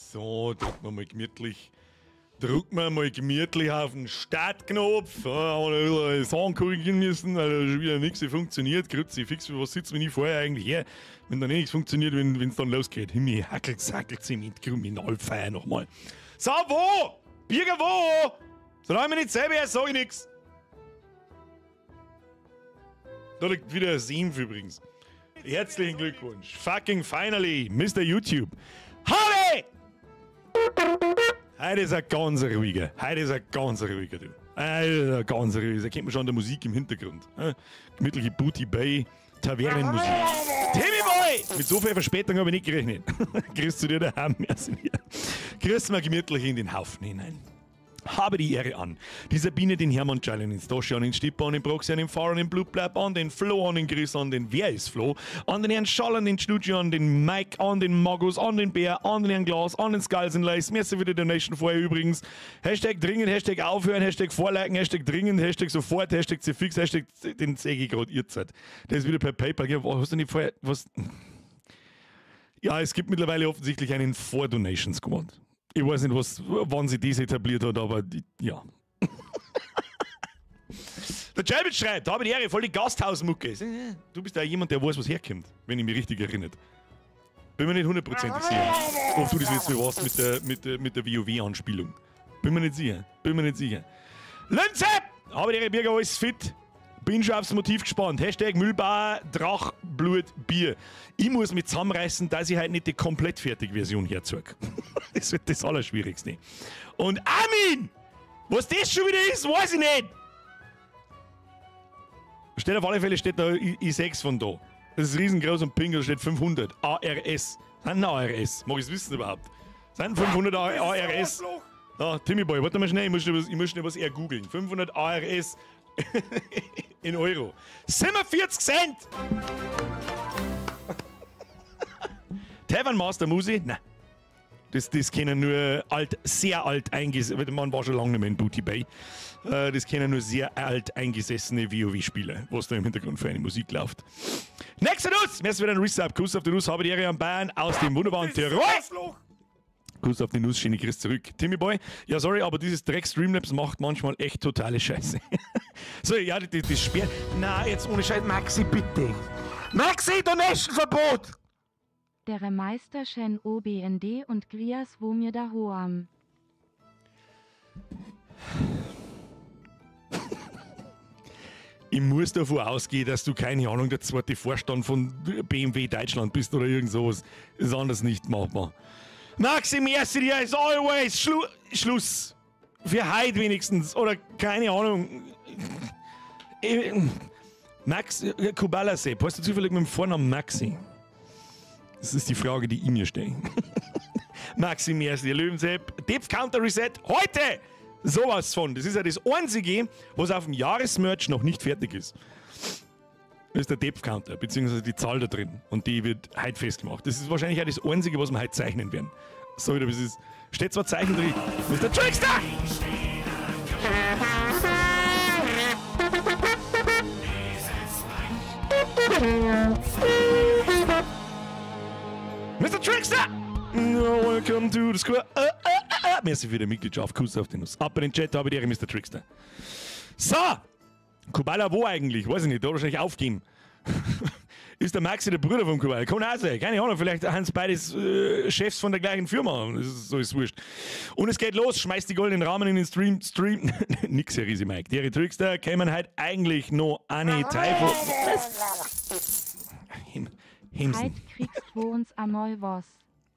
So, drücken wir mal gemütlich. Drücken wir mal gemütlich auf den Startknopf. Ja, haben wir ein bisschen Sachen korrigieren müssen, weil da schon wieder nichts funktioniert. Kruzifix, was sitzt mir nicht vorher eigentlich her, wenn da nichts funktioniert, wenn es dann losgeht. Himmel, hackelt, sackelt, Zement, Kriminalfeier nochmal. So, wo? Birger, wo? Solange ich mir nicht selber her, sag ich nix. Da liegt wieder ein Senf übrigens. Herzlichen Glückwunsch. Fucking finally, Mr. YouTube. Harry! Heute ist ein ganz ruhiger. Heute ist ein ganz ruhiger, du. Heute ist ein ganz ruhiger. Da kennt man schon an der Musik im Hintergrund. Gemütliche Booty Bay, Tavernenmusik. Timmy Boy! Mit so viel Verspätung habe ich nicht gerechnet. Grüß zu dir daheim, merci dir. Grüß mal gemütlich in den Haufen hinein. Habe die Ehre an. Die Sabine, den Hermann Giallen, den Stoschi, an den Stipper, an den Proxy, an den Fahrer, an den Blutbleib, an den Flo, an den Chris, an den Wer ist Flo, an den Herrn Schall, an den Schnutschi, an den Mike, an den Magus, an den Bär, an den Herrn Glas, an den Skulls and Lace. Merci für die Donation vorher übrigens. Hashtag dringend, Hashtag aufhören, Hashtag vorliken, Hashtag dringend, Hashtag sofort, Hashtag zfix, Hashtag den sehe ich gerade ihr Zeit. Der ist wieder per PayPal. Hast du nicht vorher was? Ja, es gibt mittlerweile offensichtlich einen Vor-Donation Squad. Ich weiß nicht, was, wann sie das etabliert hat, aber die, ja. Der Jelbit schreibt, habe die Ehre, voll die Gasthausmucke. Du bist ja jemand, der weiß, was herkommt, wenn ich mich richtig erinnere. Bin mir nicht hundertprozentig sicher, ob du das jetzt so warst mit der WoW-Anspielung. Bin mir nicht sicher, bin mir nicht sicher. Lünze! Habe die Ehre, Birger, alles fit. Bin schon aufs Motiv gespannt. Hashtag Mühlbauer, Drach, Blut, Bier. Ich muss mich zusammenreißen, dass ich halt nicht die komplett fertige Version herzeige. Das wird das Allerschwierigste. Und Armin! Was das schon wieder ist, weiß ich nicht! Steht auf alle Fälle, steht da I6 von da. Das ist riesengroß und pink, da steht 500. ARS. Sind ARS? Mag ich's wissen überhaupt? Sind 500 ARS? Da, Timmy Boy, warte mal schnell, ich muss schnell was eher googeln. 500 ARS in Euro. 47 Cent! Tavern Master Musi? Nein. Das kennen nur alt, sehr alt eingesessene, man war schon lange nicht mehr in Booty Bay. Das kennen nur sehr alt eingesessene WoW-Spieler, was da im Hintergrund für eine Musik läuft. Nächster Nuss! Merci für den Resub. Kuss auf die Nuss, habe die Ehre an Bayern aus dem wunderbaren Tirol. Kuss auf die Nuss, schöne Grüße zurück. Timmy Boy, ja sorry, aber dieses Dreck Streamlabs macht manchmal echt totale Scheiße. So, ja, das Sperr... Na, jetzt ohne Scheiß, Maxi, bitte. Maxi, Donation-Verbot! Der Meister Shen OBND und Grias wo mir da hoam. Ich muss davon ausgehen, dass du, keine Ahnung, der zweite Vorstand von BMW Deutschland bist oder irgend sowas. Ist anders nicht machbar. Maxi, merci dir as always. Schluss. Für heute wenigstens. Oder keine Ahnung. Max, Kubala Sepp, hast du zufällig mit dem Vornamen Maxi? Das ist die Frage, die ich mir stelle. Maxi, merci dir, Löwensepp. Depth Counter Reset heute! Sowas von. Das ist ja das Einzige, was auf dem Jahresmerch noch nicht fertig ist. Das ist der Depth Counter, beziehungsweise die Zahl da drin. Und die wird heute festgemacht. Das ist wahrscheinlich auch das Einzige, was wir heute zeichnen werden. Sorry, aber es ist. Steht zwar Zeichen drin. Mr. Trickster! Mr. Trickster! Welcome to the square. Merci für die Mitgliedschaft. Kuss auf den Nuss. Ab in den Chat habe ich die Ehre, Mr. Trickster. So! Kubala wo eigentlich? Weiß ich nicht, da wahrscheinlich aufgeben. Ist der Maxi der Bruder vom Kubala? Kann auch sein. Keine Ahnung, vielleicht sind es beides Chefs von der gleichen Firma. Das ist, so ist wurscht. Und es geht los, schmeißt die goldenen Rahmen in den Stream. Stream. Nix, Herr Riese Mike. Die Trickster kämen halt eigentlich noch eine Teil von. Was? Hemsen. Heit kriegst wo uns amoi was.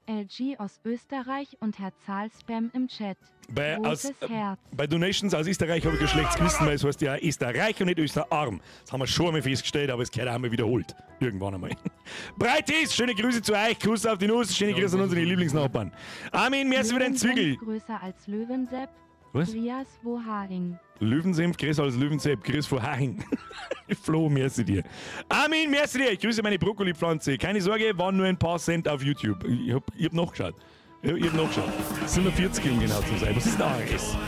LG aus Österreich und Herr Zahl-Spam im Chat. Großes Herz. Bei Donations aus Österreich habe ich ein schlechtes Gewissen, weil es heißt ja Österreich und nicht Österarm. Das haben wir schon einmal festgestellt, aber es gehört auch einmal wiederholt. Irgendwann einmal. Breitis, schöne Grüße zu euch, Kuss auf die Nuss, schöne Grüße an unsere Lieblingsnachbarn. Armin, merci für den Zwiegel. Größer als Löwensepp. Was? Grias wo Haring. Löwensenf, größer als Löwensepp, Grüß von Haring. Flo, merci dir. Armin, merci dir. Ich grüße meine Brokkolipflanze. Keine Sorge, waren nur ein paar Cent auf YouTube. Ich hab nachgeschaut. Ich hab nachgeschaut. 47, um genau zu sein. Was ist denn ARS?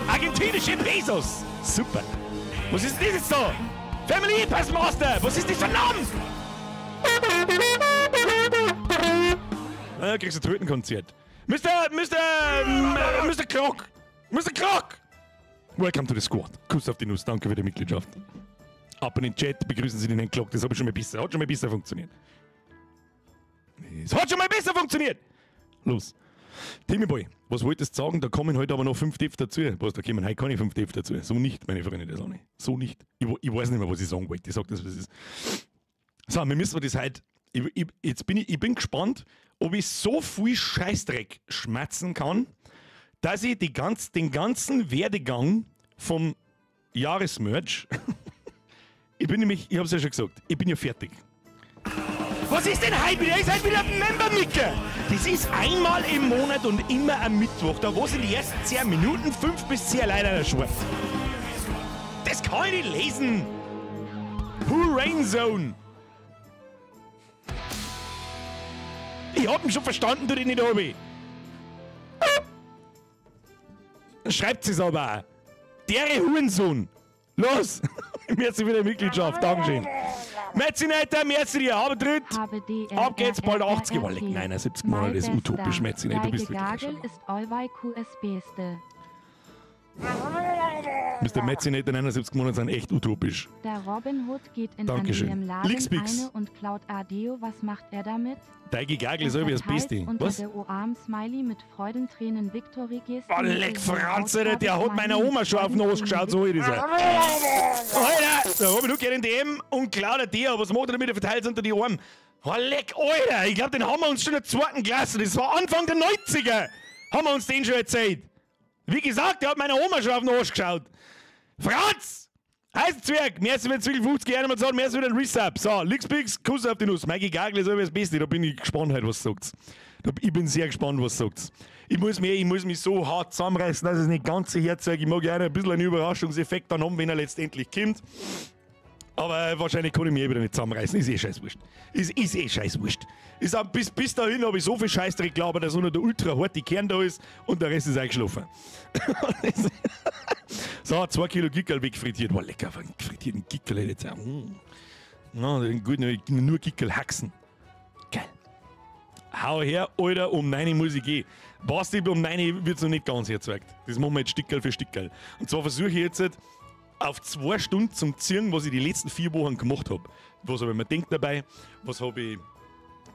Argentinische Pesos! Super. Was ist denn das jetzt da? Family Pass Master! Was ist das für ein Name? Ah, kriegst du ein Trötenkonzert. Mr. Clock! Mr. Clock! Welcome to the squad. Kuss auf die Nuss, danke für die Mitgliedschaft. Ab in den Chat, begrüßen Sie den Herrn Glock. Das habe ich schon mal besser. Hat schon mal besser funktioniert. Es hat schon mal besser funktioniert! Los. Timmy Boy, was wolltest du sagen? Da kommen heute aber noch 5 Dev dazu. Was, da kommen heute keine 5 Dev dazu. So nicht, meine Freunde der Sonne. So nicht. Ich weiß nicht mehr, was ich sagen wollte. Ich sag das, was es ist. So, wir müssen das heute. Ich bin gespannt, ob ich so viel Scheißdreck schmerzen kann, dass ich den ganzen Werdegang vom Jahresmerch. Ich bin nämlich, ich hab's ja schon gesagt, ich bin ja fertig. Was ist denn heute wieder? Ist heute wieder ein Member-Micker. Das ist einmal im Monat und immer am Mittwoch. Da wo sind die ersten 10 Minuten 5 bis 10 leider schwarz. Das kann ich nicht lesen. Who Rain Zone? Ich hab ihn schon verstanden, du den nicht hab ich. Schreibt es aber auch. Dere Hurensohn. Los! Merci für die Mitgliedschaft. Dankeschön. Merci, Netter, merci dir. Aber tritt. Ab geht's bald 80. Oh, leck, nein, 70 Monate ist utopisch. Merci, du bist wirklich schon. Ist QS Beste. Mr. Metzi-Netter, 79 Monate sind echt utopisch. Der Robin Hood geht in Dankeschön. einem Laden eine und klaut Adeo. Was macht er damit? Deige Gagel ist das Beste. Was? Der Oarm-Smiley mit Freudentränen Victory Geste. Oh, leck Franz, Alter, der hat meiner Oma schon auf den Arsch geschaut, so ist er. Alter, der Robin Hood geht in DM und klaut Adeo. Was macht er damit? Er verteilt unter die Arme. Oh, leck, Alter, ich glaube, den haben wir uns schon in der zweiten Klasse. Das war Anfang der 90er. Haben wir uns den schon erzählt. Wie gesagt, der hat meiner Oma schon auf den Arsch geschaut. Franz! Eisenzwerg! Merci für 50 Jahre, mal merci für den Resub. So, Lixpix, Kuss auf die Nuss. Mikey Gagel ist das Beste. Da bin ich gespannt, halt, was du sagst. Ich bin sehr gespannt, was du sagst. Ich muss mich so hart zusammenreißen, dass es nicht ganz so herzeigt. Ich mag gerne ein bisschen einen Überraschungseffekt dann haben, wenn er letztendlich kommt. Aber wahrscheinlich kann ich mich eh wieder nicht zusammenreißen. Ist eh scheißwurscht. Ist eh scheißwurscht. Bis dahin habe ich so viel Scheißdreck gelabert, dass nur der ultra harte Kern da ist und der Rest ist eingeschlafen. So, 2 Kilo Gickerl wegfrittiert. War lecker, frittierten Gickerl hätte ich jetzt auch. Na, gut, nur Gickerl haxen. Geil. Hau her, Alter, um 9 muss ich gehen. Basti, um 9 wird es noch nicht ganz hergezeigt. Das machen wir jetzt Stickerl für Stickerl. Und zwar versuche ich jetzt auf 2 Stunden zum Ziehen, was ich die letzten 4 Wochen gemacht habe. Was habe ich mir gedacht dabei?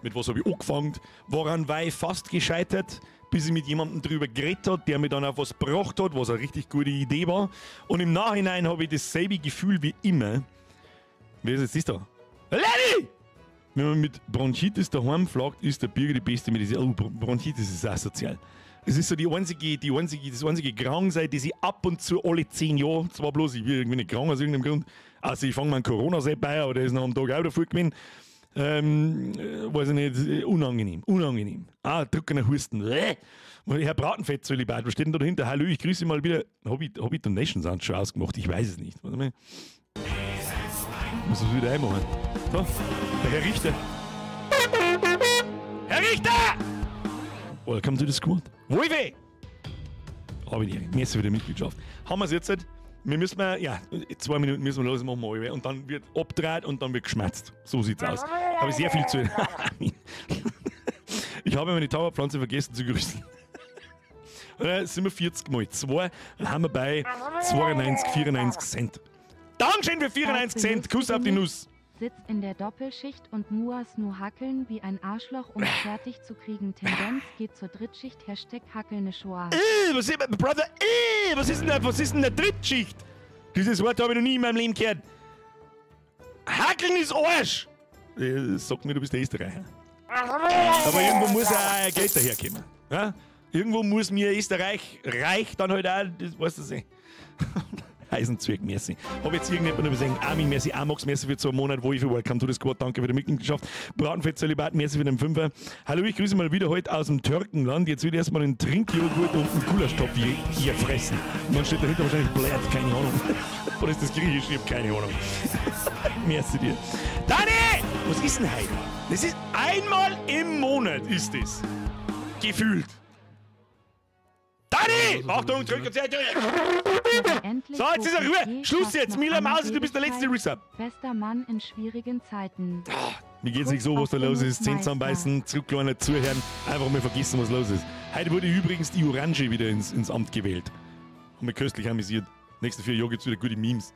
Mit was habe ich angefangen? Woran war ich fast gescheitert, bis ich mit jemandem drüber geredet habe, der mir dann auch was gebracht hat, was eine richtig gute Idee war. Und im Nachhinein habe ich dasselbe Gefühl wie immer. Wer ist jetzt das da? Lenny! Wenn man mit Bronchitis daheim fragt, ist der Birger die beste Medizin. Oh, Bronchitis ist asozial. Es ist so das einzige Kranksein, die ich ab und zu alle 10 Jahre, zwar bloß, ich bin irgendwie nicht krank aus irgendeinem Grund, also ich fange mal einen Corona-Sepp bei, aber der ist noch am Tag auch davor gewesen. Weiß ich nicht, unangenehm, unangenehm. Ah, trockener Husten. Herr Bratenfettzölibat, was steht denn da dahinter? Hallo, ich grüße mal wieder. Hab ich Donation Sound schon ausgemacht? Ich weiß es nicht. Warte mal. Muss das wieder einmachen. So, der Herr Richter. Herr Richter! Welcome to the squad. Wolfi! Habe ich die Merci für die Mitgliedschaft. Haben wir es jetzt? Wir müssen mal, ja, 2 Minuten müssen wir los, machen wir alle. Und dann wird abgedreht und dann wird geschmerzt. So sieht's aus. Habe ich sehr viel zu. Ich habe meine Tauberpflanze vergessen zu grüßen. Dann sind wir 40 mal 2, dann haben wir bei 92, 94 Cent. Dankeschön für 94 Cent. Kuss auf die Nuss. Sitz in der Doppelschicht und muas nur hackeln wie ein Arschloch, um fertig zu kriegen. Tendenz geht zur Drittschicht. Hashtag hackelne Shoah. Was ist, Brother, was ist denn der Drittschicht? Dieses Wort habe ich noch nie in meinem Leben gehört. Hackeln ist Arsch! Sag mir, du bist der Österreicher. Aber irgendwo muss auch Geld daherkommen. Ja? Irgendwo muss mir Österreich reich dann halt auch, das weißt du nicht. Eisenzwerg, merci. Hab jetzt irgendjemand noch gesehen, Armin, merci, Amox, merci für 2 Monate, wo ich für Welcome to the Squad, danke für die Mitgliedschaft. Bratenfettzölibat, merci für den 5er. Hallo, ich grüße mal wieder heute aus dem Türkenland. Jetzt will ich erstmal einen Trinkjoghurt und einen Gulasch-Topf hier fressen. Und dann steht dahinter wahrscheinlich Blärt, keine Ahnung. Oder ist das Griechisch? Ich hab keine Ahnung. Merci dir. Dani! Was ist denn heute? Das ist einmal im Monat, ist das. Gefühlt. Dani! Achtung, drück jetzt. So, jetzt ist er Ruhe. Schluss jetzt. Mila Maus, du bist der letzte Resub. Bester Mann in schwierigen Zeiten. Mir geht's nicht so, was da los ist. Zehn zusammenbeißen, zurückkleiner zuhören. Einfach mal vergessen, was los ist. Heute wurde übrigens die Orange wieder ins Amt gewählt. Haben wir köstlich amüsiert. Nächsten 4 Jahre gibt's wieder gute Memes.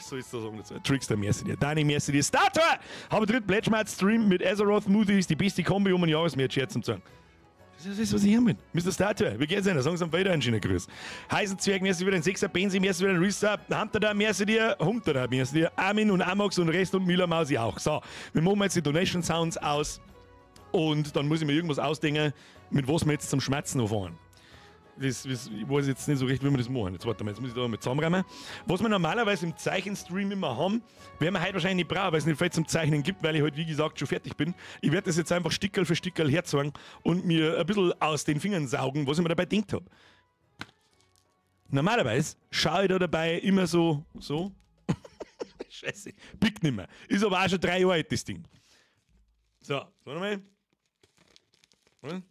So ist das auch so. Trickster, merci dir. Dani, merci dir. Starter! Habe dritt Pledgemart Stream mit Azeroth Moothies, die beste Kombi um ein Jahresmehr zum sagen. Das ist das, was ich haben will. Mr. Starter, wie geht's Ihnen? Sagen Sie am weiter einen schönen Gruß. Heisenzwerg, merci wieder ein Sechser, Benzi, merci wieder ein Rüster, Hunter da, merci dir, Humter da, merci dir, Armin und Amox und Rest und Müller Mausi auch. So, wir machen jetzt die Donation Sounds aus und dann muss ich mir irgendwas ausdenken, mit was wir jetzt zum Schmerzen anfangen. Ich weiß jetzt nicht so recht, wie wir das machen. Jetzt warte mal, jetzt muss ich da mal zusammenräumen. Was wir normalerweise im Zeichenstream immer haben, werden wir heute wahrscheinlich nicht brauchen, weil es nicht viel zum Zeichnen gibt, weil ich heute, wie gesagt, schon fertig bin. Ich werde das jetzt einfach Stickerl für Stickerl herzeigen und mir ein bisschen aus den Fingern saugen, was ich mir dabei gedacht hab. Normalerweise schaue ich da dabei immer so. Scheiße, pickt nicht mehr. Ist aber auch schon 3 Jahre alt, das Ding. So, warte mal. Hm?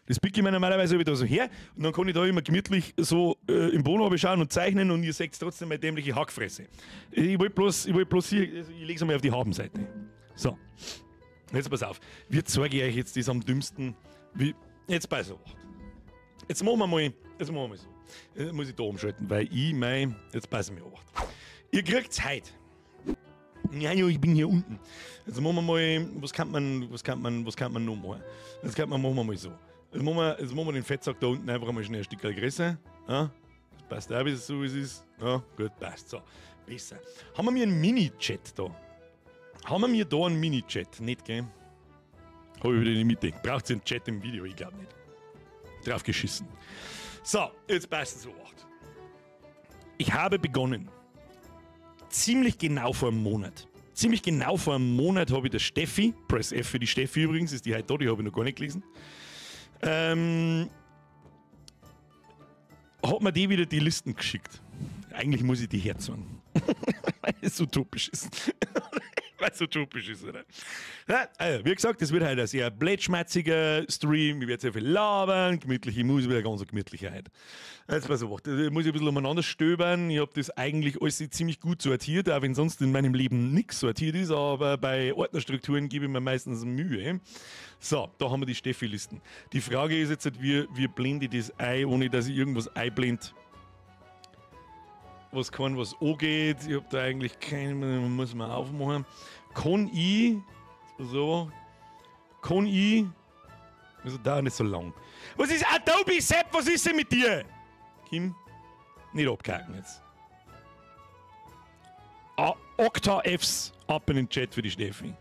Das picke ich mir normalerweise wieder so her und dann kann ich da immer gemütlich so im Boden schauen und zeichnen und ihr seht trotzdem meine dämliche Hackfresse. Ich wollte bloß hier, also ich lege es einmal auf die Habenseite. So, jetzt pass auf. Wie zeige ich euch jetzt das am dümmsten? Wie, jetzt pass auf. Jetzt machen wir mal, so. Jetzt muss ich da umschalten, weil ich mein, jetzt pass mir auf. Ihr kriegt's heute. Ja, ja, ich bin hier unten. Jetzt machen wir mal, was kann man noch machen? Jetzt kann man, machen wir mal so. Jetzt machen wir den Fettsack da unten einfach mal schnell ein Stück größer. Ja, das passt auch, so wie es ist. Ja, gut, passt. So, besser. Haben wir einen Mini-Chat da? Haben wir mir da einen Mini-Chat? Nicht, gell? Hab ich wieder in die Mitte. Braucht ihr einen Chat im Video? Ich glaube nicht. Drauf geschissen. So, jetzt passt es so. Ich habe begonnen. Ziemlich genau vor einem Monat. Ziemlich genau vor einem Monat habe ich der Steffi, Press F für die Steffi übrigens, ist die heute da, die habe ich noch gar nicht gelesen. Hat mir die wieder die Listen geschickt. Eigentlich muss ich die herzeigen. Weil es so utopisch ist. Weil es so utopisch ist, oder? Ja, also, wie gesagt, das wird halt ein sehr blättschmatziger Stream. Ich werde sehr viel labern, gemütliche Musik, wieder ganz gemütliche heute. Jetzt pass auf, da muss ich ein bisschen umeinander stöbern. Ich habe das eigentlich alles ziemlich gut sortiert, auch wenn sonst in meinem Leben nichts sortiert ist, aber bei Ordnerstrukturen gebe ich mir meistens Mühe. So, da haben wir die Steffi-Listen. Die Frage ist jetzt, wie blende ich das ein, ohne dass ich irgendwas einblende? Was kann, was angeht. Ich habe da eigentlich keine, muss man aufmachen. Kann ich, so, kann ich, also da nicht so lang. Was ist Adobe Sepp, was ist denn mit dir? Kim, nicht abkacken jetzt. Okta Fs ab in den Chat für die Steffi.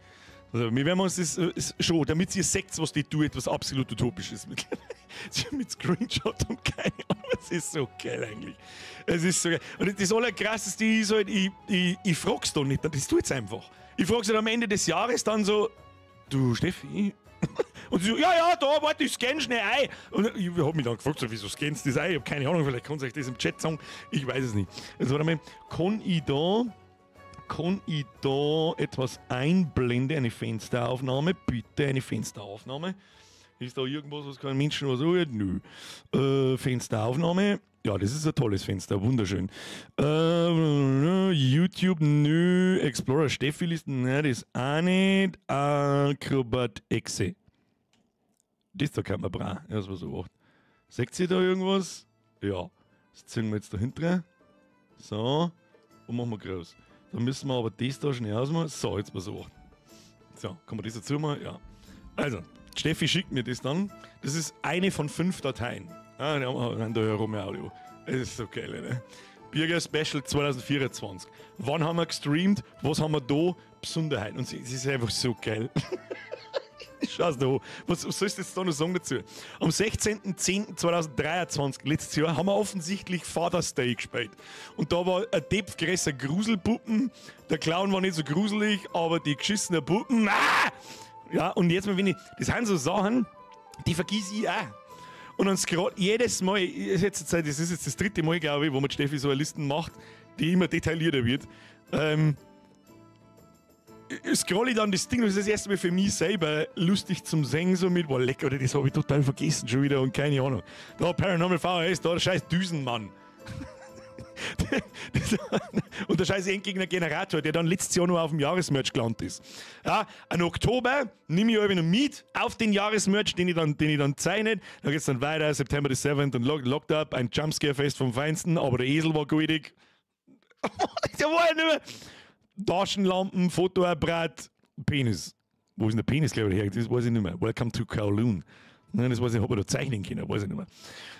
Also, wir werden uns das schon, damit ihr seht, was die tut, was absolut utopisch ist. Mit Screenshot und keine Ahnung, es ist so geil eigentlich. Es ist so geil. Und das Allerkrasseste ist halt, ich frag's da nicht, das tut's einfach. Ich frag's halt am Ende des Jahres dann so, du Steffi? Und sie so, ja, ja, da, warte, ich scann schnell ein. Und ich hab mich dann gefragt, so, wieso scannst du das ein? Ich hab keine Ahnung, vielleicht kannst du euch das im Chat sagen. Ich weiß es nicht. Also warte mal, kann ich da etwas einblenden? Eine Fensteraufnahme? Bitte eine Fensteraufnahme. Ist da irgendwas, was kein Menschen was tut? Nö. Fensteraufnahme. Ja, das ist ein tolles Fenster, wunderschön. YouTube, nö. Explorer Steffi-Listen, nein, das auch nicht. Acrobat Exe. Das da kann man brauchen. Ja, das war so gemacht. Seht ihr da irgendwas? Ja. Das ziehen wir jetzt dahinter. So. Und machen wir groß. Dann müssen wir aber das da schnell ausmachen. So, jetzt mal so. So, kann man das dazu machen? Ja. Also, Steffi schickt mir das dann. Das ist eine von 5 Dateien. Ah, die haben da herum Audio. Das ist so geil, ne? Birger Special 2024. Wann haben wir gestreamt? Was haben wir da? Besonderheiten. Und es ist einfach so geil. Schau's da an. Was sollst du jetzt da noch sagen dazu? Am 16.10.2023, letztes Jahr, haben wir offensichtlich Father's Day gespielt. Und da war ein Depp größer Gruselpuppen. Der Clown war nicht so gruselig, aber die geschissenen Puppen. Ah! Ja, und jetzt mal, wenn ich. Das sind so Sachen, die vergiss ich auch. Und dann scroll jedes Mal, das ist jetzt das dritte Mal, glaube ich, wo man Steffi so eine Listen macht, die immer detaillierter wird. Scroll ich dann das Ding, das ist das erste Mal für mich selber lustig zum Singen, so mit, boah, lecker, oder das habe ich total vergessen schon wieder und keine Ahnung. Da Paranormal VHS, da der scheiß Düsenmann. Und der scheiß Endgegner Generator, der dann letztes Jahr nur auf dem Jahresmerch gelandet ist. Ja, im Oktober nehme ich euch noch mit auf den Jahresmerch, den ich dann zeichne. Dann geht's dann weiter, September the 7th und Locked Up, ein Jumpscare-Fest vom Feinsten, aber der Esel war goldig. Der war ja nicht mehr. Taschenlampen, Fotoapparat, Penis. Wo ist denn der Penis, glaube ich, her? Das weiß ich nicht mehr. Welcome to Kowloon. Nein, das weiß ich, ob ich da zeichnen können, weiß ich nicht mehr.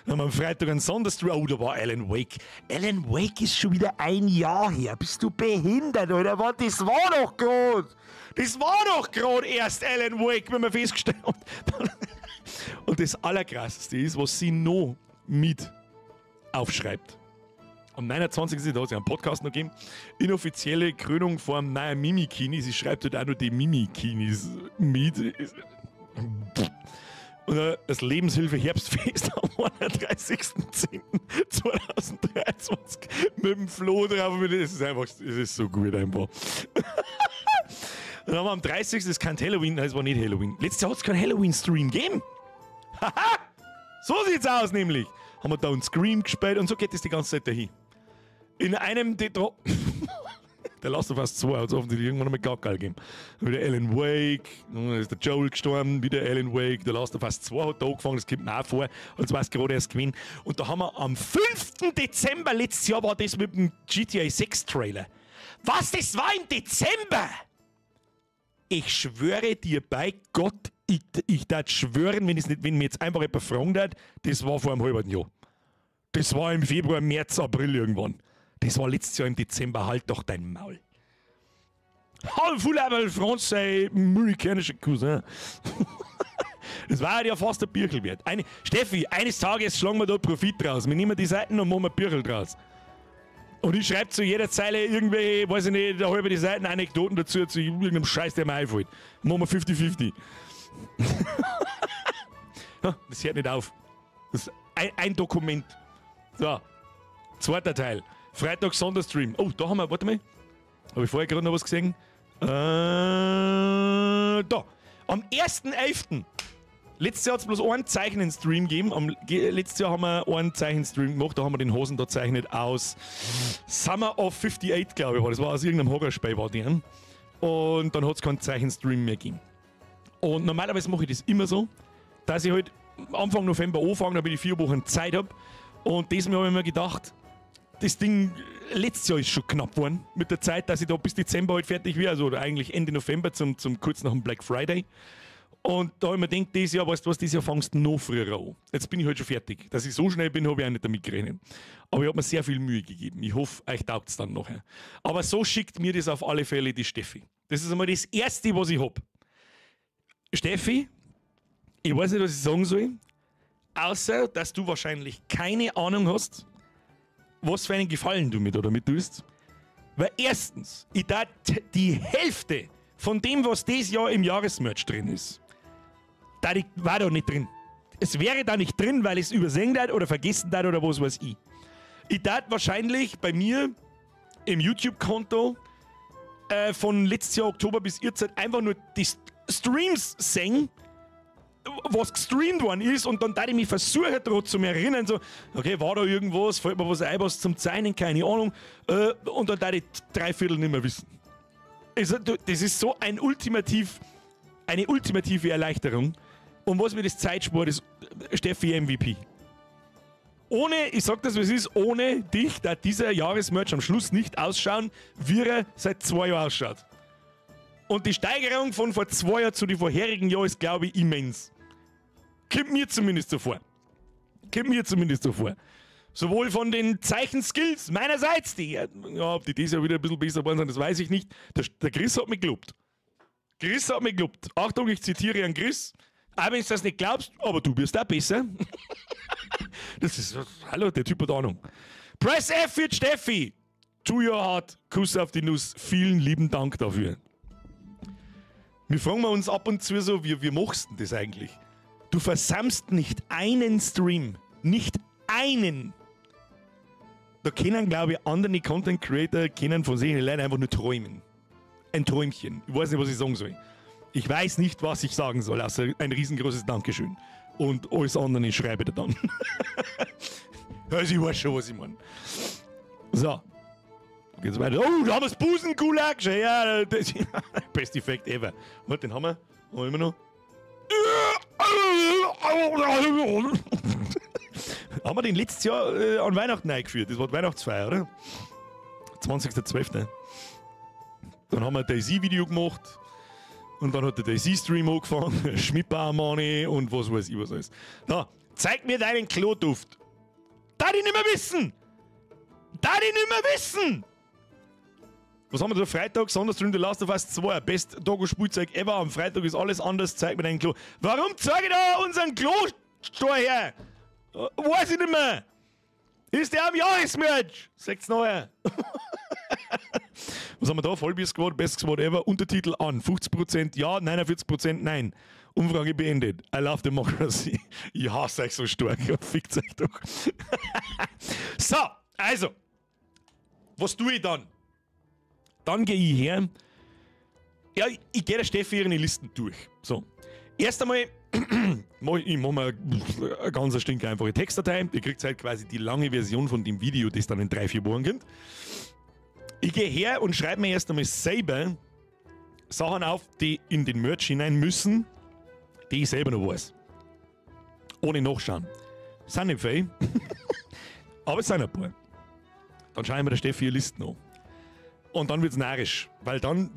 Dann haben wir am Freitag einen Sonderstream. Oh, da war Alan Wake. Alan Wake ist schon wieder ein Jahr her. Bist du behindert, oder? Was? Das war doch gerade. Das war doch gerade erst Alan Wake, wenn man festgestellt hat. Und das Allerkrasseste ist, was sie noch mit aufschreibt. Am 29. Da hat es ja einen Podcast noch gegeben. Inoffizielle Krönung vom neuen Mimikini. Sie schreibt halt auch noch die Mimikinis mit. Und das Lebenshilfe Herbstfest am 31.10.2023 mit dem Flo drauf. Das ist einfach, das ist so gut einfach. Dann haben wir am 30. Das ist kein Halloween, nein, es war nicht Halloween. Letztes Jahr hat es keinen Halloween-Stream gegeben. Haha! So sieht's aus nämlich. Haben wir da einen Scream gespielt und so geht es die ganze Zeit dahin. In einem Der Last of Us 2 hat es offensichtlich irgendwann einmal gar geil gegeben. Wieder Alan Wake, dann ist der Joel gestorben, wieder Alan Wake, der Last of Us 2 hat da angefangen, das kommt mir auch vor, als war es gerade erst gewesen. Und da haben wir am 5. Dezember letztes Jahr war das mit dem GTA 6 Trailer. Was, das war im Dezember? Ich schwöre dir bei Gott, ich darf schwören, wenn, wenn mir jetzt einfach jemand fragen darf, das war vor einem halben Jahr. Das war im Februar, März, April irgendwann. Das war letztes Jahr im Dezember, halt doch dein Maul. Halb Français, amerikanischer Cousin. Das war ja fast ein Birchel wert. Steffi, eines Tages schlagen wir da Profit draus. Wir nehmen die Seiten und machen ein Birchel draus. Und ich schreibe zu jeder Zeile irgendwelche, weiß ich nicht, halbe die Seiten Anekdoten dazu, zu irgendeinem Scheiß, der mir einfällt. Machen wir 50-50. Das hört nicht auf. Das ist ein Dokument. So, zweiter Teil. Freitag Sonderstream. Oh, da haben wir, warte mal. Habe ich vorher gerade noch was gesehen? Da. Am 1.11. Letztes Jahr hat es bloß einen Zeichnen-Stream gegeben. Letztes Jahr haben wir einen Zeichenstream gemacht. Da haben wir den Hosen da zeichnet aus Summer of 58, glaube ich. War. Das war aus irgendeinem Horrorspiel, war der. Und dann hat es keinen Zeichenstream mehr gegeben. Und normalerweise mache ich das immer so, dass ich halt Anfang November anfange, damit ich 4 Wochen Zeit habe. Und diesmal habe ich mir gedacht, das Ding letztes Jahr ist schon knapp geworden mit der Zeit, dass ich da bis Dezember halt fertig wäre, also eigentlich Ende November zum kurz nach dem Black Friday. Und da habe ich mir gedacht, dieses Jahr, weißt du was, dieses Jahr fangst du noch früher an. Jetzt bin ich halt schon fertig. Dass ich so schnell bin, habe ich auch nicht damit gerechnet. Aber ich habe mir sehr viel Mühe gegeben. Ich hoffe, euch taugt es dann nachher. Aber so schickt mir das auf alle Fälle die Steffi. Das ist einmal das Erste, was ich habe. Steffi, ich weiß nicht, was ich sagen soll, außer, dass du wahrscheinlich keine Ahnung hast, was für einen Gefallen du mir da damit tust. Weil erstens, ich darf die Hälfte von dem, was dieses Jahr im Jahresmerch drin ist, da war da nicht drin. Es wäre da nicht drin, weil ich es übersehen hat oder vergessen hat oder was weiß ich. Ich darf wahrscheinlich bei mir im YouTube-Konto von letztes Jahr Oktober bis jetzt einfach nur die Streams sehen, was gestreamt worden ist, und dann da ich mich versuche, daran zu erinnern, so, okay, war da irgendwas, fällt mir was ein, was zum Zeichnen, keine Ahnung, und dann da ich 3/4 nicht mehr wissen. Also, das ist so ein eine ultimative Erleichterung. Und was mir das Zeit spart, ist Steffi MVP. Ohne, ich sag das, wie es ist, ohne dich, da dieser Jahresmerch am Schluss nicht ausschauen, wie er seit 2 Jahren ausschaut. Und die Steigerung von vor 2 Jahren zu den vorherigen Jahren ist, glaube ich, immens. Kommt mir zumindest so vor. Kommt mir zumindest so vor. Sowohl von den Zeichenskills meinerseits, die, ja, ob die dieses Jahr wieder ein bisschen besser geworden sind, das weiß ich nicht. Der Chris hat mich gelobt. Chris hat mich gelobt. Achtung, ich zitiere an Chris. Auch wenn du das nicht glaubst, aber du wirst auch besser. Das ist, hallo, der Typ hat Ahnung. Press F für Steffi. To your heart. Kuss auf die Nuss. Vielen lieben Dank dafür. Wir fragen uns ab und zu so, wie machst du denn das eigentlich? Du versammst nicht einen Stream. Nicht einen. Da können, glaube ich, andere Content Creator können von sich allein einfach nur träumen. Ein Träumchen. Ich weiß nicht, was ich sagen soll. Ich weiß nicht, was ich sagen soll, außer ein riesengroßes Dankeschön. Und alles andere schreibe ich dir dann. Also ich weiß schon, was ich meine. So. Geht's weiter. Oh, da haben wir das Busengulag. Schau her. Das Best Effect ever. Warte, den haben wir. Haben wir immer noch. Haben wir den letztes Jahr an Weihnachten eingeführt? Das war die Weihnachtsfeier, oder? 20.12. Dann haben wir ein DayZ-Video gemacht. Und dann hat der DayZ-Stream angefangen. Schmidtbauer-Money und was weiß ich was alles. Da, zeig mir deinen Kloduft. Da ich nicht mehr wissen! Da ich nicht mehr wissen! Was haben wir da? Freitag, Sonderstream The Last of Us 2. Best Doggo-Spielzeug ever. Am Freitag ist alles anders. Zeig mir deinen Klo. Warum zeige ich da unseren Klo-Stor her? Weiß ich nicht mehr. Ist der am Jahresmerch? Sagt's nachher. Was haben wir da? Vollbier Squad, Best Squad ever. Untertitel an. 50% ja, 49% nein. Umfrage beendet. I love democracy. Ich hasse euch so stark. Fickt euch doch. So, also. Was tue ich dann? Dann gehe ich her. Ja, ich gehe der Steffi ihre Listen durch. So. Erst einmal ich mach mir eine ganz stinkeinfache Textdatei. Ihr kriegt halt quasi die lange Version von dem Video, das dann in 3-4 Wochen kommt. Ich gehe her und schreibe mir erst einmal selber Sachen auf, die in den Merch hinein müssen, die ich selber noch weiß. Ohne Nachschauen. Sind nicht viel, aber es sind ein paar. Dann schaue ich mir der Steffi ihre Listen an. Und dann wird's narrisch, weil dann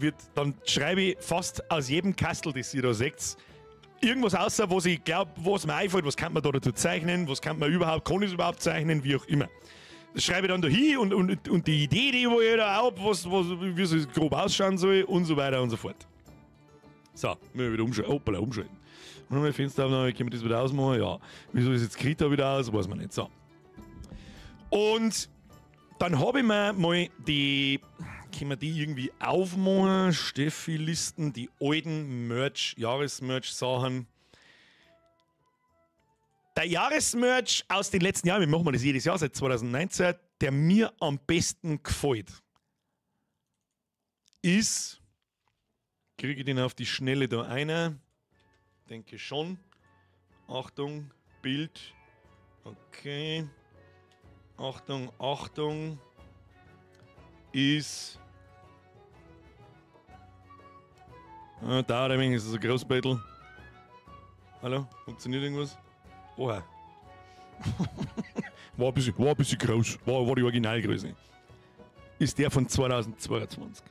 schreibe ich fast aus jedem Kastel, das ihr da seht, irgendwas außer, was ich glaub, was mir einfällt, was kann man da dazu zeichnen, was kann man überhaupt, kann ich es überhaupt zeichnen, wie auch immer. Das schreibe ich dann da hin und die Idee, die ich da habe, wie es grob ausschauen soll und so weiter und so fort. So, müssen wir wieder umschalten. Hoppala, umschalten. Und nochmal Fensteraufnahme, können wir das wieder ausmachen? Ja. Wieso ist jetzt Krita wieder aus? Weiß man nicht. So. Und dann habe ich mir mal die. Können wir die irgendwie aufmachen? Steffi-Listen, die alten Merch, Jahresmerch-Sachen. Der Jahresmerch aus den letzten Jahren, wir machen das jedes Jahr seit 2019, der mir am besten gefällt, ist, kriege ich den auf die Schnelle da einer? Denke schon. Achtung, Bild. Okay. Achtung, Achtung. Ist. Da, ein wenig, ist das ein Großbeutel. Hallo? Funktioniert irgendwas? Oha. War ein bisschen groß. War die Originalgröße. Ist der von 2022.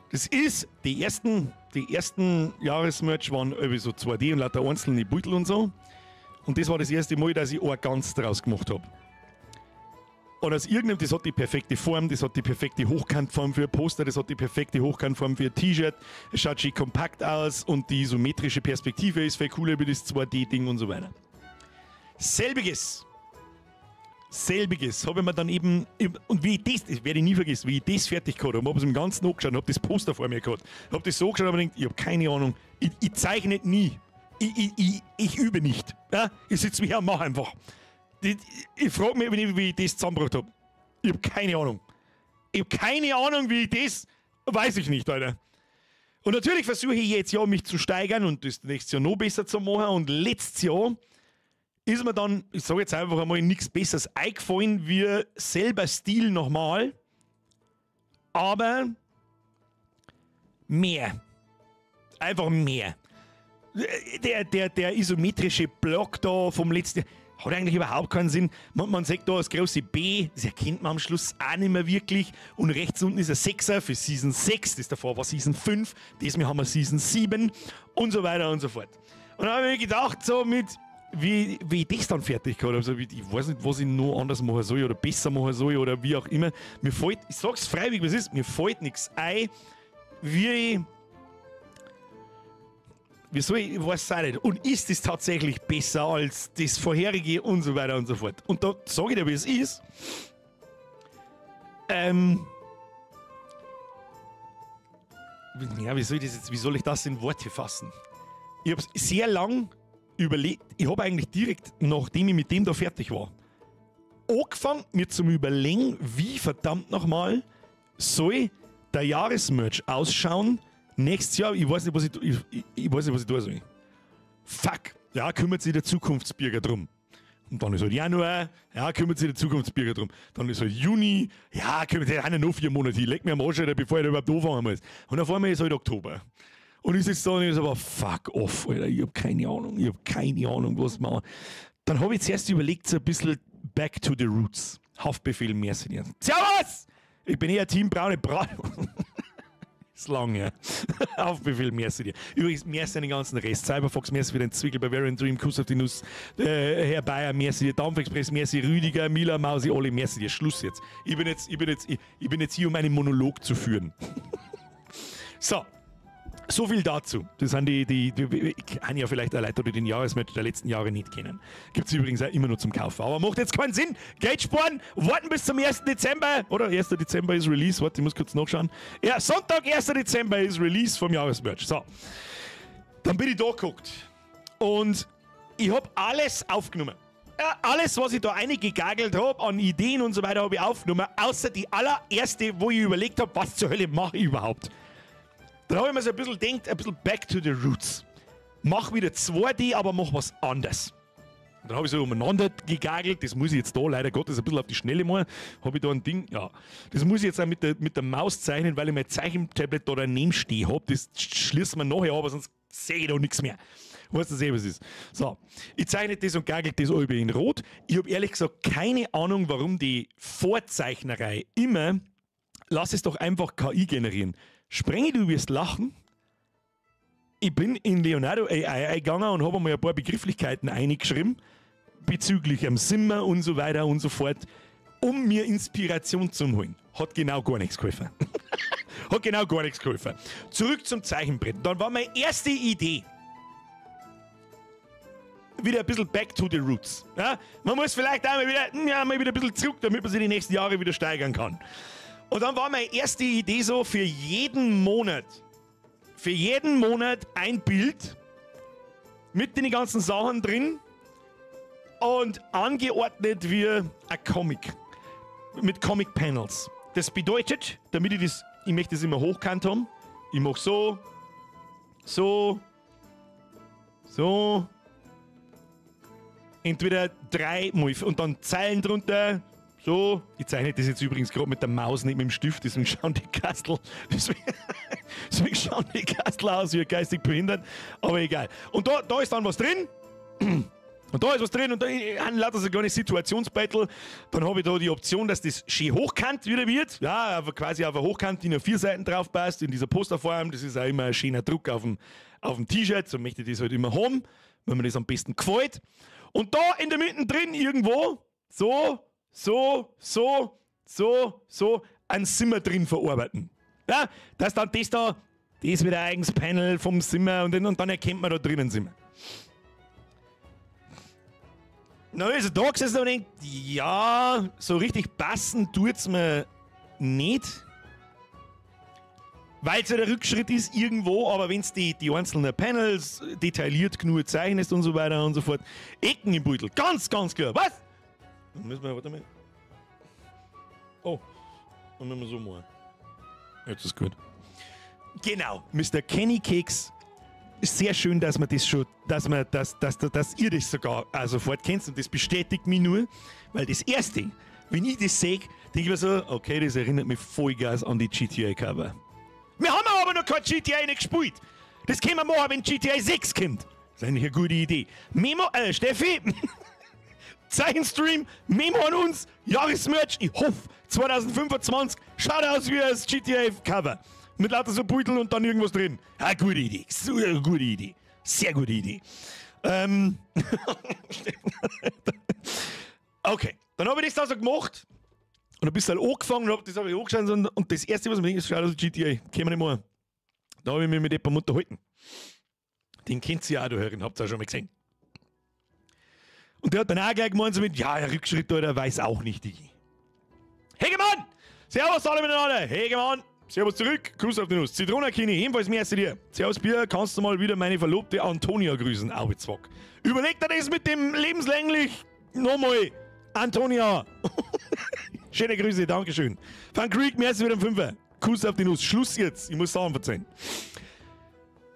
Das ist, die ersten Jahresmerch waren irgendwie so 2D und lauter einzelne Beutel und so. Und das war das erste Mal, dass ich auch ganz draus gemacht habe. Und aus irgendeinem, das hat die perfekte Form, das hat die perfekte Hochkantform für ein Poster, das hat die perfekte Hochkantform für ein T-Shirt, es schaut schön kompakt aus und die isometrische Perspektive ist viel cooler über das 2D-Ding und so weiter. Selbiges habe ich mir dann eben, und wie ich das werde ich nie vergessen, wie ich das fertig gehabt habe, habe es im Ganzen angeschaut und habe das Poster vor mir gehabt. Habe das so angeschaut und habe gedacht, ich habe keine Ahnung, ich zeichne nie, ich übe nicht. Ja? Ich sitze mir her und mache einfach. Ich frage mich, wie ich das zusammengebracht habe. Ich habe keine Ahnung. Ich habe keine Ahnung, wie ich das... Weiß ich nicht, Alter. Und natürlich versuche ich jetzt ja, mich zu steigern und das nächstes Jahr noch besser zu machen. Und letztes Jahr ist mir dann, ich sage jetzt einfach einmal, nichts Besseres eingefallen, wie selber Stil nochmal. Aber mehr. Einfach mehr. Der isometrische Block da vom letzten Jahr hat eigentlich überhaupt keinen Sinn. Man sieht da das große B, das erkennt man am Schluss auch nicht mehr wirklich. Und rechts unten ist ein 6er für Season 6, das davor war Season 5, diesmal haben wir Season 7 und so weiter und so fort. Und dann habe ich mir gedacht, so mit, wie ich das dann fertig gehabt habe, so wie, ich weiß nicht, was ich noch anders machen soll oder besser machen soll oder wie auch immer. Mir fällt, ich sag's freiwillig, was ist, mir fällt nichts ein, wie ich. Wieso? Ich weiß es auch nicht. Und ist es tatsächlich besser als das vorherige und so weiter und so fort? Und da sage ich dir, wie es ist. Ja, wie soll ich das jetzt, wie soll ich das in Worte fassen? Ich habe es sehr lang überlegt. Ich habe eigentlich direkt, nachdem ich mit dem da fertig war, angefangen, mir zum Überlegen, wie verdammt nochmal soll der Jahresmerch ausschauen. Nächstes Jahr, ich weiß nicht, was ich, ich weiß nicht, was ich tun soll. Fuck. Ja, kümmert sich der Zukunftsbürger drum. Und dann ist halt Januar, ja, kümmert sich der Zukunftsbürger drum. Dann ist halt Juni, ja, kümmert sich auch noch 4 Monate hin. Leck mir am Arsch, Alter, bevor ich da überhaupt anfangen muss. Und auf einmal ist halt Oktober. Und ich sitze da und ich so, aber fuck off, Alter, ich hab keine Ahnung, ich hab keine Ahnung, was machen. Dann habe ich zuerst überlegt, so ein bisschen back to the roots. Haftbefehl, merci dir. Servus! Ich bin eher Team braune Bratwurst. Ist lang, ja. Haftbefehl, merci dir. Übrigens, merci an den ganzen Rest. Cyberfox, merci für den Zwickel, Bavarian Dream, Kuss auf die Nuss, Herr Bayer, merci dir, Dampfexpress, merci Rüdiger, Mila, Mausi, Olli, merci dir. Schluss jetzt. Ich bin jetzt hier, um einen Monolog zu führen. So. So viel dazu. Das sind die, die, die ich kann ja vielleicht auch Leute, die den Jahresmerch der letzten Jahre nicht kennen. Gibt es übrigens auch immer noch zum Kaufen. Aber macht jetzt keinen Sinn. Geld sparen, warten bis zum 1. Dezember. Oder 1. Dezember ist Release. Warte, ich muss kurz nachschauen. Ja, Sonntag, 1. Dezember ist Release vom Jahresmerch. So. Dann bin ich da geguckt. Und ich habe alles aufgenommen. Ja, alles, was ich da eingegagelt habe an Ideen und so weiter, habe ich aufgenommen. Außer die allererste, wo ich überlegt habe, was zur Hölle mache ich überhaupt. Dann habe ich mir so ein bisschen gedacht, ein bisschen back to the roots. Mach wieder 2D, aber mach was anderes. Und dann habe ich so umeinander gegagelt, das muss ich jetzt da leider Gottes ein bisschen auf die Schnelle machen. Habe ich da ein Ding? Ja. Das muss ich jetzt auch mit der Maus zeichnen, weil ich mein Zeichentablet da daneben stehen habe. Das schließen wir nachher, aber sonst sehe ich da nichts mehr. Weißt du, eh, was ist. So, ich zeichne das und gagel das alle in Rot. Ich habe ehrlich gesagt keine Ahnung, warum die Vorzeichnerei immer, lass es doch einfach KI generieren. Sprengi, du wirst lachen. Ich bin in Leonardo AI eingegangen und habe einmal ein paar Begrifflichkeiten eingeschrieben bezüglich am Zimmer und so weiter und so fort, um mir Inspiration zu holen. Hat genau gar nichts geholfen. Hat genau gar nichts geholfen. Zurück zum Zeichenbrett. Dann war meine erste Idee wieder ein bisschen back to the roots. Ja? Man muss vielleicht einmal wieder, ja, mal wieder ein bisschen zurück, damit man sich die nächsten Jahre wieder steigern kann. Und dann war meine erste Idee so, für jeden Monat ein Bild mit den ganzen Sachen drin und angeordnet wie ein Comic. Mit Comic Panels. Das bedeutet, damit ich das, ich möchte das immer hochkant haben, ich mache so, so, so, entweder drei mal und dann Zeilen drunter, so. Ich zeichne das jetzt übrigens gerade mit der Maus, nicht mit dem Stift, deswegen schauen die Kastel aus wie geistig behindert, aber egal. Und da ist dann was drin. Und da ist was drin und da sind lauter so kleine Situationsbeutel. Dann habe ich da die Option, dass das schön hochkant wieder wird. Ja, quasi auf eine Hochkant, die nur vier Seiten drauf passt, in dieser Posterform. Das ist auch immer ein schöner Druck auf dem T-Shirt. So möchte ich das halt immer haben, wenn mir das am besten gefällt. Und da in der Mitte drin irgendwo, so, so, so, so, so, ein Zimmer drin verarbeiten. Ja, dass dann das da, das wieder ein eigenes Panel vom Zimmer und dann erkennt man da drinnen Zimmer. Na, also da gesessen und denkt, ja, so richtig passen tut's mir nicht. Weil es ja der Rückschritt ist irgendwo, aber wenn es die einzelnen Panels detailliert genug zeichnest und so weiter und so fort. Ecken im Beutel, ganz, ganz klar. Was? Dann müssen wir, warte mal. Oh, dann müssen wir so machen. Jetzt ist gut. Genau, Mr. Kenny Keks, sehr schön, dass man das schon, dass man, dass, dass, dass ihr das sogar auch sofort kennt und das bestätigt mich nur, weil das erste, wenn ich das sehe, denke ich mir so, okay, das erinnert mich Vollgas an die GTA-Cover. Wir haben aber noch kein GTA nicht gespielt. Das können wir machen, wenn GTA 6 kommt. Das ist eigentlich eine gute Idee. Memo, Steffi, Zeichenstream, Memo an uns, Jahresmerch, ich hoffe, 2025 schaut aus wie das GTA-Cover. Mit lauter so Beutel und dann irgendwas drin. Ja, gute Idee. So eine gute Idee. Sehr gute Idee. Okay, dann habe ich das da so gemacht und ein bisschen angefangen und hab das hab ich angeschaut und das Erste, was mir denkt, ist, schaut aus wie GTA. Können wir nicht machen. Da habe ich mich mit jemandem unterhalten. Den kennt ihr ja auch, du Hörerin, habt ihr auch schon mal gesehen. Und der hat dann auch gleich gemeint, so mit, ja, der Rückschritt, der weiß auch nicht, Digi. Hegemann! Servus alle miteinander! Hegemann! Servus zurück, Gruß auf die Nuss. Zitronakini, ebenfalls merci dir. Servus Bier, kannst du mal wieder meine Verlobte Antonia grüßen? Zwack. Überleg dir das mit dem lebenslänglich nochmal. Antonia. Schöne Grüße, Dankeschön. Van Creek, merci wieder am Fünfer. Kuss auf die Nuss. Schluss jetzt, ich muss Sachen verzeihen.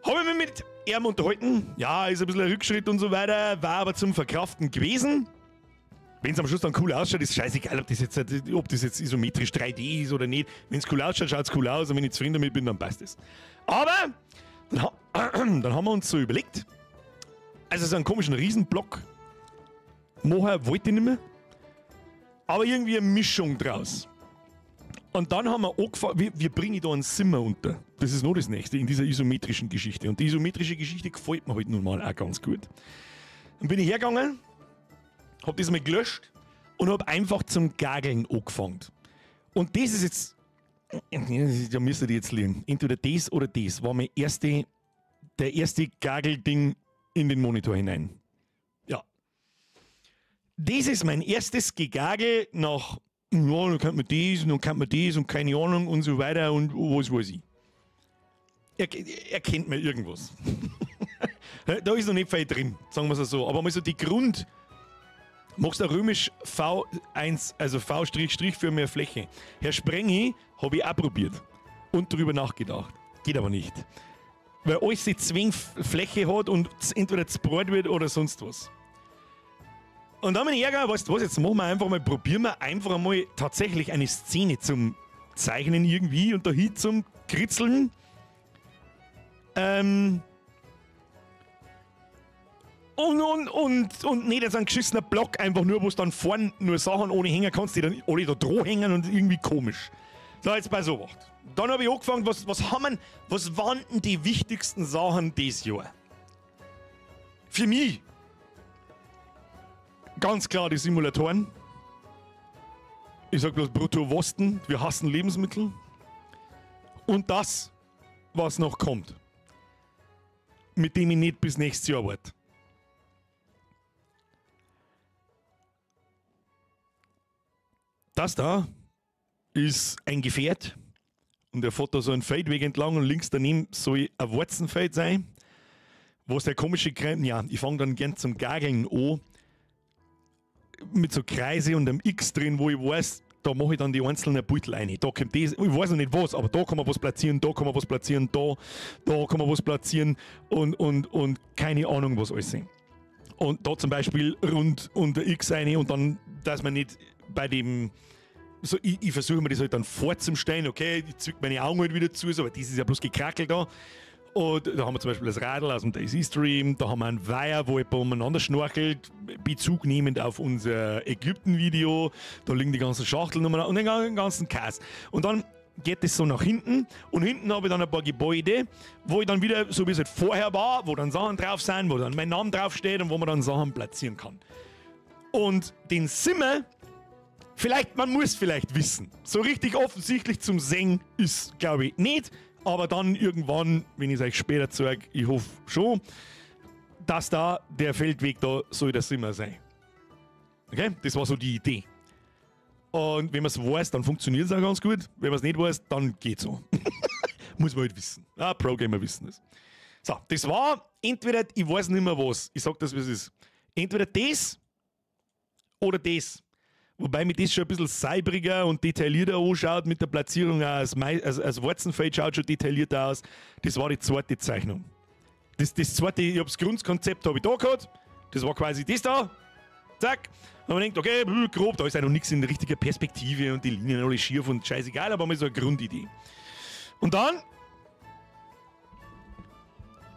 Habe ich mich mit ihm unterhalten. Ja, ist ein bisschen ein Rückschritt und so weiter, war aber zum Verkraften gewesen. Wenn es am Schluss dann cool ausschaut, ist scheißegal, ob das jetzt isometrisch 3D ist oder nicht. Wenn es cool ausschaut, schaut es cool aus und wenn ich zufrieden damit bin, dann passt es. Aber dann haben wir uns so überlegt, also so einen komischen Riesenblock machen wollte ich nicht mehr, aber irgendwie eine Mischung draus. Und dann haben wir angefangen, wir bringen da einen Zimmer unter. Das ist noch das Nächste in dieser isometrischen Geschichte. Und die isometrische Geschichte gefällt mir halt nun mal auch ganz gut. Dann bin ich hergegangen, hab das mal gelöscht und hab einfach zum Gageln angefangen. Und das ist jetzt, da müsst ihr jetzt liegen. Entweder das oder das war mein der erste Gagelding in den Monitor hinein. Ja. Das ist mein erstes Gegagel nach, ja, dann kann man das und dann kann man das und keine Ahnung und so weiter und was weiß ich. Er kennt mir irgendwas. Da ist noch nicht viel drin, sagen wir es so. Aber mal so die Grund, machst du römisch V1, also V Strich Strich für mehr Fläche. Herr Sprengi habe ich auch probiert und drüber nachgedacht. Geht aber nicht. Weil alles die Zwingfläche hat und entweder zu breit wird oder sonst was. Und dann bin ich hergegangen, weißt du was, jetzt machen wir einfach mal, probieren wir einfach einmal tatsächlich eine Szene zum Zeichnen irgendwie und dahin zum Kritzeln. Und nicht jetzt ein geschissener Block, einfach nur, wo es dann vorn nur Sachen ohne hängen kannst, die dann alle da dran hängen und irgendwie komisch. So, jetzt bei so was. Dann habe ich angefangen, was waren denn die wichtigsten Sachen dieses Jahr? Für mich ganz klar die Simulatoren. Ich sag bloß Brutto-Wosten, wir hassen Lebensmittel. Und das, was noch kommt, mit dem ich nicht bis nächstes Jahr warte. Das da ist ein Gefährt und er fährt da so einen Feldweg entlang und links daneben soll ein Warzenfeld sein, wo es der komische Kreis, ja, ich fange dann gern zum Gageln an, mit so Kreise und einem X drin, wo ich weiß, da mache ich dann die einzelnen Beutel rein. Da kommt das, ich weiß noch nicht was, aber da kann man was platzieren, da kann man was platzieren, da kann man was platzieren und keine Ahnung was alles sind. Und da zum Beispiel rund unter X rein und dann, dass man nicht bei dem, so ich versuche mir das halt dann vorzustellen, okay, ich zwick meine Augen halt wieder zu, so, aber das ist ja bloß gekrackelt da. Und da haben wir zum Beispiel das Radl aus dem DayZ Stream, da haben wir einen Weiher, wo jemand umeinander schnorchelt, Bezug nehmend auf unser Ägypten-Video, da liegen die ganzen Schachteln umeinander und den ganzen Käse. Und dann geht das so nach hinten und hinten habe ich dann ein paar Gebäude, wo ich dann wieder, so wie es halt vorher war, wo dann Sachen drauf sind, wo dann mein Name draufsteht und wo man dann Sachen platzieren kann. Und den Zimmer, vielleicht, man muss vielleicht wissen, so richtig offensichtlich zum Sehen ist, glaube ich, nicht. Aber dann irgendwann, wenn ich es euch später zeige, ich hoffe schon, dass da der Feldweg da soll das immer sein. Okay, das war so die Idee. Und wenn man es weiß, dann funktioniert es auch ganz gut. Wenn man es nicht weiß, dann geht's so. Muss man halt wissen. Ah, Pro-Gamer wissen das. So, das war entweder, ich weiß nicht mehr was, ich sag das, wie es ist. Entweder das oder das. Wobei mir das schon ein bisschen cybriger und detaillierter anschaut, mit der Platzierung auch als Warzenfeld schaut schon detaillierter aus. Das war die zweite Zeichnung. Das zweite, ich hab das Grundkonzept habe ich da gehabt. Das war quasi das da. Zack. Und man denkt, okay, grob, da ist auch noch nichts in richtiger Perspektive und die Linien alle schief und scheißegal, aber mal so eine Grundidee. Und dann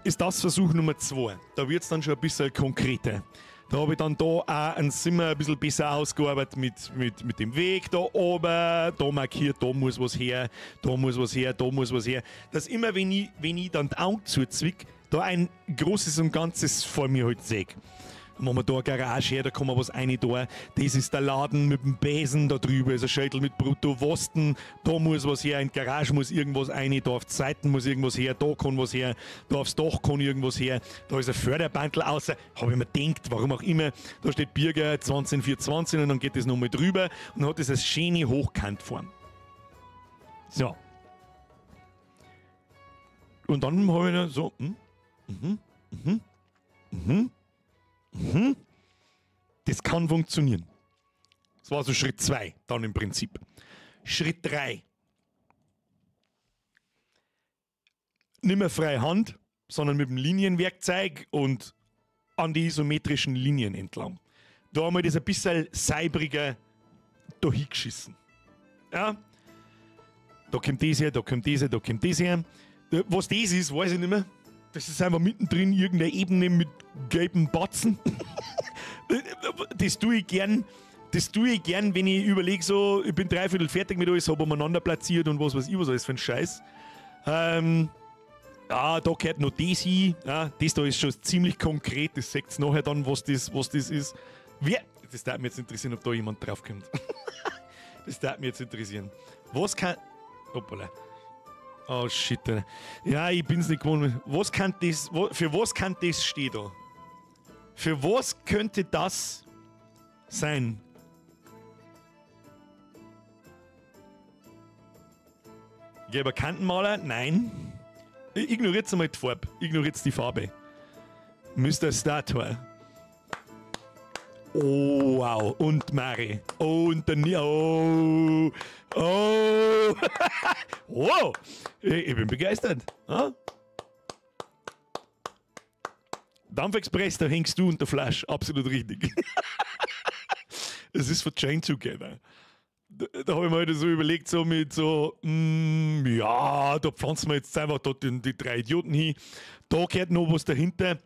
ist das Versuch Nummer 2. Da wird es dann schon ein bisschen konkreter. Da habe ich dann da auch ein Zimmer ein bisschen besser ausgearbeitet mit dem Weg da oben, da markiert, da muss was her, da muss was her, da muss was her. Dass immer, wenn ich dann die Augen zuzwick, da ein großes und Ganzes vor mir halt sehe. Dann machen wir da eine Garage her, da kann man was rein da. Das ist der Laden mit dem Besen, da drüber ist ein Schädel mit Brutto-Wosten, da muss was her, in die Garage muss irgendwas rein, da auf die Seiten muss irgendwas her, da kann was her, da aufs Dach kann irgendwas her, da ist ein Förderbandel außer, habe ich mir gedacht, warum auch immer, da steht Birger 20420 und dann geht das nochmal drüber und hat das als schöne Hochkantform. So. Und dann habe ich dann so, Das kann funktionieren. Das war so Schritt 2 dann im Prinzip. Schritt 3. Nicht mehr freie Hand, sondern mit dem Linienwerkzeug und an die isometrischen Linien entlang. Da haben wir das ein bisschen seibriger da hingeschissen. Ja? Da kommt das her, da kommt das her, da kommt das her. Was das ist, weiß ich nicht mehr. Das ist einfach mittendrin irgendeine Ebene mit gelben Batzen. Das tue ich gern. Das tue ich gern, wenn ich überlege, so, ich bin dreiviertel fertig mit alles, habe umeinander platziert und was weiß ich, was alles für ein Scheiß. Ja, da gehört noch das hin. Ja, das da ist schon ziemlich konkret, das seht's nachher dann, was das ist. Wer? Das darf mich jetzt interessieren, ob da jemand draufkommt. Das darf mich jetzt interessieren. Was kann. Hoppala. Oh shit. Ja, ich bin's nicht gewohnt. Was kann das. Für was kann das stehen da? Für was könnte das sein? Gelber Kantenmaler? Nein. Ignoriert einmal die Farbe. Ignoriert die Farbe. Mr. Stator. Oh, wow. Und Mari. Oh, und der Ni. Oh. Oh. Wow. Ich bin begeistert. Ah? Dampfexpress, da hängst du und der Flash. Absolut richtig. Es ist von Chain Together. Da habe ich mir halt so überlegt, so mit so, ja, da pflanzen wir jetzt einfach da die drei Idioten hin. Da gehört noch was dahinter.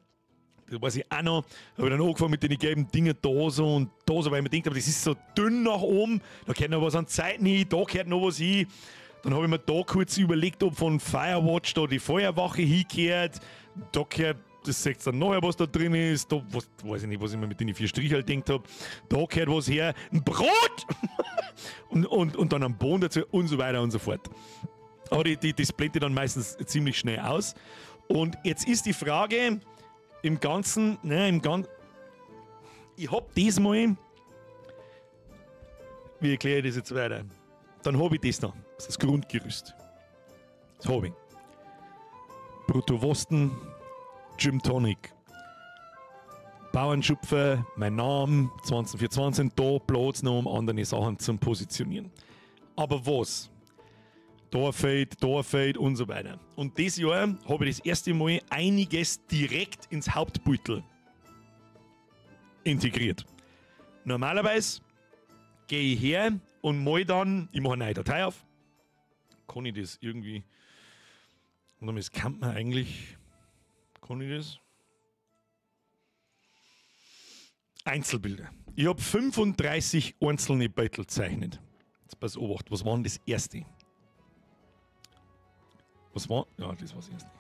Das weiß ich auch noch. Da habe ich dann angefangen mit den gelben Dingen da so und da so, weil ich mir gedacht habe, das ist so dünn nach oben. Da gehört noch was an Zeiten hin, da gehört noch was hin. Dann habe ich mir da kurz überlegt, ob von Firewatch da die Feuerwache hingehört. Da gehört, das seht ihr dann nachher, was da drin ist. Da, was, weiß ich nicht, was ich mir mit den 4 Strichel gedacht habe. Da gehört was her. Ein Brot! und dann am Boden dazu und so weiter und so fort. Aber das blendet dann meistens ziemlich schnell aus. Und jetzt ist die Frage, im Ganzen, ne, ich hab diesmal, wie erkläre ich das jetzt weiter? Dann hab ich das noch. Das ist das Grundgerüst. Das hab ich. Bruttowosten, Gym Tonic, Bauernschupfer, mein Name, 2024, da Platz noch, um andere Sachen zum Positionieren. Aber was? Da fehlt und so weiter. Und dieses Jahr habe ich das erste Mal einiges direkt ins Hauptbeutel integriert. Normalerweise gehe ich her und mal dann, ich mache eine neue Datei auf. Kann ich das irgendwie? Und dann kann man eigentlich. Kann ich das? Einzelbilder. Ich habe 35 einzelne Beutel gezeichnet. Jetzt pass auf, was war denn das erste? Was war? Ja, das war das erste.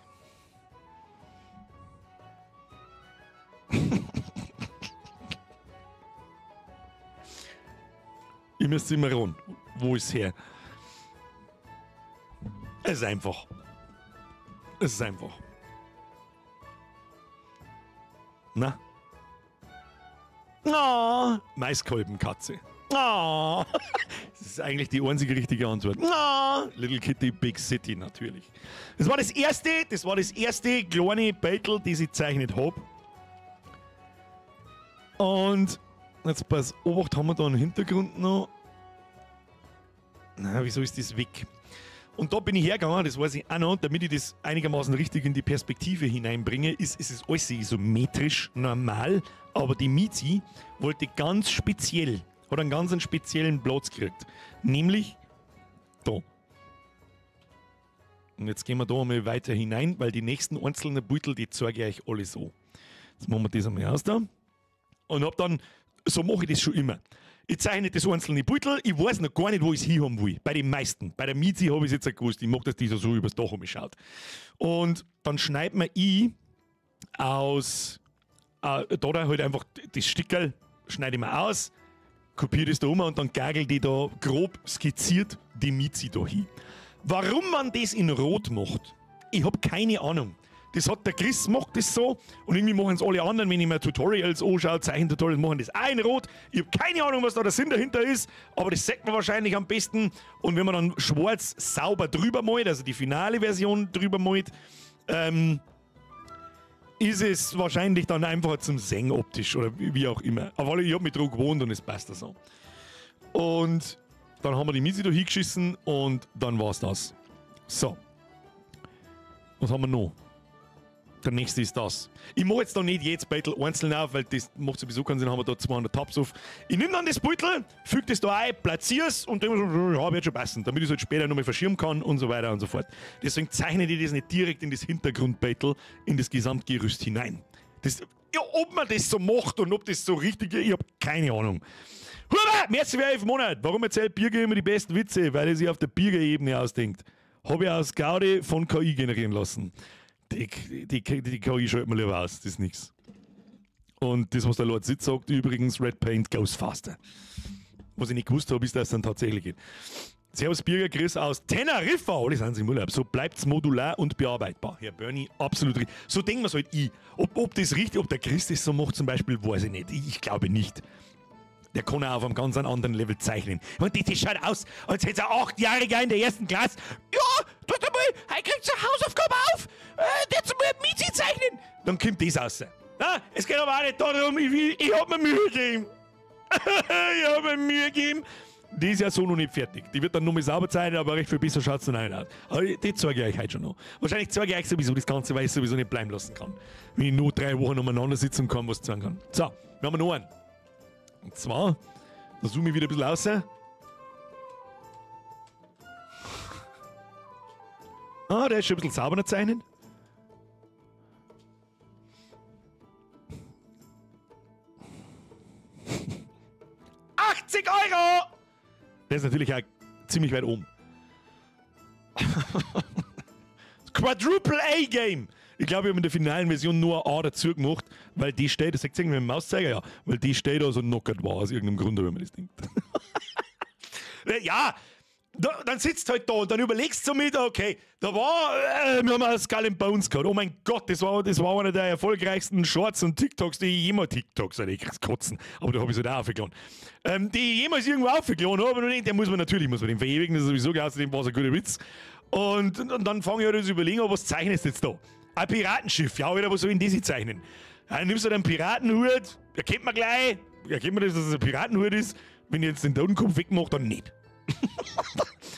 Ihr müsst immer ran. Wo ist her? Es ist einfach. Es ist einfach. Na? Na, Maiskolbenkatze. Na. Das ist eigentlich die einzige richtige Antwort. Na, Little Kitty, Big City natürlich. Das war das erste, kleine Beutel, das ich gezeichnet habe. Und jetzt pass auf, haben wir da einen Hintergrund noch. Na, wieso ist das weg? Und da bin ich hergegangen, das weiß ich auch noch, damit ich das einigermaßen richtig in die Perspektive hineinbringe, ist es alles isometrisch normal, aber die Mizi wollte ganz speziell, hat einen ganz speziellen Platz gekriegt. Nämlich da. Und jetzt gehen wir da einmal weiter hinein, weil die nächsten einzelnen Beutel, die zeige ich euch alle so. Jetzt machen wir das einmal aus da. Und hab dann, so mache ich das schon immer. Ich zeichne das einzelne Beutel, ich weiß noch gar nicht, wo ich es hinhaben will. Bei den meisten. Bei der Mizi habe ich es jetzt auch gewusst. Ich mag, dass die so übers Dach schaut. Und dann schneidet man ich aus, da halt einfach das Stickerl, schneide ich mir aus, kopiere das da um und dann gagel die da grob skizziert die Mizi da hin. Warum man das in Rot macht, ich habe keine Ahnung. Das hat der Chris, macht das so und irgendwie machen es alle anderen, wenn ich mir Tutorials anschaue, Zeichentutorials, machen das auch in Rot. Ich habe keine Ahnung, was da der Sinn dahinter ist, aber das sieht man wahrscheinlich am besten. Und wenn man dann schwarz sauber drüber malt, also die finale Version drüber malt, ist es wahrscheinlich dann einfacher zum Sehen optisch oder wie auch immer. Aber ich habe mich dran gewohnt und es passt da so. Und dann haben wir die Misi da hingeschissen und dann war's das. So. Was haben wir noch? Der nächste ist das. Ich mache jetzt da nicht jedes Beutel einzeln auf, weil das macht sowieso keinen Sinn, haben wir da 200 Tabs auf. Ich nehme dann das Beutel, füge das da ein, platziere es und denke mir so, ja, wird schon passen, damit ich es halt später nochmal verschirmen kann und so weiter und so fort. Deswegen zeichne ich das nicht direkt in das Hintergrundbeutel, in das Gesamtgerüst hinein. Das, ja, ob man das so macht und ob das so richtig ist, ich habe keine Ahnung. Huber, merci für 11 Monate. Warum erzählt Birger immer die besten Witze? Weil er sich auf der Birger-Ebene ausdenkt. Habe ich aus Gaudi von KI generieren lassen. Die KI schaltet man lieber aus, das ist nichts. Und das, was der Lord Sid sagt, übrigens, Red Paint goes faster. Was ich nicht gewusst habe, ist, dass es dann tatsächlich geht. Servus Birger, Chris aus Teneriffa, alle sind im Urlaub. So bleibt's modular und bearbeitbar. Herr Bernie, absolut richtig. So denken wir's halt ich. Ob das richtig, ob der Chris das so macht zum Beispiel, weiß ich nicht. Ich glaube nicht. Der kann auch auf einem ganz anderen Level zeichnen. Und das schaut aus, als hätte er 8-Jähriger in der ersten Klasse. Ja, tut einmal, heute kriegst du eine Hausaufgabe auf. Jetzt mal Mizi zeichnen. Dann kommt das raus. Na, es geht aber auch nicht darum, ich hab mir Mühe gegeben. Ich hab mir Mühe gegeben. Die ist ja so noch nicht fertig. Die wird dann nochmal sauber zeichnen, aber recht viel besser schaut es dann auch nicht aus. Aber die zeige ich euch heute schon noch. Wahrscheinlich zeige ich euch sowieso das Ganze, weil ich es sowieso nicht bleiben lassen kann. Wenn ich nur 3 Wochen umeinander sitzen und kaum was zeigen kann. So, wir haben noch einen. Und zwar, da zoome ich wieder ein bisschen raus. Ah, der ist schon ein bisschen sauberer zeichnen. €80! Der ist natürlich auch ziemlich weit oben. Quadruple A Game! Ich glaube, ich habe in der finalen Version nur ein A dazu gemacht, weil die steht, das sagt irgendwie mit dem Mauszeiger, ja, weil die steht da so knockert war, aus irgendeinem Grund, wenn man das denkt. Ja, dann sitzt halt da und dann überlegst du mit, okay, da war, wir haben auch Skull and Bones gehabt. Oh mein Gott, das war einer der erfolgreichsten Shorts und TikToks, die ich jemals, TikToks, Alter, ich krieg's kotzen, aber da habe ich es halt auch aufgeladen. Die ich jemals irgendwo aufgeladen habe, und den muss man natürlich, muss man den verewigen, das ist sowieso klar, außerdem war es ein guter Witz. Und dann fange ich halt an zu überlegen, oh, was zeichnest du jetzt da? Ein Piratenschiff, ja, Alter, was soll ich denn das zeichnen? Dann nimmst du einen Piratenhut, erkennt man gleich, erkennt man das, dass es ein Piratenhut ist. Wenn ich jetzt den Totenkopf wegmache, dann nicht.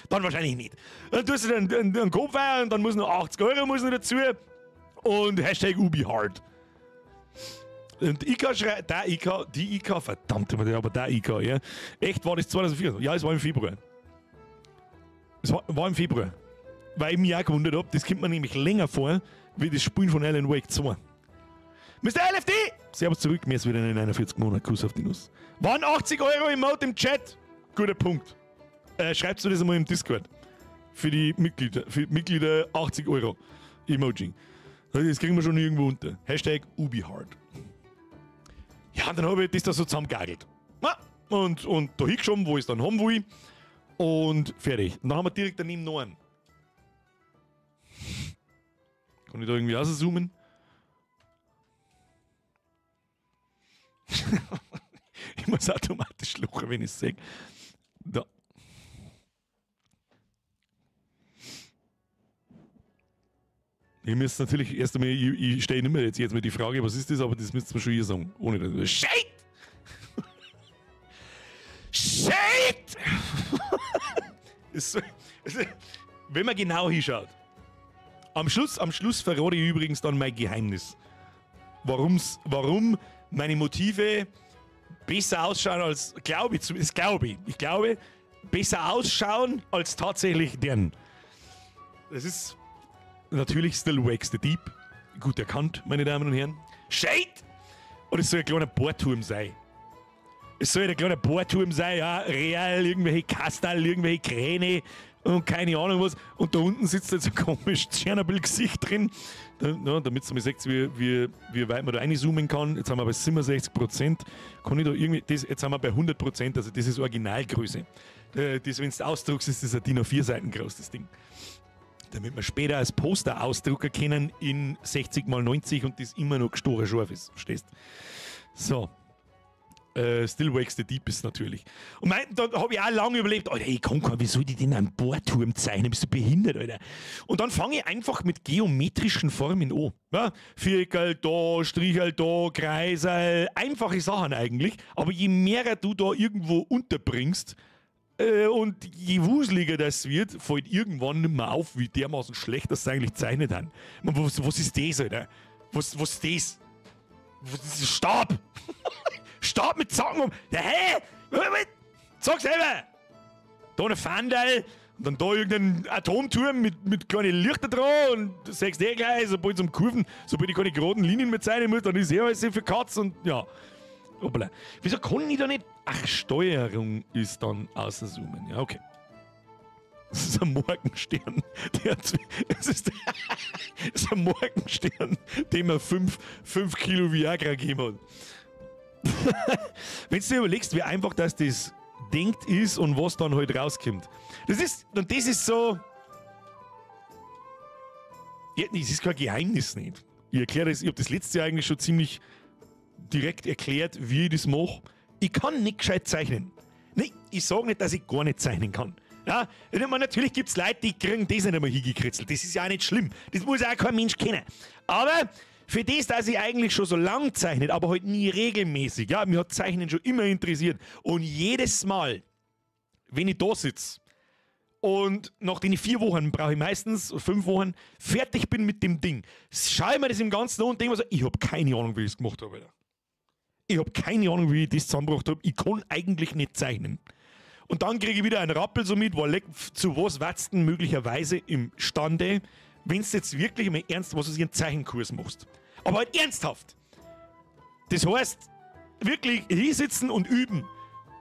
Dann wahrscheinlich nicht. Dann tust du den Kopf ein und dann muss noch 80 € muss noch dazu und Hashtag UbiHard. Und IK schreibt, der IK, die IK, verdammt, aber der IK, ja. Echt, war das 2004? Ja, es war im Februar. Es war im Februar. Weil ich mich auch gewundert habe, das kommt mir nämlich länger vor, wie das Spielen von Alan Wake 2. Mr. LFD! Servus zurück, mir ist wieder in 41 Monaten. Kuss auf die Nuss. Waren 80 € im Mode im Chat? Guter Punkt. Schreibst du das einmal im Discord? Für die Mitglieder. Für Mitglieder 80 €. Emoji. Das kriegen wir schon irgendwo unter. Hashtag UbiHard. Ja, und dann habe ich das da so zusammengegelt. Und da hingeschoben, wo ich es dann haben will. Und fertig. Und dann haben wir direkt daneben noch einen. Kann ich da irgendwie rauszoomen? Ich muss automatisch lachen, wenn ich es sehe. Da. Ich müsste natürlich erst einmal, ich stelle nicht mehr jetzt mal die Frage, was ist das, aber das müsst ihr mir schon hier sagen. Ohne das. Shit! Shit! Wenn man genau hinschaut. Am Schluss verrate ich übrigens dann mein Geheimnis. Warum meine Motive besser ausschauen als, glaube ich, das glaube ich, ich glaube, besser ausschauen als tatsächlich deren. Das ist natürlich still wakes the deep. Gut erkannt, meine Damen und Herren. Shade! Und es soll ein kleiner Bohrturm sein. Es soll ein kleiner Bohrturm sein, ja, real, irgendwelche Kastal, irgendwelche Kräne und keine Ahnung was. Und da unten sitzt jetzt ein komisches Tschernobyl-Gesicht drin. Da, ja, damit ihr mal seht, wie weit man da reinzoomen kann. Jetzt haben wir bei 67%. Kann ich da irgendwie, das, jetzt sind wir bei 100%, also das ist Originalgröße. Das, wenn du ausdruckst, ist das ein DIN A4 Seiten groß, das Ding. Damit wir später als Poster ausdrucken können in 60x90 und das immer noch gestochen scharf ist. Verstehst? So. Still Wakes the Deep ist natürlich. Und da habe ich auch lange überlegt, Alter, ich kann kein, wie soll ich denn einen Bohrturm zeichnen? Bist du behindert, Alter? Und dann fange ich einfach mit geometrischen Formen an. Ja? Viereckerl da, Stricherl da, Kreiserl, einfache Sachen eigentlich. Aber je mehr du da irgendwo unterbringst, und je wuseliger das wird, fällt irgendwann nicht mehr auf, wie dermaßen schlecht das eigentlich zeichnet haben. Was ist das, Alter? Was ist das? Was ist Stab! Stab mit Zacken um. Ja, hä? Sag selber! Da eine Fandel und dann da irgendein Atomturm mit kleinen Lichter dran und du sagst eh gleich, sobald es um Kurven, sobald ich keine geraden Linien mehr zeichnen muss, dann ist eh alles für Katz und ja. Hoppala. Wieso kann ich da nicht? Ach, Steuerung ist dann außerzoomen. Ja, okay. Das ist ein Morgenstern. Das ist ein Morgenstern, dem er 5 Kilo Viagra gegeben hat. Wenn du dir überlegst, wie einfach das denkt ist und was dann halt rauskommt. Das ist so. Ja, das ist kein Geheimnis nicht. Ich erkläre das, ich habe das letzte Jahr eigentlich schon ziemlich direkt erklärt, wie ich das mache. Ich kann nicht gescheit zeichnen. Nee, ich sage nicht, dass ich gar nicht zeichnen kann. Ja, ich meine, natürlich gibt es Leute, die kriegen das nicht einmal hingekritzelt. Das ist ja auch nicht schlimm. Das muss auch kein Mensch kennen. Aber für das, dass ich eigentlich schon so lang zeichnet, aber halt nie regelmäßig. Ja, mir hat Zeichnen schon immer interessiert. Und jedes Mal, wenn ich da sitze und nach den 4 Wochen, brauche ich meistens 5 Wochen, fertig bin mit dem Ding, schaue ich mir das im Ganzen an und denke mir so, ich habe keine Ahnung, wie ich es gemacht habe. Alter. Ich habe keine Ahnung, wie ich das zusammengebracht habe. Ich kann eigentlich nicht zeichnen. Und dann kriege ich wieder einen Rappel so mit, weil zu was warst denn möglicherweise imstande, wenn du jetzt wirklich mal ernst, was du einen Zeichenkurs machst. Aber halt ernsthaft. Das heißt, wirklich hinsitzen und üben.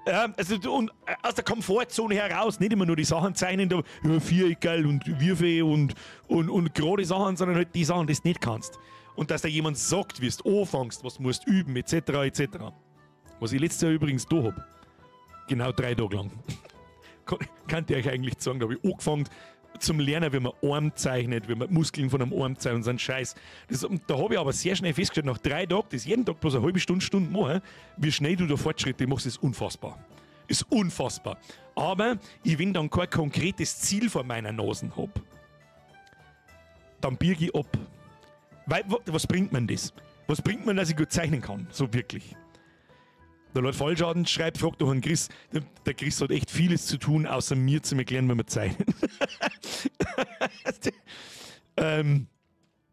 Ja, also, und aus der Komfortzone heraus, nicht immer nur die Sachen zeichnen, da, ja, Viereckerl und Würfel und gerade Sachen, sondern halt die Sachen, die du nicht kannst. Und dass da jemand sagt, wie du anfängst, was musst du üben, etc., etc. Was ich letztes Jahr übrigens da hab. Genau 3 Tage lang. Kann ich euch eigentlich sagen, da habe ich angefangen zum Lernen, wie man Arm zeichnet, wie man Muskeln von einem Arm zeichnet und so einen Scheiß. Und da habe ich aber sehr schnell festgestellt, nach 3 Tagen, das jeden Tag bloß eine halbe Stunde machen, wie schnell du da Fortschritte machst, ist unfassbar. Ist unfassbar. Aber ich, wenn dann kein konkretes Ziel vor meiner Nase habe, dann biege ich ab. Weil, was bringt man das? Was bringt man, dass ich gut zeichnen kann? So wirklich. Der Lord Fallschaden schreibt, fragt doch an Chris. Der Chris hat echt vieles zu tun, außer mir zu erklären, wenn wir zeichnen.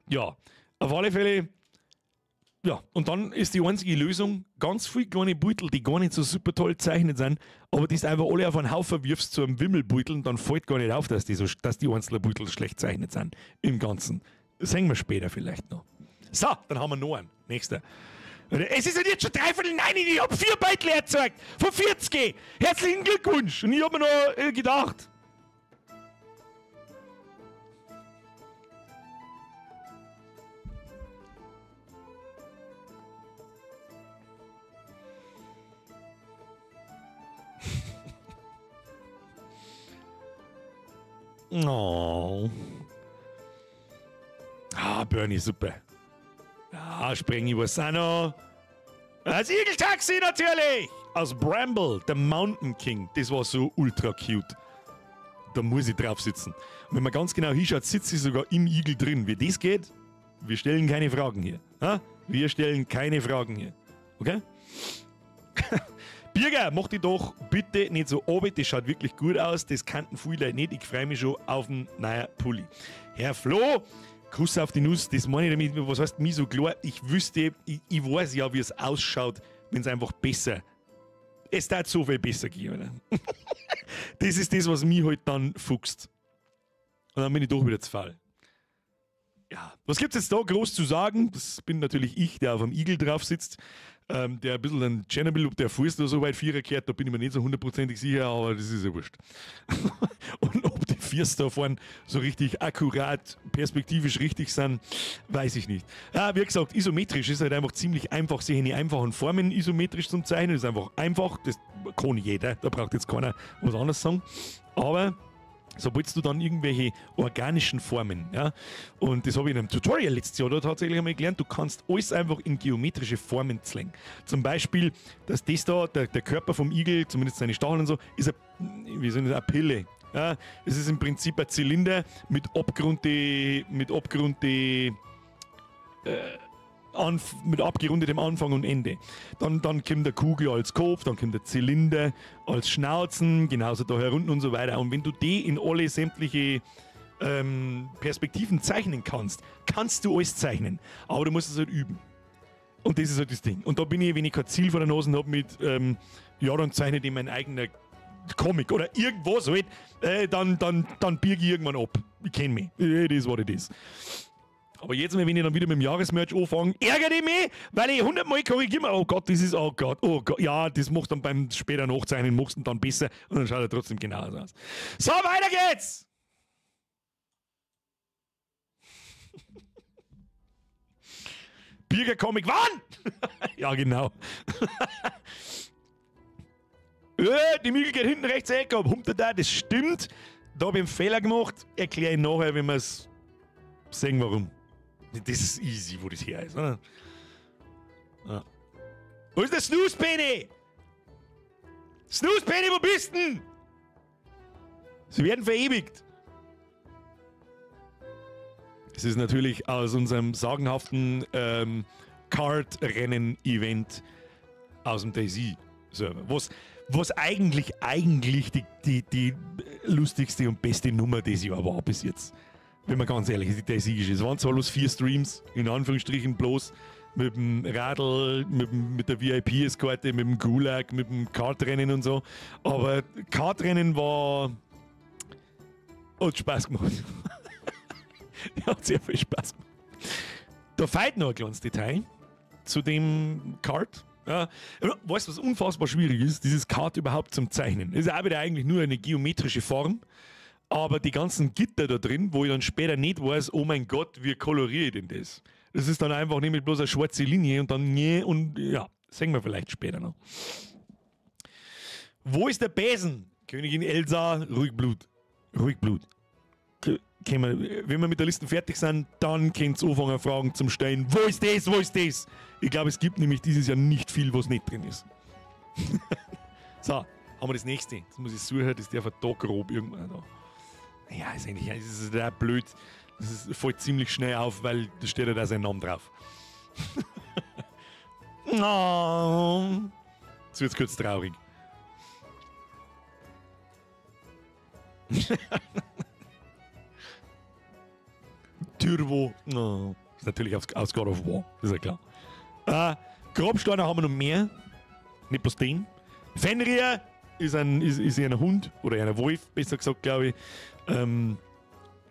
Ja, auf alle Fälle. Ja, und dann ist die einzige Lösung, ganz viele kleine Beutel, die gar nicht so super toll gezeichnet sind, aber die du einfach alle auf einen Haufen wirfst zu einem Wimmelbeutel und dann fällt gar nicht auf, dass die einzelnen Beutel schlecht gezeichnet sind im Ganzen. Das sehen wir später vielleicht noch. So, dann haben wir noch einen. Nächster. Es ist ja jetzt schon 8:45, ich hab 4 Beutel erzeugt. Von 40. Herzlichen Glückwunsch. Und ich hab mir noch gedacht. Oh. Ah, Bernie, super. Ja, spring ich was auch noch. Das Igeltaxi natürlich! Aus Bramble, der Mountain King. Das war so ultra cute. Da muss ich drauf sitzen. Und wenn man ganz genau hinschaut, sitze ich sogar im Igel drin. Wie das geht, wir stellen keine Fragen hier. Ha? Wir stellen keine Fragen hier. Okay? Birger, mach dich doch bitte nicht so oben. Das schaut wirklich gut aus. Das kannten viele Leute nicht. Ich freue mich schon auf den neuen Pulli. Herr Flo, Kuss auf die Nuss, das meine ich damit, was heißt mir so klar, ich wüsste, ich weiß ja, wie es ausschaut, wenn es einfach besser, es darf so viel besser gehen, oder? Das ist das, was mich halt dann fuchst. Und dann bin ich doch wieder zu faul. Ja, was gibt's jetzt da groß zu sagen? Das bin natürlich ich, der auf dem Igel drauf sitzt, der ein bisschen ein Tschernobyl, ob der Fuß da so weit Vierer kehrt, da bin ich mir nicht so hundertprozentig sicher, aber das ist ja wurscht. Und ob die Viers da vorne so richtig akkurat, perspektivisch richtig sind, weiß ich nicht. Ja, wie gesagt, isometrisch ist halt einfach ziemlich einfach, sich in die einfachen Formen isometrisch zum Zeichnen, das ist einfach einfach, das kann jeder, da braucht jetzt keiner was anderes sagen, aber sobald du dann irgendwelche organischen Formen, ja, und das habe ich in einem Tutorial letztes Jahr da tatsächlich einmal gelernt, du kannst alles einfach in geometrische Formen zwängen. Zum Beispiel, dass das da, der Körper vom Igel, zumindest seine Stacheln und so, ist eine, wie soll ich das, eine Pille. Ja, es ist im Prinzip ein Zylinder mit abgerundetem Anfang und Ende. Dann kommt der Kugel als Kopf, dann kommt der Zylinder als Schnauzen, genauso da herunten und so weiter. Und wenn du die in alle sämtliche Perspektiven zeichnen kannst, kannst du alles zeichnen. Aber du musst es halt üben. Und das ist halt das Ding. Und da bin ich, wenn ich kein Ziel vor der Nase habe mit, ja, dann zeichne ich mein eigener Comic oder irgendwas halt, dann biege ich irgendwann ab. Ich kenn mich. It is what it is. Aber jetzt mal, wenn ich dann wieder mit dem Jahresmerch anfange, ärgere ich mich, weil ich 100-mal korrigiere. Oh Gott, das ist, oh Gott, oh Gott. Ja, das macht dann beim später Nachzeichnen, machst du dann besser und dann schaut er trotzdem genauso aus. So, weiter geht's! Birger-Comic, wann? Ja, genau. Die Mikl geht hinten rechts weg, ab, hummt er da, das stimmt. Da hab ich einen Fehler gemacht, erkläre ich nachher, wenn wir's sehen, warum. Das ist easy, wo das her ist, oder? Ja. Wo ist der Snooze Penny? Snooze Penny, wo bist denn? Sie werden verewigt. Es ist natürlich aus unserem sagenhaften Kart-Rennen-Event aus dem DayZ-Server. Was eigentlich die lustigste und beste Nummer dieses Jahr war bis jetzt. Wenn man ganz ehrlich ist, die DayZ-Geschichte. Es waren zwar bloß 4 Streams, in Anführungsstrichen bloß, mit dem Radl, mit der V I P-Eskorte, mit dem Gulag, mit dem Kartrennen und so. Aber Kartrennen war... hat Spaß gemacht. Hat sehr viel Spaß gemacht. Da fehlt noch ein kleines Detail zu dem Kart. Ja, weißt du, was unfassbar schwierig ist? Dieses Kart überhaupt zum Zeichnen. Das ist auch wieder eigentlich nur eine geometrische Form. Aber die ganzen Gitter da drin, wo ich dann später nicht weiß, oh mein Gott, wie koloriere ich denn das? Das ist dann einfach nämlich bloß eine schwarze Linie und dann, nee, und ja, sehen wir vielleicht später noch. Wo ist der Besen? Königin Elsa, ruhig Blut. Ruhig Blut. Wenn wir mit der Liste fertig sind, dann könnt ihr anfangen, Fragen zum stellen. Wo ist das? Wo ist das? Ich glaube, es gibt nämlich dieses Jahr nicht viel, was nicht drin ist. So, haben wir das nächste. Jetzt muss ich suchen, das darf da grob irgendwann da. Ja, ist eigentlich, das ist ja blöd. Das fällt ziemlich schnell auf, weil da steht ja da sein Name drauf. No. Jetzt wird's kurz traurig. Turbo. No. Ist natürlich aus God of War, ist ja klar. Grabsteine haben wir noch mehr. Nicht bloß den. Fenrir ist ein Hund oder ein Wolf, besser gesagt, glaube ich.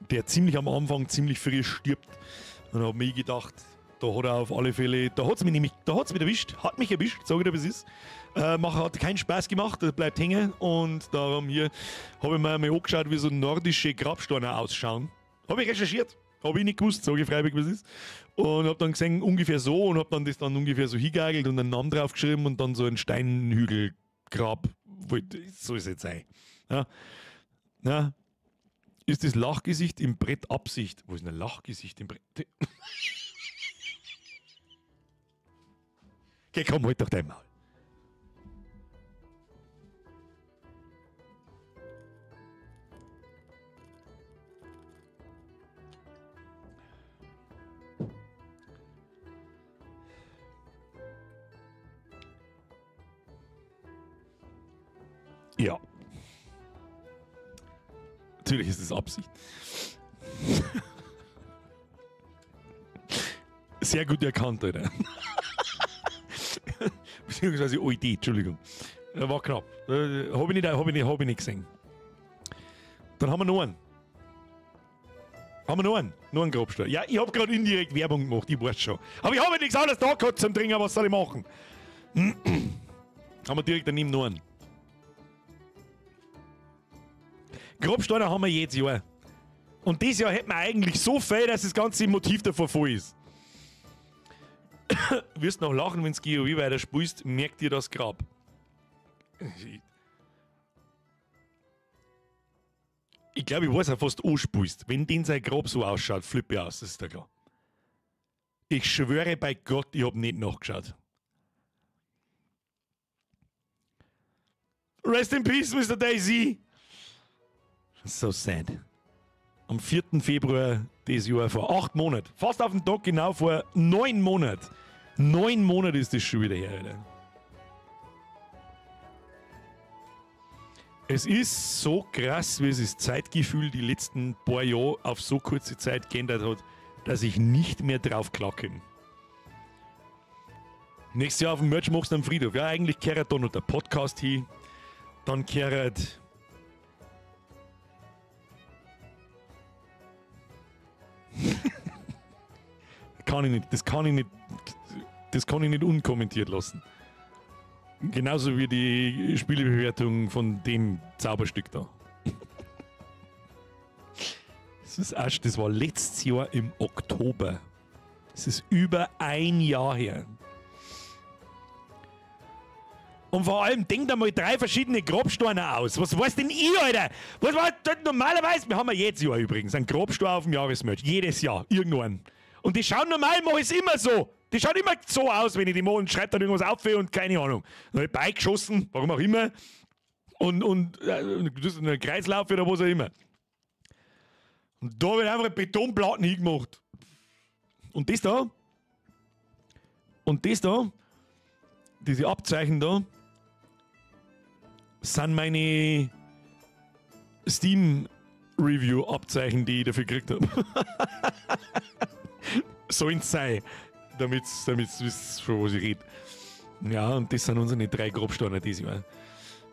Der ziemlich am Anfang ziemlich früh stirbt. Und da hab ich gedacht, da hat er auf alle Fälle, da hat's mich nämlich, da hat's mich erwischt, hat mich erwischt, sag ich dir, wie es ist. Hat keinen Spaß gemacht, das bleibt hängen. Und darum hier hab ich mir mal angeschaut, wie so nordische Grabsteine ausschauen. Hab ich recherchiert. Hab ich nicht gewusst, sag ich freiwillig, was ist. Und hab dann gesehen, ungefähr so, und hab dann das dann ungefähr so hingeigelt und einen Namen draufgeschrieben und dann so ein Steinhügelgrab. So ist es jetzt sein. Ja. Ja. Ist das Lachgesicht im Brett Absicht? Wo ist denn ein Lachgesicht im Brett? Geh, komm, halt doch dein Maul. Ja. Natürlich ist es Absicht. Sehr gut erkannt, Alter. Beziehungsweise OID, Entschuldigung. War knapp. Hab ich nicht, hab ich nicht, hab ich nicht gesehen. Dann haben wir noch einen. Haben wir noch einen? Noch einen Grabstein. Ja, ich hab grad indirekt Werbung gemacht, ich weiß schon. Aber ich hab ja nichts anderes da gehabt zum Trinken, was soll ich machen? Haben wir direkt daneben noch einen. Grabsteine haben wir jedes Jahr. Und dieses Jahr hätten wir eigentlich so viel, dass das ganze Motiv davor voll ist. Wirst noch lachen, wenn's GOW weiter spielst, merkt dir das Grab. Ich glaube, ich weiß auch fast, du anspielst. Wenn den sein Grab so ausschaut, flippe ich aus, das ist ja klar. Ich schwöre bei Gott, ich hab nicht nachgeschaut. Rest in Peace, Mister DayZ. So sad. Am 4. Februar dieses Jahr, vor 8 Monaten. Fast auf den Tag genau vor 9 Monaten. 9 Monate ist das schon wieder her, Alter. Es ist so krass, wie es das Zeitgefühl die letzten paar Jahre auf so kurze Zeit geändert hat, dass ich nicht mehr drauf klarkomme. Nächstes Jahr auf dem Merch machst du am Friedhof. Ja, eigentlich kehrt da noch der Podcast hin. Dann kehrt. Kann ich nicht, das kann ich nicht, das kann ich nicht unkommentiert lassen. Genauso wie die Spielebewertung von dem Zauberstück da. Das ist Asch, das war letztes Jahr im Oktober. Das ist über ein Jahr her. Und vor allem denkt einmal 3 verschiedene Grabsteine aus. Was weiß denn ich, Alter? Was war das normalerweise? Wir haben ja jedes Jahr übrigens einen Grabstein auf dem Jahresmerch. Jedes Jahr. Irgendwann. Und die schauen normal, mach ich's immer so. Die schauen immer so aus, wenn ich die mache und schreibe dann irgendwas auf und keine Ahnung. Dann hab ich beigeschossen, warum auch immer. Und das ist ein Kreislauf oder was auch immer. Und da wird einfach eine Betonplatten hingemacht. Und das da, diese Abzeichen da, sind meine Steam-Review-Abzeichen, die ich dafür gekriegt habe. Sollen's sein, damit's wisst, von was ich rede. Ja, und das sind unsere 3 Grabsteine dieses Jahr.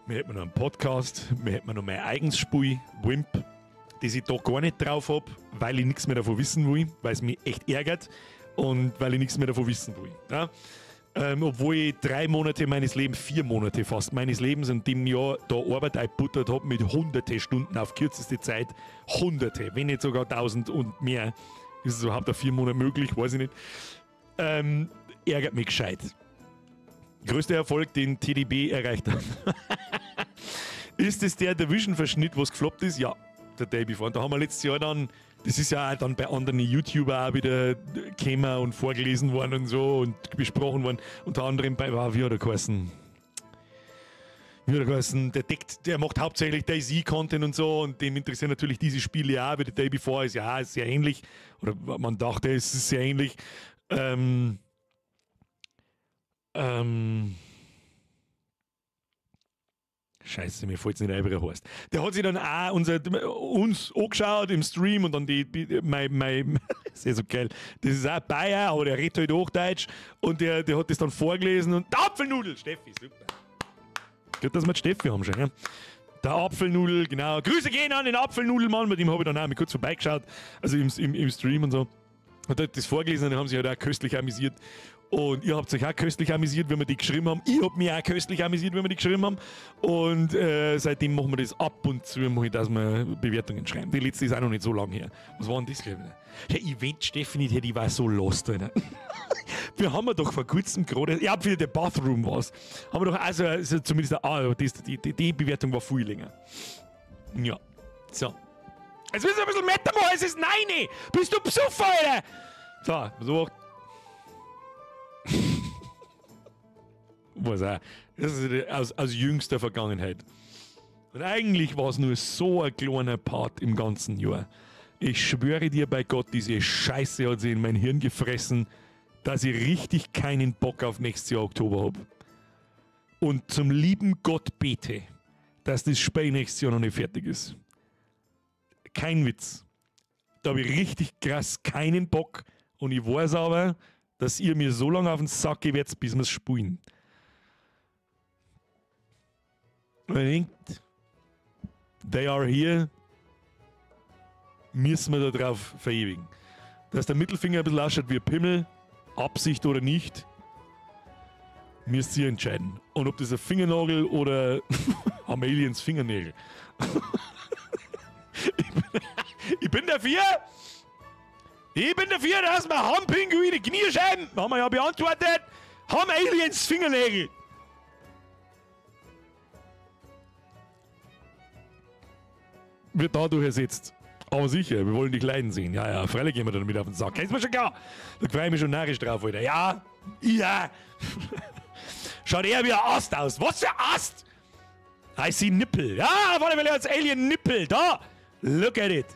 Wir hätten noch einen Podcast, wir hätten noch mein eigenes Spiel, Wimp, das ich da gar nicht drauf hab, weil ich nichts mehr davon wissen will, weil es mich echt ärgert und weil ich nichts mehr davon wissen will. Ja? Obwohl ich 3 Monate meines Lebens, 4 Monate fast meines Lebens in dem Jahr da Arbeit eingebuttert hab mit hunderte Stunden auf kürzeste Zeit, hunderte, wenn nicht sogar 1000 und mehr. Ist es überhaupt auf 4 Monate möglich? Weiß ich nicht. Ärgert mich gescheit. Größter Erfolg, den TDB erreicht hat. Ist es der Division-Verschnitt, was gefloppt ist? Ja, der Day Before. Und da haben wir letztes Jahr dann, das ist ja auch dann bei anderen YouTuber auch wieder gekommen und vorgelesen worden und so und besprochen worden. Unter anderem bei, wow, wie hat er geheißen? Wie hat er geheißen? Der deckt, der macht hauptsächlich DayZ-Content und so und dem interessieren natürlich diese Spiele auch, wie der Day Before ist ja auch sehr ähnlich. Oder man dachte, es ist sehr ähnlich. Scheiße, mir fällt's nicht ein, wie er heißt. Der hat sich dann auch uns angeschaut im Stream und dann mein ist ja so geil. Das ist auch Bayer, aber der redet halt Hochdeutsch und der hat das dann vorgelesen und der Apfelnudel, Steffi, super. Gut, dass wir die Steffi haben schon, ja? Der Apfelnudel, genau. Grüße gehen an den Apfelnudelmann, bei dem habe ich dann auch mal kurz vorbeigeschaut, also im Stream und so. Und hat das vorgelesen und dann haben sich halt auch köstlich amüsiert. Und ihr habt euch auch köstlich amüsiert, wenn wir die geschrieben haben. Ich hab mich auch köstlich amüsiert, wenn wir die geschrieben haben. Und seitdem machen wir das ab und zu, dass wir Bewertungen schreiben. Die letzte ist auch noch nicht so lange her. Was war denn das, glaube ich? Ja, ich wenn Steffi nicht hätte, ich war so lost, Alter. Wir haben ja doch vor kurzem gerade, ja, für The Bathroom war's. Haben wir doch also zumindest, die Bewertung war viel länger. Ja, so. Jetzt müssen wir ein bisschen Meter machen, es ist 9! Bist du Psuffer, Alter? So, so. Was auch. Das ist aus jüngster Vergangenheit. Und eigentlich war es nur so ein kleiner Part im ganzen Jahr. Ich schwöre dir bei Gott, diese Scheiße hat sich in mein Hirn gefressen, dass ich richtig keinen Bock auf nächstes Jahr Oktober hab. Und zum lieben Gott bete, dass das Spiel nächstes Jahr noch nicht fertig ist. Kein Witz. Da habe ich richtig krass keinen Bock. Und ich weiß aber, dass ihr mir so lange auf den Sack geht, bis wir es spielen. Und ich denkt, they are here, müssen wir da drauf verewigen. Dass der Mittelfinger ein bisschen ausschaut wie ein Pimmel, Absicht oder nicht, müsst ihr entscheiden. Und ob das ein Fingernagel oder haben Aliens Fingernägel. Ich bin dafür! Ich bin dafür, dass wir haben Pinguine Kniescheiben! Haben wir ja beantwortet! Haben Aliens Fingernägel! Wird dadurch ersetzt. Aber sicher, wir wollen dich leiden sehen. Ja, ja, freilich gehen wir dann mit auf den Sack. Ist mir schon klar. Da freue ich mich schon narrisch drauf, Alter. Ja, ja. Schaut eher wie ein Ast aus. Was für Ast? I see Nippel. Ja, warte mal, als Alien Nippel. Da. Look at it.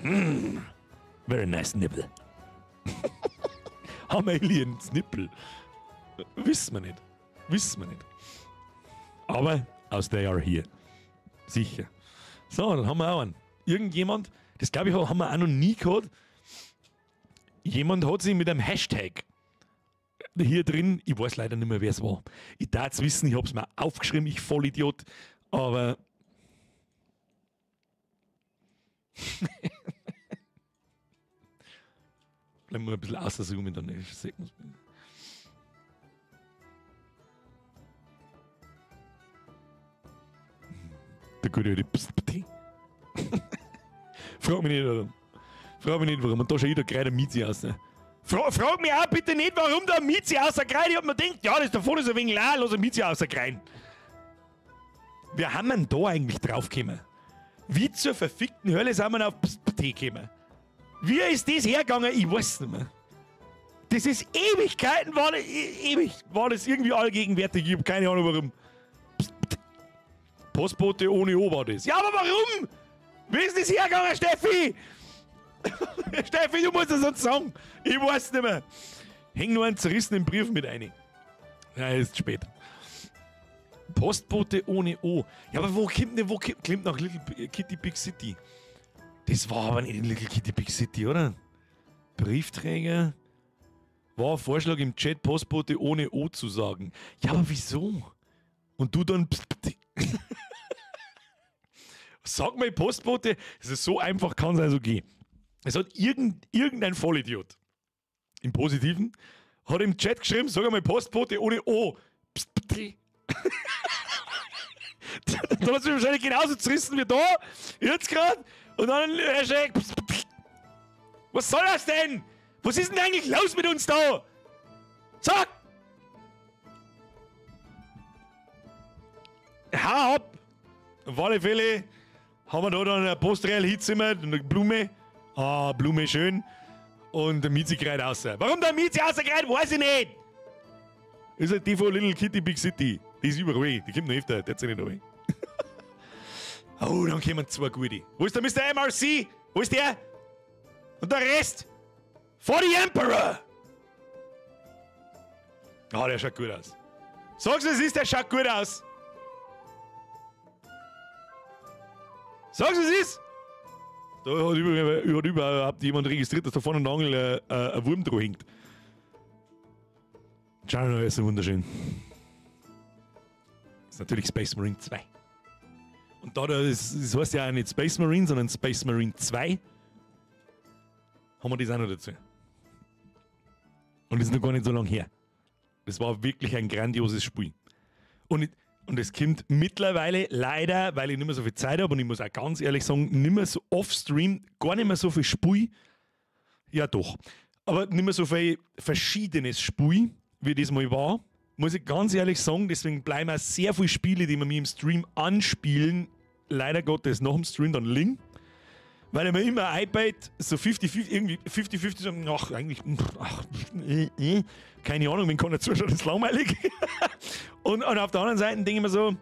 Mm. Very nice nipple. Haben Aliens Nippel? Wissen wir nicht. Wissen wir nicht. Aber aus they are here. Sicher. So, dann haben wir auch einen. Irgendjemand, das glaube ich, haben wir auch noch nie gehabt. Jemand hat sich mit einem Hashtag hier drin, ich weiß leider nicht mehr, wer es war. Ich darf es wissen, ich habe es mir aufgeschrieben, ich Vollidiot, aber bleiben wir ein bisschen außerzoomen, dann sieht man's. Der gute alte Psst. Frag mich nicht, warum. Frag mich nicht, warum. Und da schaut jeder gerade Mizi aus. Ne? Frag mich auch bitte nicht, warum der Mizi außerkrein. Ich hab mir gedacht, ja, das davon ist ein wenig lau, lass ein Mizi außerkrein. Wie haben wir denn da eigentlich draufgekommen? Wie zur verfickten Hölle sind wir auf Psst gekommen? Wie ist das hergegangen? Ich weiß nicht mehr. Das ist Ewigkeiten, war das, ewig, war das irgendwie allgegenwärtig. Ich hab keine Ahnung warum. Psst. Postbote ohne O war das. Ja, aber warum? Wie ist das hergegangen, Steffi? Steffi, du musst es uns sagen. Ich weiß nicht mehr. Häng nur einen zerrissenen Brief mit rein. Ja, ist spät. Postbote ohne O. Ja, aber wo kommt denn, wo kommt, klingt nach Little Kitty Big City? Das war aber nicht in Little Kitty Big City, oder? Briefträger. War ein Vorschlag im Chat, Postbote ohne O zu sagen. Ja, aber wieso? Und du dann. Sag mal, Postbote, es ist so einfach, kann es also gehen. Es hat irgendein Vollidiot, im Positiven, hat im Chat geschrieben, sag einmal Postbote ohne O. Psst, pst. Dann hat sich wahrscheinlich genauso zerrissen wie da, jetzt grad. Und dann Hashtag. Psst, pst. Was soll das denn? Was ist denn eigentlich los mit uns da? Sag! Hau ab! Auf alle Fälle haben wir da dann ein Postrail-Hitzimmer, eine Blume. Ah, Blume schön. Und der Mizi kreit raus. Warum der Mizi rauskriegt, weiß ich nicht. Ist halt die von Little Kitty Big City. Die ist überall. Die kommt noch öfter. Der zieht nicht rein. Oh, dann kommen zwei gute. Wo ist der Mr. MRC? Wo ist der? Und der Rest? For the Emperor! Ah, der schaut gut aus. Sag's, es ist, der schaut gut aus. Sag's, es ist! Da hat überhaupt jemand registriert, dass da vorne an der Angel ein Wurm dran hängt. Schau mal, ist so wunderschön. Das ist natürlich Space Marine 2. Und da, das heißt ja auch nicht Space Marine, sondern Space Marine 2. Haben wir das auch noch dazu. Und das ist noch gar nicht so lange her. Das war wirklich ein grandioses Spiel. Und es kommt mittlerweile leider, weil ich nicht mehr so viel Zeit habe und ich muss auch ganz ehrlich sagen, nicht mehr so off-stream, gar nicht mehr so viel Spiel. Ja doch. Aber nicht mehr so viel verschiedenes Spiel, wie das mal war. Muss ich ganz ehrlich sagen, deswegen bleiben auch sehr viele Spiele, die wir mir im Stream anspielen, leider Gottes nach dem Stream dann liegen. Weil ich mir immer iPad so 50-50, irgendwie 50-50 so, ach, eigentlich, ach, keine Ahnung, wenn keiner zuschaut, ist langweilig. Und auf der anderen Seite denke ich mir so,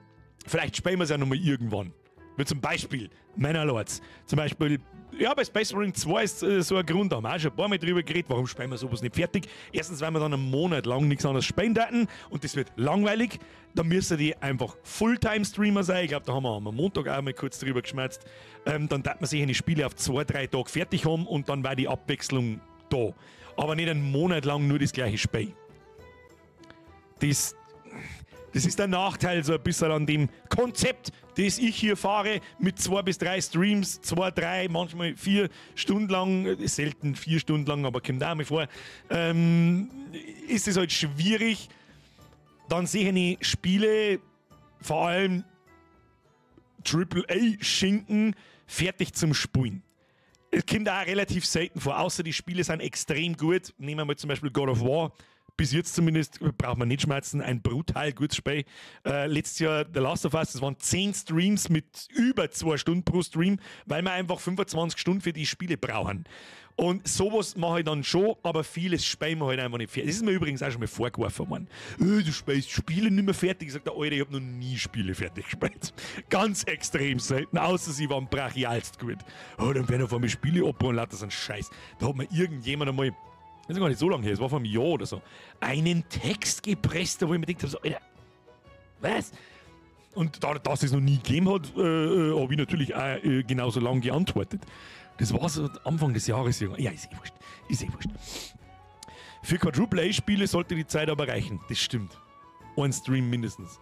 vielleicht spielen wir es ja nochmal irgendwann. Wie zum Beispiel Manor Lords. Zum Beispiel, ja, bei Space Marine 2 ist so ein Grund, da haben wir auch schon ein paar Mal drüber geredet, warum spielen wir sowas nicht fertig? Erstens, weil wir dann einen Monat lang nichts anderes spielen daten und das wird langweilig. Da müssen die einfach Fulltime-Streamer sein. Ich glaube, da haben wir am Montag auch mal kurz drüber geschmerzt. Dann darf man sich eine Spiele auf 2, 3 Tage fertig haben und dann war die Abwechslung da. Aber nicht einen Monat lang nur das gleiche Spiel. Das ist der Nachteil so ein bisschen an dem Konzept, das ich hier fahre, mit 2 bis 3 Streams, 2, 3, manchmal 4 Stunden lang, selten 4 Stunden lang, aber kommt auch mal vor, ist es halt schwierig, dann sehe ich Spiele, vor allem AAA-Schinken, fertig zum Spielen. Es kommt auch relativ selten vor, außer die Spiele sind extrem gut. Nehmen wir mal zum Beispiel God of War. Bis jetzt zumindest, braucht man nicht schmerzen, ein brutal gutes Spiel. Letztes Jahr The Last of Us, das waren 10 Streams mit über 2 Stunden pro Stream, weil wir einfach 25 Stunden für die Spiele brauchen. Und sowas mache ich dann schon, aber vieles spielen wir halt einfach nicht fertig. Das ist mir übrigens auch schon mal vorgeworfen worden. Du spielst Spiele nicht mehr fertig. Ich sage, der Alter, ich habe noch nie Spiele fertig gespielt. Ganz extrem selten, außer sie waren brachialst gut. Oh, dann werden auf einmal Spiele abbauen und lauter so ein Scheiß. Da hat mir irgendjemand einmal, das ist gar nicht so lange her, es war vor einem Jahr oder so, einen Text gepresst, wo ich mir gedacht habe, so, Alter, was? Und da dass es noch nie gegeben hat, habe ich natürlich auch genauso lang geantwortet. Das war so Anfang des Jahres. Ja, ist eh wurscht. Ist eh wurscht. Für Quadruple-A-Spiele sollte die Zeit aber reichen. Das stimmt. Ein Stream mindestens.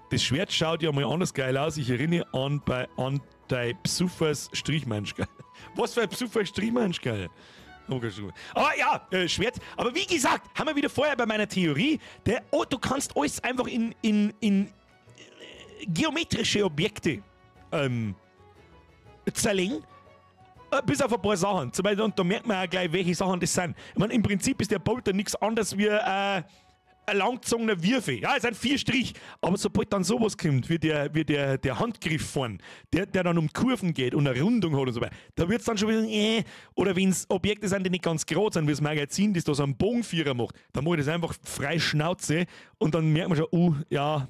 Das Schwert schaut ja mal anders geil aus. Ich erinnere an bei an dein Psuffers Strichmensch geil. Was für ein Psuffer Strichmensch geil. Aber ja, Schwert. Aber wie gesagt, haben wir wieder vorher bei meiner Theorie, der, oh, du kannst alles einfach in geometrische Objekte zerlegen. Bis auf ein paar Sachen. Zum Beispiel, und da merkt man auch gleich, welche Sachen das sind. Ich meine, im Prinzip ist der Bolter nichts anderes wie ein langgezogener Würfel. Ja, es sind 4 Strich. Aber sobald dann sowas kommt, wie der Handgriff vorn, der dann um Kurven geht und eine Rundung hat und so weiter, da wird es dann schon wieder, oder wenn es Objekte sind, die nicht ganz gerade sind, wie das Magazin, das da so einen Bogenvierer macht, dann mache ich das einfach frei Schnauze und dann merkt man schon, ja,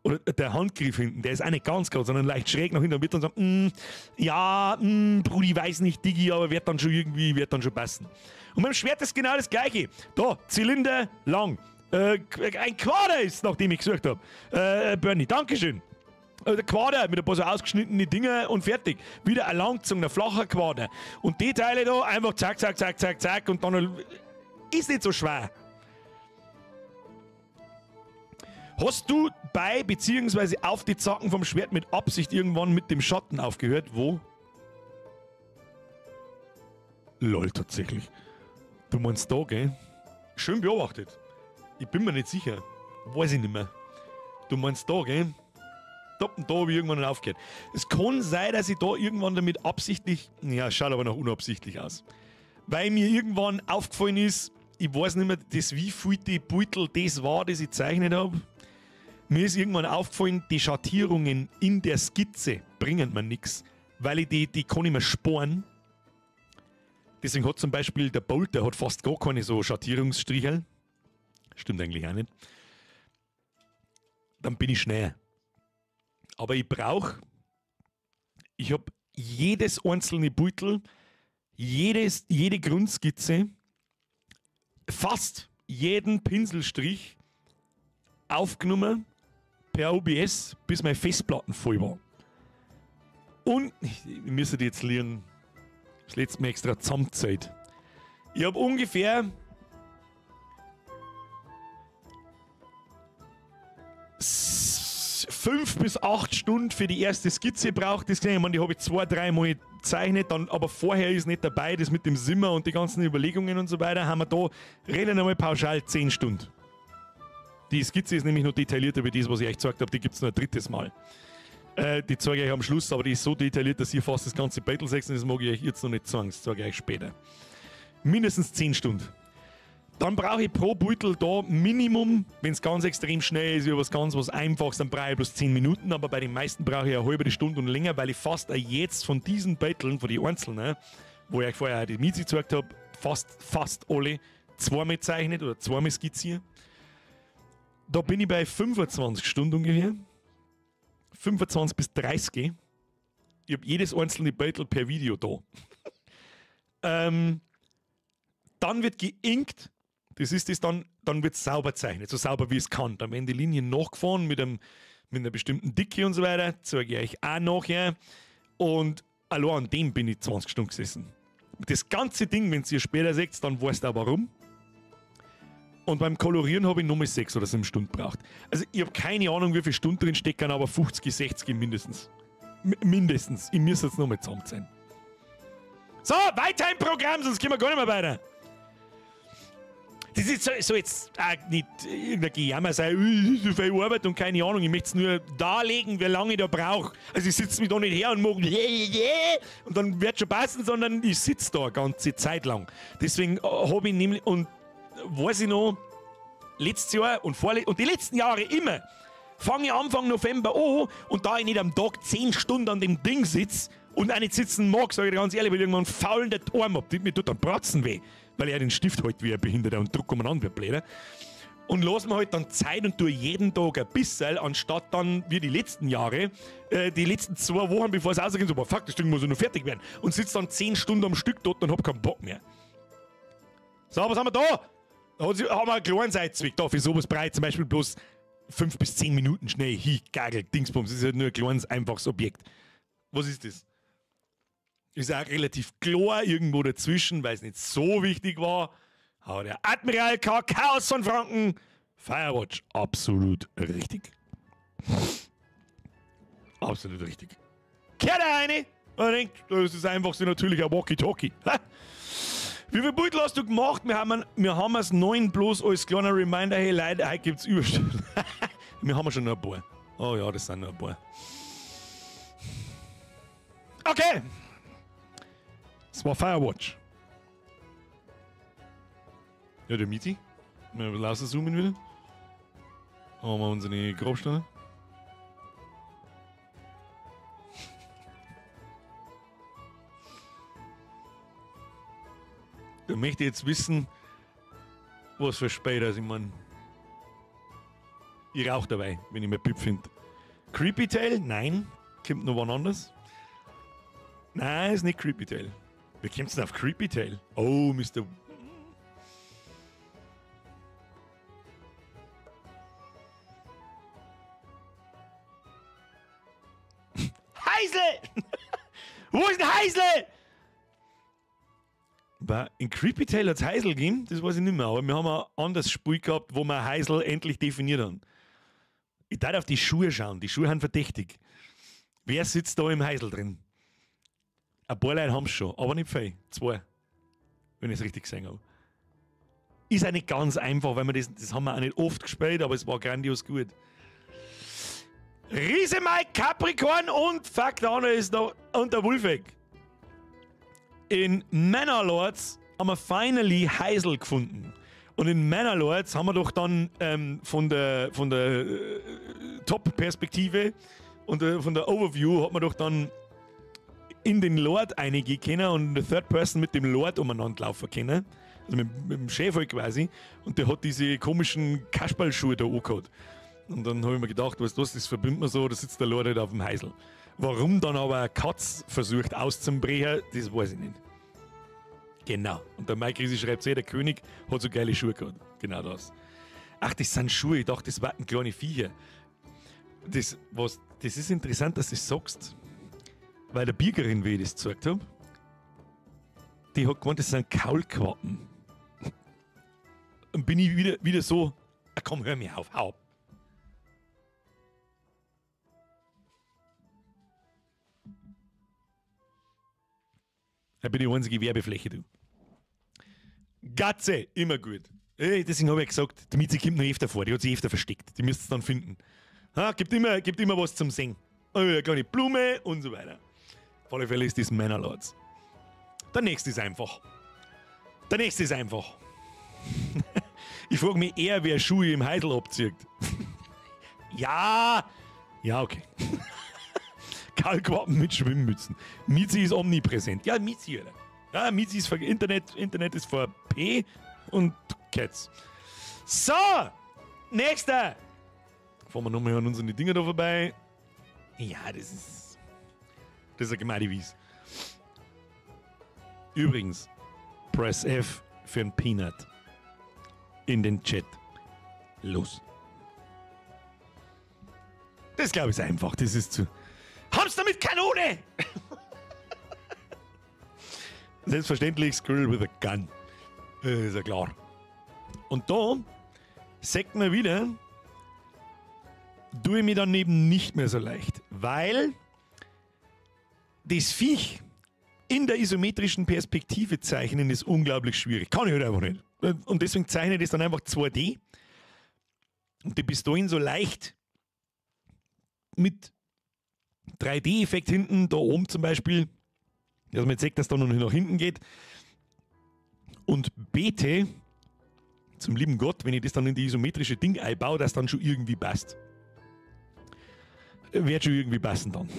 Oder der Handgriff hinten, der ist auch nicht ganz gerade, sondern leicht schräg nach hinten und wird dann sagen, ja, Brudi, weiß nicht, Digi, aber wird dann schon irgendwie, wird dann schon passen. Und beim Schwert ist genau das Gleiche. Da, Zylinder, lang. Ein Quader ist, nachdem ich gesucht habe. Bernie, Dankeschön. Der Quader mit ein paar so ausgeschnittenen Dinger und fertig. Wieder ein langgezogener, flacher Quader. Und die Teile da einfach zack, zack, zack, zack, zack und dann ist nicht so schwer. Hast du bei bzw. auf die Zacken vom Schwert mit Absicht irgendwann mit dem Schatten aufgehört? Wo? Lol, tatsächlich. Du meinst da, gell? Schön beobachtet. Ich bin mir nicht sicher. Weiß ich nicht mehr. Du meinst da, gell? Da und da habe ich irgendwann aufgehört. Es kann sein, dass ich da irgendwann damit absichtlich... Ja, schaut aber noch unabsichtlich aus. Weil mir irgendwann aufgefallen ist, ich weiß nicht mehr, das wievielte Beutel das war, das ich gezeichnet habe. Mir ist irgendwann aufgefallen, die Schattierungen in der Skizze bringen mir nichts, weil ich die kann ich mir sparen. Deswegen hat zum Beispiel der Bolter hat fast gar keine so Schattierungsstrichel. Stimmt eigentlich auch nicht. Dann bin ich schnell. Aber ich brauche, ich habe jedes einzelne Beutel, jede Grundskizze, fast jeden Pinselstrich aufgenommen per OBS, bis meine Festplatten voll war. Und, ich müsste jetzt lernen, das letzte Mal extra zusammengezählt. Ich habe ungefähr 5 bis 8 Stunden für die erste Skizze gebraucht. Das, ich meine, die habe ich 2, 3 Mal gezeichnet, dann, aber vorher ist nicht dabei, das mit dem Simmer und die ganzen Überlegungen und so weiter, haben wir da, reden einmal pauschal 10 Stunden. Die Skizze ist nämlich noch detaillierter wie das, was ich euch gezeigt habe, die gibt es noch ein drittes Mal. Die zeige ich euch am Schluss, aber die ist so detailliert, dass ihr fast das ganze Battle seht, und das mag ich euch jetzt noch nicht sagen, das zeige ich euch später. Mindestens 10 Stunden. Dann brauche ich pro Beutel da Minimum, wenn es ganz extrem schnell ist, über was ganz was Einfaches, dann brauche ich bloß 10 Minuten, aber bei den meisten brauche ich eine halbe Stunde und länger, weil ich fast jetzt von diesen Beuteln, von den einzelnen, wo ich euch vorher die Miete gezeigt habe, fast alle zweimal zeichnet oder zweimal skizziere. Da bin ich bei 25 Stunden ungefähr. 25 bis 30. Ich habe jedes einzelne Beutel per Video da. Dann wird geinkt. Das ist das dann wird es sauber gezeichnet, so sauber wie es kann. Dann werden die Linien nachgefahren mit einer bestimmten Dicke und so weiter. Zeige ich euch auch nachher. Und allein an dem bin ich 20 Stunden gesessen. Das ganze Ding, wenn ihr später seht, dann weißt du auch warum. Und beim Kolorieren habe ich nochmal 6 oder 7 Stunden gebraucht. Also ich habe keine Ahnung, wie viele Stunden drin stecken, aber 50, 60 mindestens. Mindestens. Ich müsste jetzt nochmal zusammen sein. So, weiter im Programm, sonst können wir gar nicht mehr weiter. Das ist so jetzt auch nicht irgendein Gejammer sein, so viel Arbeit und keine Ahnung. Ich möchte es nur darlegen, wie lange ich da brauche. Also ich sitze mich da nicht her und mache und dann wird schon passen, sondern ich sitze da eine ganze Zeit lang. Deswegen habe ich nämlich, und weiß ich noch, letztes Jahr und und die letzten Jahre immer, fange ich Anfang November an und da ich nicht am Tag 10 Stunden an dem Ding sitze und auch nicht sitzen mag, sage ich dir ganz ehrlich, weil irgendwann faulen der Arm ab, mir tut dann Bratzen weh, weil ich ja den Stift halt wie ein Behinderter und druck umeinander wie ein Blöder. Und lass mir halt dann Zeit und tue jeden Tag ein bisschen, anstatt dann, wie die letzten Jahre, die letzten 2 Wochen, bevor es rausgeht, so, boah, fuck, das Ding muss ja noch fertig werden. Und sitze dann 10 Stunden am Stück dort und hab keinen Bock mehr. So, was haben wir da? Da haben wir einen kleinen Seitenzweig. Da für sowas brauche ich zum Beispiel bloß 5 bis 10 Minuten schnell hingagelt, Dingsbums. Das ist halt nur ein kleines, einfaches Objekt. Was ist das? Ist auch relativ klar irgendwo dazwischen, weil es nicht so wichtig war. Aber der Admiral K. Chaos von Franken, Firewatch, absolut richtig. Absolut richtig. Kehrt er eine und denkt, das ist einfach so natürlich ein Walkie-Talkie. Wie viel Beutel hast du gemacht? Wir haben es 9 bloß als kleiner Reminder. Hey Leute, heute gibt's Überstunden. Wir haben schon noch ein paar. Oh ja, das sind noch ein paar. Okay. Das war Firewatch. Ja, der Mieti. Wir lassen zoomen wieder. Haben wir unsere Grabsteine. Da möchte ich jetzt wissen, was für später ich meine. Ich rauche dabei, wenn ich mir Pip finde. Creepy Tale? Nein. Kommt noch wann anders? Nein, ist nicht Creepy Tale. Wie kommt's denn auf Creepy Tale? Oh, Mr. Heisel! Wo ist denn Heisel? In Creepy Tale hat es Heisel gegeben, das weiß ich nicht mehr, aber wir haben ein anderes Spiel gehabt, wo wir Heisel endlich definiert haben. Ich darf auf die Schuhe schauen, die Schuhe sind verdächtig. Wer sitzt da im Heisel drin? Ein paar Leute haben es schon, aber nicht viel. 2, wenn ich es richtig gesehen habe. Ist auch nicht ganz einfach, weil wir das haben wir auch nicht oft gespielt, aber es war grandios gut. Riese Mike, Capricorn und fuck, der andere ist noch und der Wolfegg. In Manor Lords haben wir finally Heisel gefunden. Und in Manor Lords haben wir doch dann von der Top-Perspektive und von der Overview hat man doch dann in den Lord eingehen können und in der Third Person mit dem Lord umeinander laufen können. Also mit dem Chef halt quasi. Und der hat diese komischen Kasperlschuhe da angehabt. Und dann habe ich mir gedacht, weißt du was, das verbindet man so, da sitzt der Lord halt auf dem Heisel. Warum dann aber eine Katz versucht auszubrechen, das weiß ich nicht. Genau. Und der Mike Riesi schreibt, der König hat so geile Schuhe gehabt. Genau das. Ach, das sind Schuhe. Ich dachte, das waren kleine Viecher. Das ist interessant, dass du das sagst. Weil der Birgerin, wie ich das gezeigt habe, die hat gemeint, das sind Kaulquappen. Und bin ich wieder so, ach komm, hör mir auf, hau ab. Ich bin die einzige Werbefläche, du. Gatze, immer gut. Ey, deswegen habe ich gesagt, die Mizi kommt noch öfter vor, die hat sich öfter versteckt. Die müsst ihr dann finden. Ha, gibt immer was zum Singen. Oh, eine kleine Blume und so weiter. Auf alle Fälle ist das Manor Lords. Der nächste ist einfach. Der nächste ist einfach. Ich frage mich eher, wer Schuhe im Heisel abzieht. Ja! Ja, okay. Kaulquappen mit Schwimmmützen. Mizi ist omnipräsent. Ja, Mizi, Alter. Ja, Mizi ist für Internet, Internet ist vor P und Cats. So! Nächster! Fahren wir nochmal an unsere Dinger da vorbei. Ja, das ist eine gemeine Wies. Übrigens, Press F für ein Peanut. In den Chat. Los. Das glaube ich ist einfach. Das ist zu. Hamster mit Kanone! Selbstverständlich Squirrel with a Gun. Ist ja klar. Und da sagt man wieder, tue ich mir dann eben nicht mehr so leicht, weil das Viech in der isometrischen Perspektive zeichnen ist unglaublich schwierig. Kann ich halt einfach nicht. Und deswegen zeichne ich das dann einfach 2D. Und die Pistolen so leicht mit 3D-Effekt hinten, da oben zum Beispiel, dass man jetzt sieht, dass da noch nach hinten geht. Und bete zum lieben Gott, wenn ich das dann in die isometrische Ding einbaue, dass dann schon irgendwie passt. Wird schon irgendwie passen dann.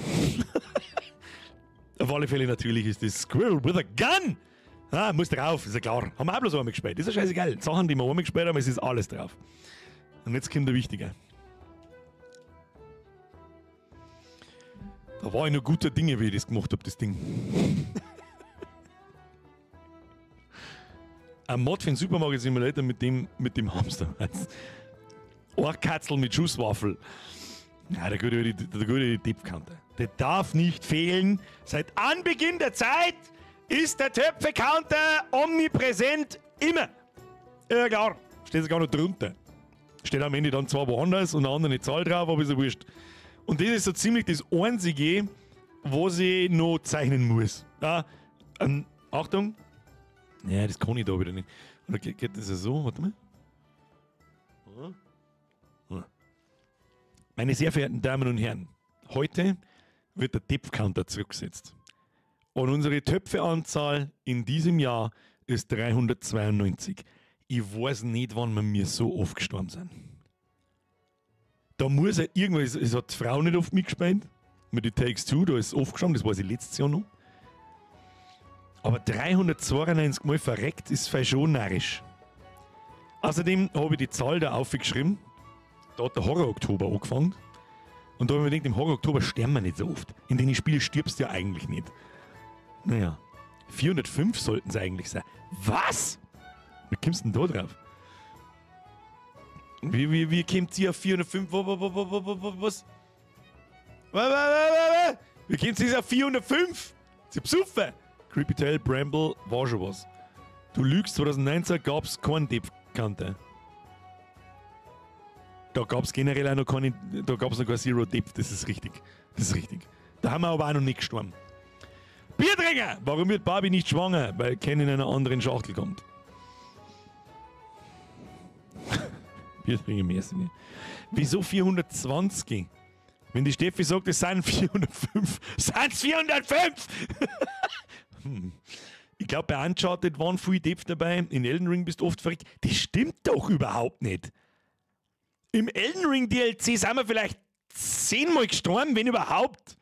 Auf alle Fälle natürlich ist das Squirrel with a Gun! Ah, muss drauf, ist ja klar. Haben wir auch bloß einmal gespielt. Ist ja scheißegal. Sachen, die wir einmal gespielt haben, es ist alles drauf. Und jetzt kommt der Wichtige. Da war ich noch guter Dinge, wie ich das gemacht habe, das Ding. Ein Mod für den Super Mario Simulator mit dem Hamster. Ein Katzel mit Schusswaffel. Ja, der gute, der gute Tippkante. Der darf nicht fehlen. Seit Anbeginn der Zeit ist der Töpfe-Counter omnipräsent immer. Ja, klar. Steht sogar noch drunter. Steht am Ende dann zwar woanders und eine andere Zahl drauf, aber ist ja wurscht. Und das ist so ziemlich das Einzige, was ich noch zeichnen muss. Ja, Achtung. Ja, das kann ich da wieder nicht. Oder geht das ja so? Warte mal. Meine sehr verehrten Damen und Herren, heute wird der Depth-Counter zurückgesetzt. Und unsere Töpfeanzahl in diesem Jahr ist 392. Ich weiß nicht, wann wir mir so oft gestorben sind. Da muss ja irgendwas, es hat die Frau nicht oft mitgespielt, mit den Takes Two, da ist es oft gestorben, das weiß ich letztes Jahr noch. Aber 392 Mal verreckt ist vielleicht schon narrisch. Außerdem habe ich die Zahl da aufgeschrieben. Da hat der Horror-Oktober angefangen. Und da habe ich mir gedacht, im Horror-Oktober sterben wir nicht so oft. In den Spielen stirbst du ja eigentlich nicht. Naja, 405 sollten es eigentlich sein. Was? Wie kommst du denn da drauf? Wie kommt ihr auf 405? Was? Wie kommt ihr auf 405? Sie besoffen! Creepy Tale, Bramble, war schon was. Du lügst, 2019 gab es keinen Depth-Counter. Da gab es generell auch noch keine, da gab es noch kein Zero Depth, das ist richtig. Das ist richtig. Da haben wir aber auch noch nicht gestorben. Biertrinker! Warum wird Barbie nicht schwanger? Weil Ken in einer anderen Schachtel kommt. Biertrinker mehr sind nicht. Wieso 420? Wenn die Steffi sagt, es sind 405, sind es 405! Ich glaube, bei Uncharted waren viel Depth dabei. In Elden Ring bist du oft verreckt. Das stimmt doch überhaupt nicht. Im Elden Ring DLC sind wir vielleicht 10-mal gestorben, wenn überhaupt.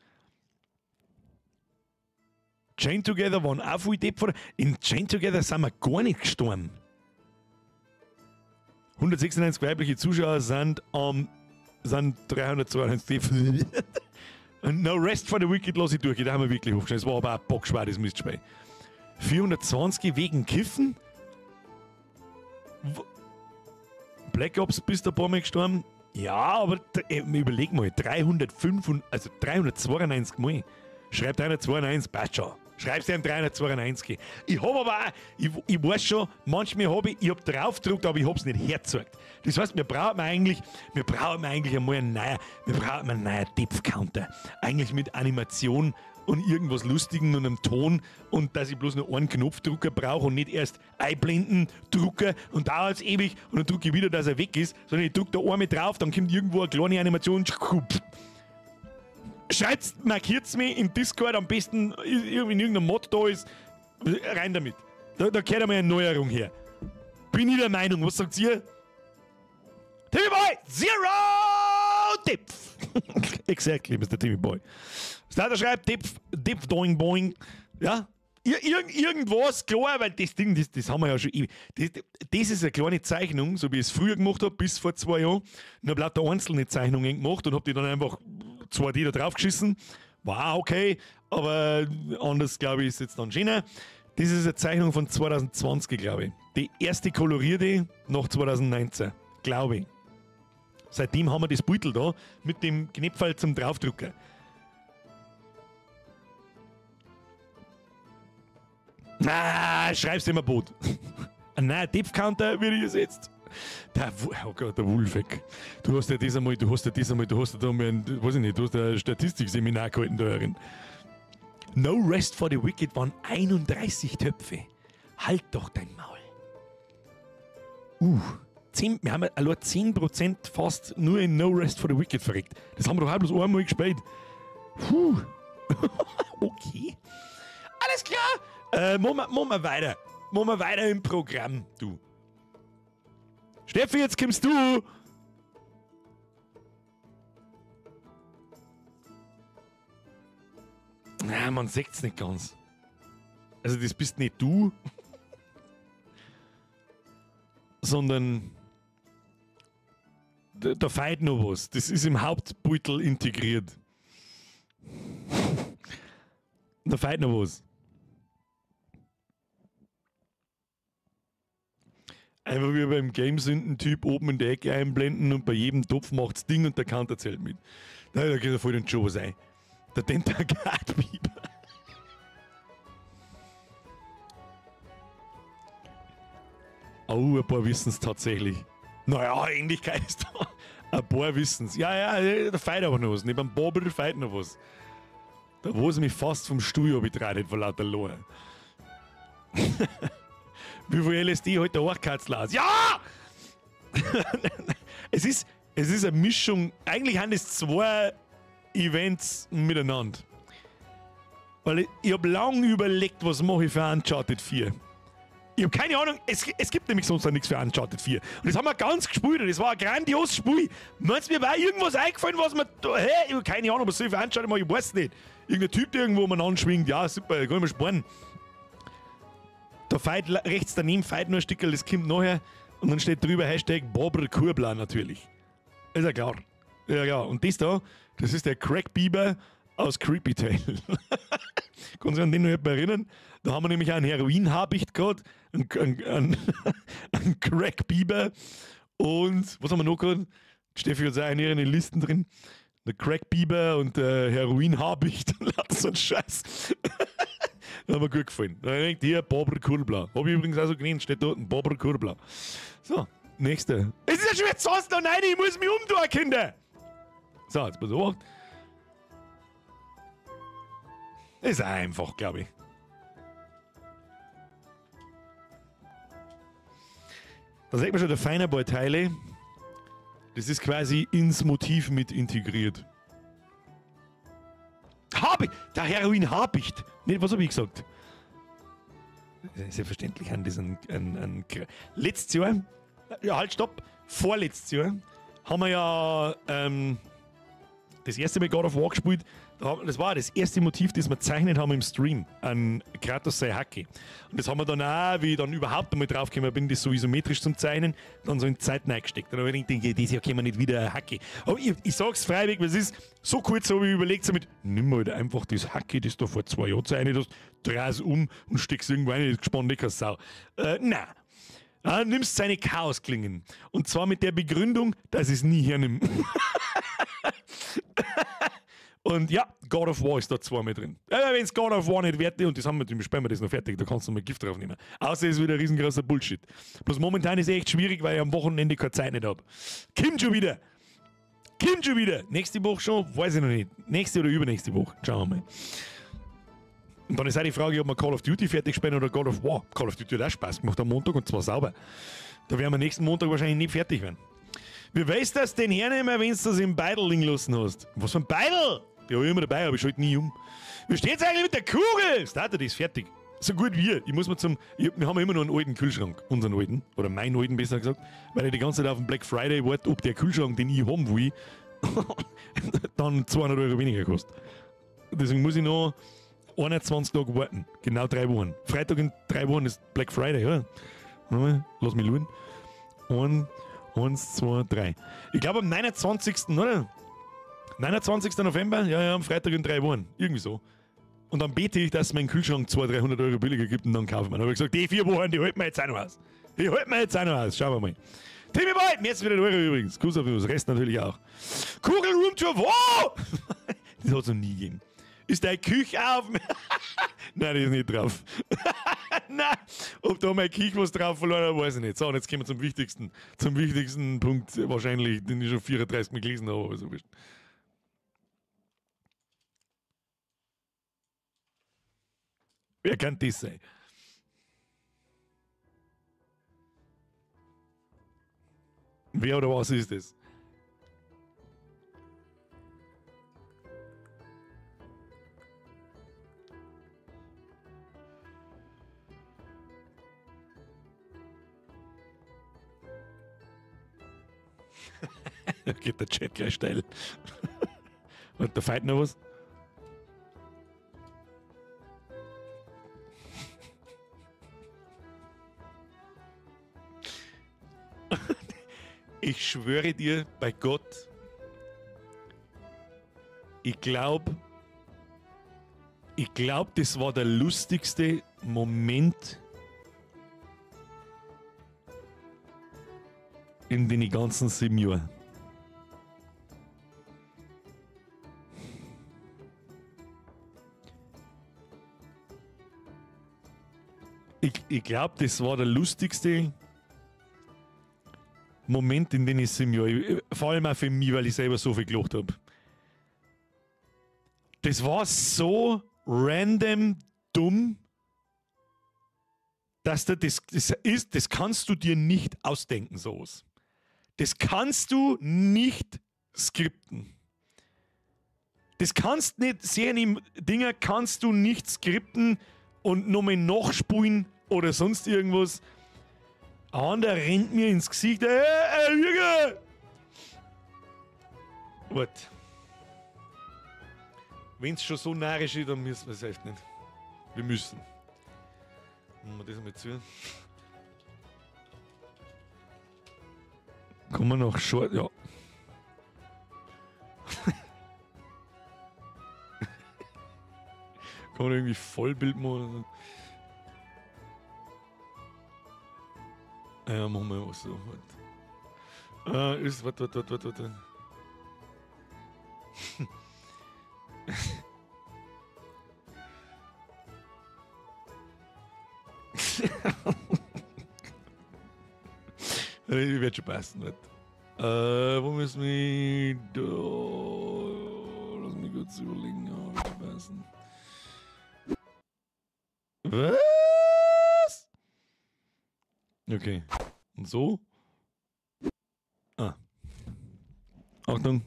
Chain Together waren auch viel Depth. In Chain Together sind wir gar nicht gestorben. 196 weibliche Zuschauer sind 392 Depth. Und No Rest for the Wicked lasse ich durch. Da haben wir wirklich hochgeschrieben. Es war aber auch bockschwer, das Mistspiel. 420 wegen Kiffen? Black Ops bist du ein paar Mal gestorben? Ja, aber überleg mal, 305, also 392 Mal. Schreib 392, passt schon. Schreib's dir 392. Ich hab aber auch, ich weiß schon, manchmal hab ich hab drauf gedruckt, aber ich hab's nicht hergezeigt. Das heißt, wir brauchen eigentlich einmal einen neuen, wir brauchen einen neuen Depth-Counter. Eigentlich mit Animation und irgendwas Lustigen und einem Ton und dass ich bloß nur einen Knopfdrucker brauche und nicht erst einblenden, drucke und dauert's ewig und dann drücke ich wieder, dass er weg ist, sondern ich drücke da einmal drauf, dann kommt irgendwo eine kleine Animation. Schreibt's, markiert's mich im Discord, am besten, wenn irgendein Mod da ist, rein damit. Da gehört einmal eine Neuerung her. Bin ich der Meinung, was sagt ihr? Timmy Boy, Zero Depth! Exactly, Mr. Timmy Boy. Starter schreibt Depth, Depth, Doing, Boing. Ja? Irgendwas, klar, weil das Ding, das haben wir ja schon ewig. Das ist eine kleine Zeichnung, so wie ich es früher gemacht habe, bis vor 2 Jahren. Und habe lauter einzelne Zeichnungen gemacht und habe die dann einfach 2D da drauf geschissen. War okay, aber anders, glaube ich, ist jetzt dann schöner. Das ist eine Zeichnung von 2020, glaube ich. Die erste kolorierte nach 2019, glaube ich. Seitdem haben wir das Beutel da mit dem Knöpferl zum Draufdrucken. Na, schreib's immer Boot. Ein neuer Depth-Counter wird gesetzt. Oh Gott, der Wolfeck. Du hast ja das einmal, du hast ja das einmal, du hast ja da mal ein, weiß ich nicht, du hast ja ein Statistikseminar gehalten da herin. No Rest for the Wicked waren 31 Töpfe. Halt doch dein Maul. 10, wir haben allein 10% fast nur in No Rest for the Wicked verreckt. Das haben wir doch auch bloß einmal gespielt. Puh. Okay. Alles klar. Machen wir weiter. Machen wir weiter im Programm, du. Steffi, jetzt kommst du. Na, man sieht's nicht ganz. Also das bist nicht du, sondern da fehlt noch was. Das ist im Hauptbeutel integriert. Da fehlt noch was. Einfach wie beim Gamesünden-Typ oben in der Ecke einblenden und bei jedem Topf macht's Ding und der Counter zählt mit. Da geht ja voll den Joe sein. Der Dentagat-Biber. Oh, ein paar wissen's tatsächlich. Naja, Ähnlichkeit ist da. Ein paar wissen's. Ja, ja, da feit aber noch was. Neben dem Bobber feit noch was. Da wo sie mich fast vom Stuhl betreitet vor lauter Lohe. Wie viel LSD heute der Archkatzel aus? Ja! Es ist eine Mischung. Eigentlich sind es zwei Events miteinander. Weil ich hab lang überlegt, was mache ich für Uncharted 4. Ich hab keine Ahnung, es gibt nämlich sonst noch nichts für Uncharted 4. Und das haben wir ganz gespielt und das war ein grandioses Spiel. Meinst du, mir war irgendwas eingefallen, was man da, hä? Ich hab keine Ahnung, was soll ich für Uncharted machen, ich weiß nicht. Irgendein Typ, der irgendwo man anschwingt, ja super, kann ich mir sparen. Da feit rechts daneben feit nur ein Stickerl, das kommt nachher und dann steht drüber Hashtag Bobber Kurbler natürlich. Ist ja klar. Ja, ja. Und das da, das ist der Craig Bieber aus Creepy Tale. Kann sich an den noch jemand erinnern? Da haben wir nämlich einen Heroin-Habicht gehabt, einen Craig Bieber und was haben wir noch gehabt? Steffi hat auch in ihren Listen drin. Der Craig Bieber und der Heroin-Habicht und lauter so ein Scheiß. Das hat mir gut gefallen. Da denkt hier Bobber Kurbler. Hab ich übrigens auch so genannt, steht dort ein Bobber Kurbler. So, nächster. Es ist ja schon wieder 20 nach 9, ich muss mich umtun, Kinder! So, jetzt pass auf. Ist einfach, glaube ich. Da sieht man schon, der feine paar Teile. Das ist quasi ins Motiv mit integriert. Hab ich! Der Heroin Habicht! Nee, was hab ich gesagt? Selbstverständlich an diesen. Letztes Jahr, ja, halt, stopp! Vorletztes Jahr haben wir ja das erste Mal God of War gespielt. Das war das erste Motiv, das wir gezeichnet haben im Stream, an Kratos sei Hacke. Und das haben wir dann auch, wie ich dann überhaupt einmal draufgekommen bin, das so isometrisch zum Zeichnen, dann so in die Zeit reingesteckt. Dann habe ich gedacht, dieses Jahr können wir nicht wieder Hacke. Aber ich sag's freiwillig, was ist, so kurz habe ich überlegt, so mit, nimm halt einfach das Hacke, das du vor 2 Jahren gezeichnet hast, dreh's um und steck's irgendwo rein, das gespannt nicht keine Sau. Nein. Dann nimmst seine Chaosklingen. Und zwar mit der Begründung, dass ich es nie hernehme. Und ja, God of War ist da zweimal drin. Ja, wenn es God of War nicht wert ist, und das haben wir, dem spielen wir das noch fertig, da kannst du mal Gift drauf nehmen. Außer es ist wieder riesengroßer Bullshit. Bloß momentan ist echt schwierig, weil ich am Wochenende keine Zeit nicht habe. Kommt schon wieder! Kommt schon wieder! Nächste Woche schon? Weiß ich noch nicht. Nächste oder übernächste Woche. Schauen wir mal. Und dann ist auch die Frage, ob wir Call of Duty fertig spielen oder God of War. Call of Duty hat auch Spaß gemacht am Montag und zwar sauber. Da werden wir nächsten Montag wahrscheinlich nicht fertig werden. Wie weißt du das denn hernehmen, wenn du das im Beidel liegen lassen hast? Was für ein Beidel? Die habe ich immer dabei, aber ich schalte nie um. Wie steht's eigentlich mit der Kugel? Starter, die ist fertig. So gut wie. Ich muss mal zum. Wir haben immer noch einen alten Kühlschrank. Unseren alten. Oder meinen alten, besser gesagt. Weil ich die ganze Zeit auf den Black Friday warte, ob der Kühlschrank, den ich haben will, dann 200 Euro weniger kostet. Deswegen muss ich noch 21 Tage warten. Genau 3 Wochen. Freitag in 3 Wochen ist Black Friday, oder? Warte mal, lass mich schauen. 1, 2, 3. Ich glaube am 29., oder? 29. November? Ja, ja, am Freitag in 3 Wochen. Irgendwie so. Und dann bete ich, dass es meinen Kühlschrank 200, 300 Euro billiger gibt und dann kaufen wir. Dann habe ich gesagt, die 4 Wochen, die halten wir jetzt auch noch aus. Die halten wir jetzt auch noch aus. Schauen wir mal. Timmy Boy, mir ist wieder Euro übrigens. Kuss auf uns, Rest natürlich auch. Kugel Room Tour, wo? Das hat es noch nie gegeben. Ist deine Küche auf? Nein, die ist nicht drauf. Nein, ob da meine Küche was drauf verloren hat, weiß ich nicht. So, und jetzt kommen wir zum wichtigsten. Zum wichtigsten Punkt wahrscheinlich, den ich schon 34 Mal gelesen habe. Aber so wurscht. Wer kann das sein? Wer oder was ist das? Da geht der Chat gleich steil. Und da fehlt noch was. Ich schwöre dir bei Gott, ich glaube, das war der lustigste Moment In den ganzen 7 Jahren. Ich glaube, das war der lustigste Moment in den 7 Jahren. Vor allem auch für mich, weil ich selber so viel gelacht habe. Das war so random dumm, dass du das ist, das kannst du dir nicht ausdenken, sowas. Das kannst du nicht skripten. Das kannst nicht, sehen Dinger kannst du nicht skripten und nochmal nachspulen oder sonst irgendwas. Einer rennt mir ins Gesicht. Hey, Warte. Wenn es schon so narrisch ist, dann müssen wir es echt nicht. Wir müssen. Machen wir das einmal zu. Kommen wir noch Short, ja. Kann man irgendwie Vollbild machen oder so? Ja, machen wir was so. Warte. Ist, warte, warte, warte, warte. Ich werde schon passen. Warte. Wo müssen wir da? Lass mich kurz überlegen. Ja, wird schon passen. Was? Okay. Und so? Ah. Achtung.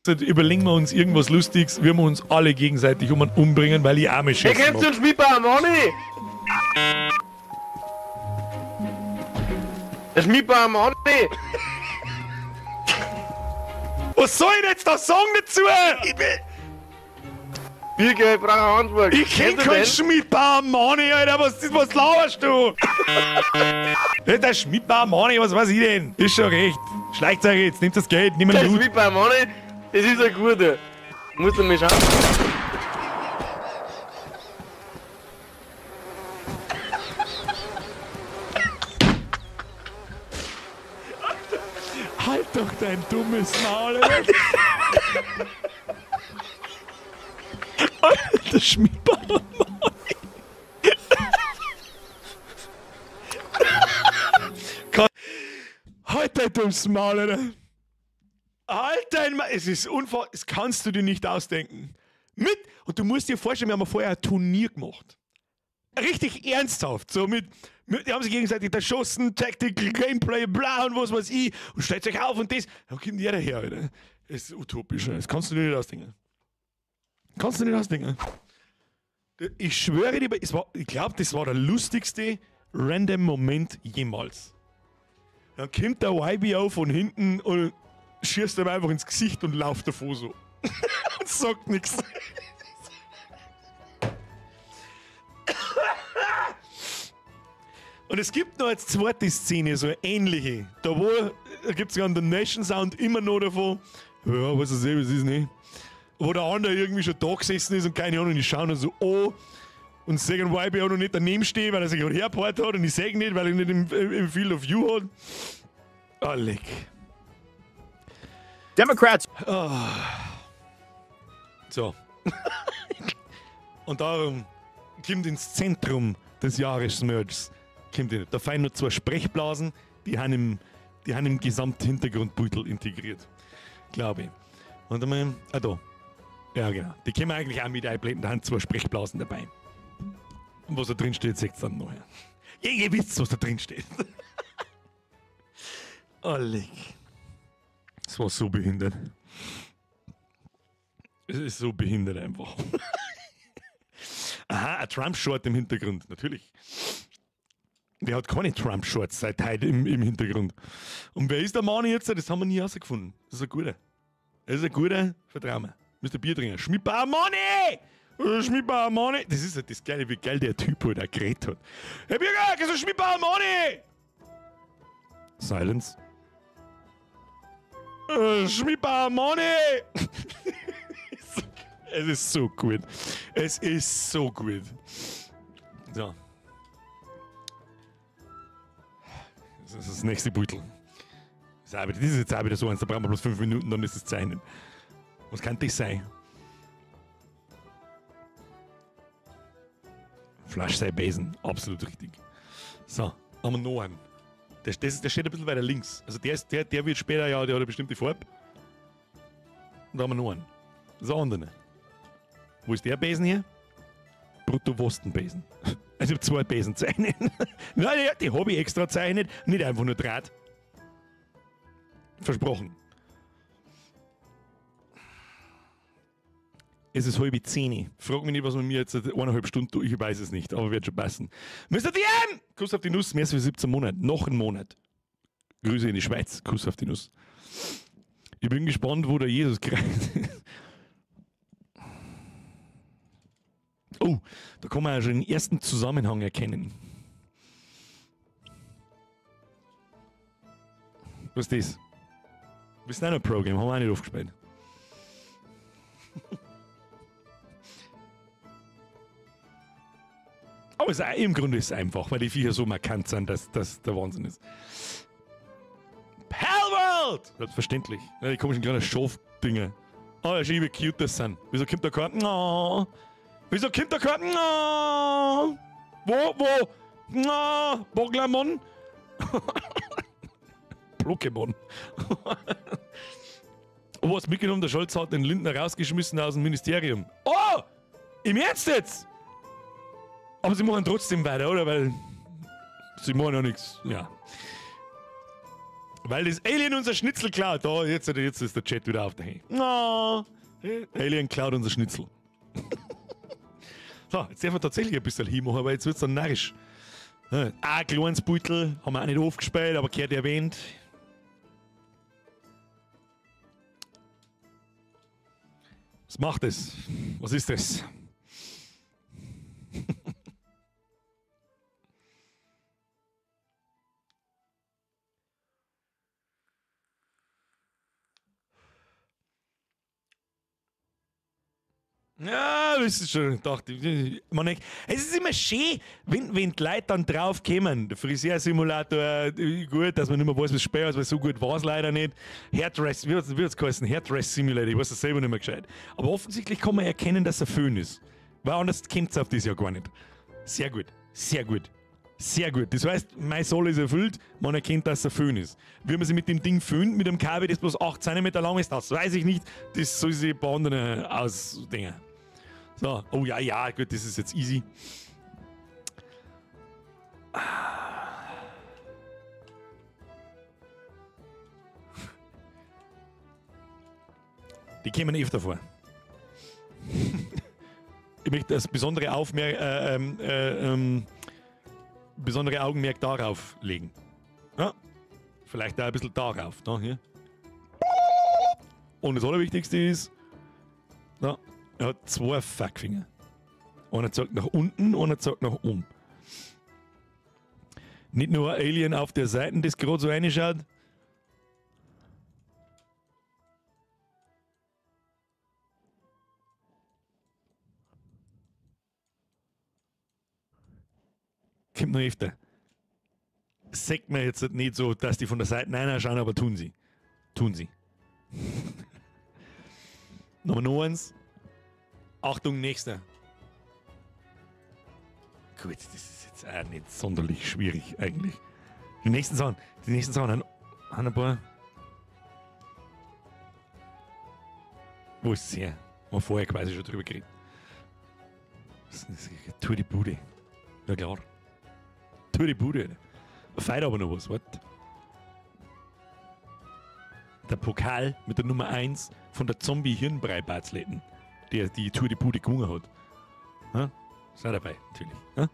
Jetzt überlegen wir uns irgendwas Lustiges, wir uns alle gegenseitig um einen umbringen, weil ich arme Scheiße. Hey, kennst du den Schmiedbauer Mani? Der Schmiedbauer Mani! Was soll ich denn jetzt da sagen dazu? Ich bin... Birger, ich brauche eine Antwort. Ich kenn keinen Schmiedbauer Mani, Alter, was laberst du? Der Schmiedbauer Mani, was weiß ich denn? Ist schon recht. Schleicht euch jetzt, nehmt das Geld, nehmt den Loot. Der Schmiedbauer Mani, das ist ein guter. Musst du mal schauen. Halt doch dein dummes Maul, Alter. Der Schmiedbauer Mani. Halt dein dummes Maul, Alter. Halt dein Maul. Es ist unfassbar. Das kannst du dir nicht ausdenken. Mit. Und du musst dir vorstellen, wir haben vorher ein Turnier gemacht. Richtig ernsthaft. So mit die haben sich gegenseitig erschossen, Tactical, Gameplay, bla und was weiß ich. Und stellt euch auf und das. Dann kommt jeder her, Alter. Das ist utopisch. Das kannst du dir nicht ausdenken. Kannst du nicht ausdenken. Ich schwöre dir, ich glaube, das war der lustigste random Moment jemals. Dann kommt der YBO von hinten und schießt ihm einfach ins Gesicht und läuft davor so. Und sagt nichts. Und es gibt noch als zweite Szene, so eine ähnliche. Da gibt es ja einen Donation Sound immer noch davon. Ja, was ist das, ist nicht. Wo der andere irgendwie schon da gesessen ist und keine Ahnung, und ich schaue dann so an und sehe den YBO noch nicht daneben stehen, weil er sich gerade hergebracht hat und ich sehe nicht, weil er nicht im Field of View hat. Ah, leck. Democrats. Oh. So. Und darum kommt ins Zentrum des Jahresmerchs. Da fallen nur 2 Sprechblasen, die haben im Gesamthintergrundbeutel integriert. Glaube ich. Und einmal, ah da. Ja, genau. Die können wir eigentlich auch mit einblenden, da haben 2 Sprechblasen dabei. Und was da drin steht, seht ihr dann nachher. Ja, ihr wisst, was da drin steht. Oh, leck. Das war so behindert. Es ist so behindert einfach. Aha, ein Trump-Short im Hintergrund, natürlich. Wer hat keine Trump-Shorts seit heute im Hintergrund? Und wer ist der Mann jetzt? Das haben wir nie herausgefunden. Das ist ein guter. Das ist ein guter, vertrau mir. Müsst ihr Bier trinken. Schmiedbauer Mani! Schmiedbauer Mani! Das ist halt das Geile, wie geil der Typ halt auch geredet hat. Hey Bürger, gehst du Schmiedbauer Mani? Silence. Schmiedbauer Mani! Es ist so gut. Es ist so gut. So. Das ist das nächste Beutel. Das ist jetzt auch wieder so eins, da brauchen wir bloß 5 Minuten, dann ist es zeichnen. Was kann das sein? Flasch sei Besen, absolut richtig. So, haben wir noch einen. Der steht ein bisschen weiter links. Also der wird später, ja, der hat eine bestimmte Farbe. Und da haben wir noch einen. Das ist ein anderer. Wo ist der Besen hier? Brutto-Wostenbesen. Also ich habe 2 Besen zeichnet. Nein, ja, die habe ich extra zeichnet, nicht einfach nur Draht. Versprochen. Es ist 9:30. Frag mich nicht, was man mir jetzt 1,5 Stunden tut. Ich weiß es nicht, aber wird schon passen. Mr. DM! Kuss auf die Nuss, mehr als für 17 Monate. Noch einen Monat. Grüße in die Schweiz. Kuss auf die Nuss. Ich bin gespannt, wo der Jesus kreist. Oh, da kann man ja schon den ersten Zusammenhang erkennen. Was ist das? Wir sind auch noch Pro-Game, haben wir auch nicht aufgespielt. Aber es, im Grunde ist es einfach, weil die Viecher so markant sind, dass das der Wahnsinn ist. Palworld! Selbstverständlich. Ja, die komischen kleinen Schafdinger. Oh, ja, schön, wie cute das sind. Wieso kommt da kein... Oh. Wieso kommt da kein... Oh. Wo? Oh. Boglamon? Pokémon. Oh, was mitgenommen? Der Scholz hat den Lindner rausgeschmissen aus dem Ministerium. Oh! Im Ernst jetzt? Aber sie machen trotzdem weiter, oder? Weil sie machen ja nichts. Ja. Weil das Alien unser Schnitzel klaut. Oh, jetzt ist der Chat wieder auf der Hand. No. Alien klaut unser Schnitzel. So, jetzt darf man tatsächlich ein bisschen hinmachen, aber jetzt wird es dann narrisch. Ein kleines Beutel, haben wir auch nicht aufgespielt, aber gehört erwähnt. Was macht es? Was ist das? Ja, das ist schon, dachte ich. Man, es ist immer schön, wenn die Leute dann drauf kommen. Der Friseur-Simulator, gut, dass man nicht mehr weiß, was Spiel ist, weil so gut war es leider nicht. Hairdress, wie hat's geheißen? Hairdress Simulator, ich weiß das selber nicht mehr gescheit. Aber offensichtlich kann man erkennen, dass er Föhn ist. Weil anders kommt es auf das ja gar nicht. Sehr gut, sehr gut. Sehr gut. Das heißt, mein Soll ist erfüllt, man erkennt, dass er Föhn ist. Wie man sich mit dem Ding föhnt, mit dem Kabel, das bloß 8 cm lang ist, das weiß ich nicht. Das soll sich ein paar andere ausdenken. So, oh ja, ja, gut, das ist jetzt easy. Die kämen öfter vor. Ich möchte das besondere besondere Augenmerk darauf legen. Ja, vielleicht auch ein bisschen darauf. Da, hier. Und das Allerwichtigste ist, ja, er hat 2 Fuckfinger. Einer zeigt nach unten, einer zeigt nach oben. Nicht nur ein Alien auf der Seite, das gerade so reinschaut. Kommt noch öfter. Sagt mir jetzt nicht so, dass die von der Seite reinschauen, aber tun sie. Tun sie. Nummer 1. Achtung, nächster. Gut, das ist jetzt auch nicht sonderlich schwierig eigentlich. Die nächsten Sachen haben ein paar. Wo ist es her? Haben wir vorher quasi schon drüber geredet. Das ist Tour die Bude. Ja klar. Tour die Bude. Feiert aber noch was, warte. Der Pokal mit der Nummer 1 von der Zombie-Hirnbrei-Batzletten, der die Tour die Bude gewonnen hat. Ja? Ist auch dabei, natürlich. Ja?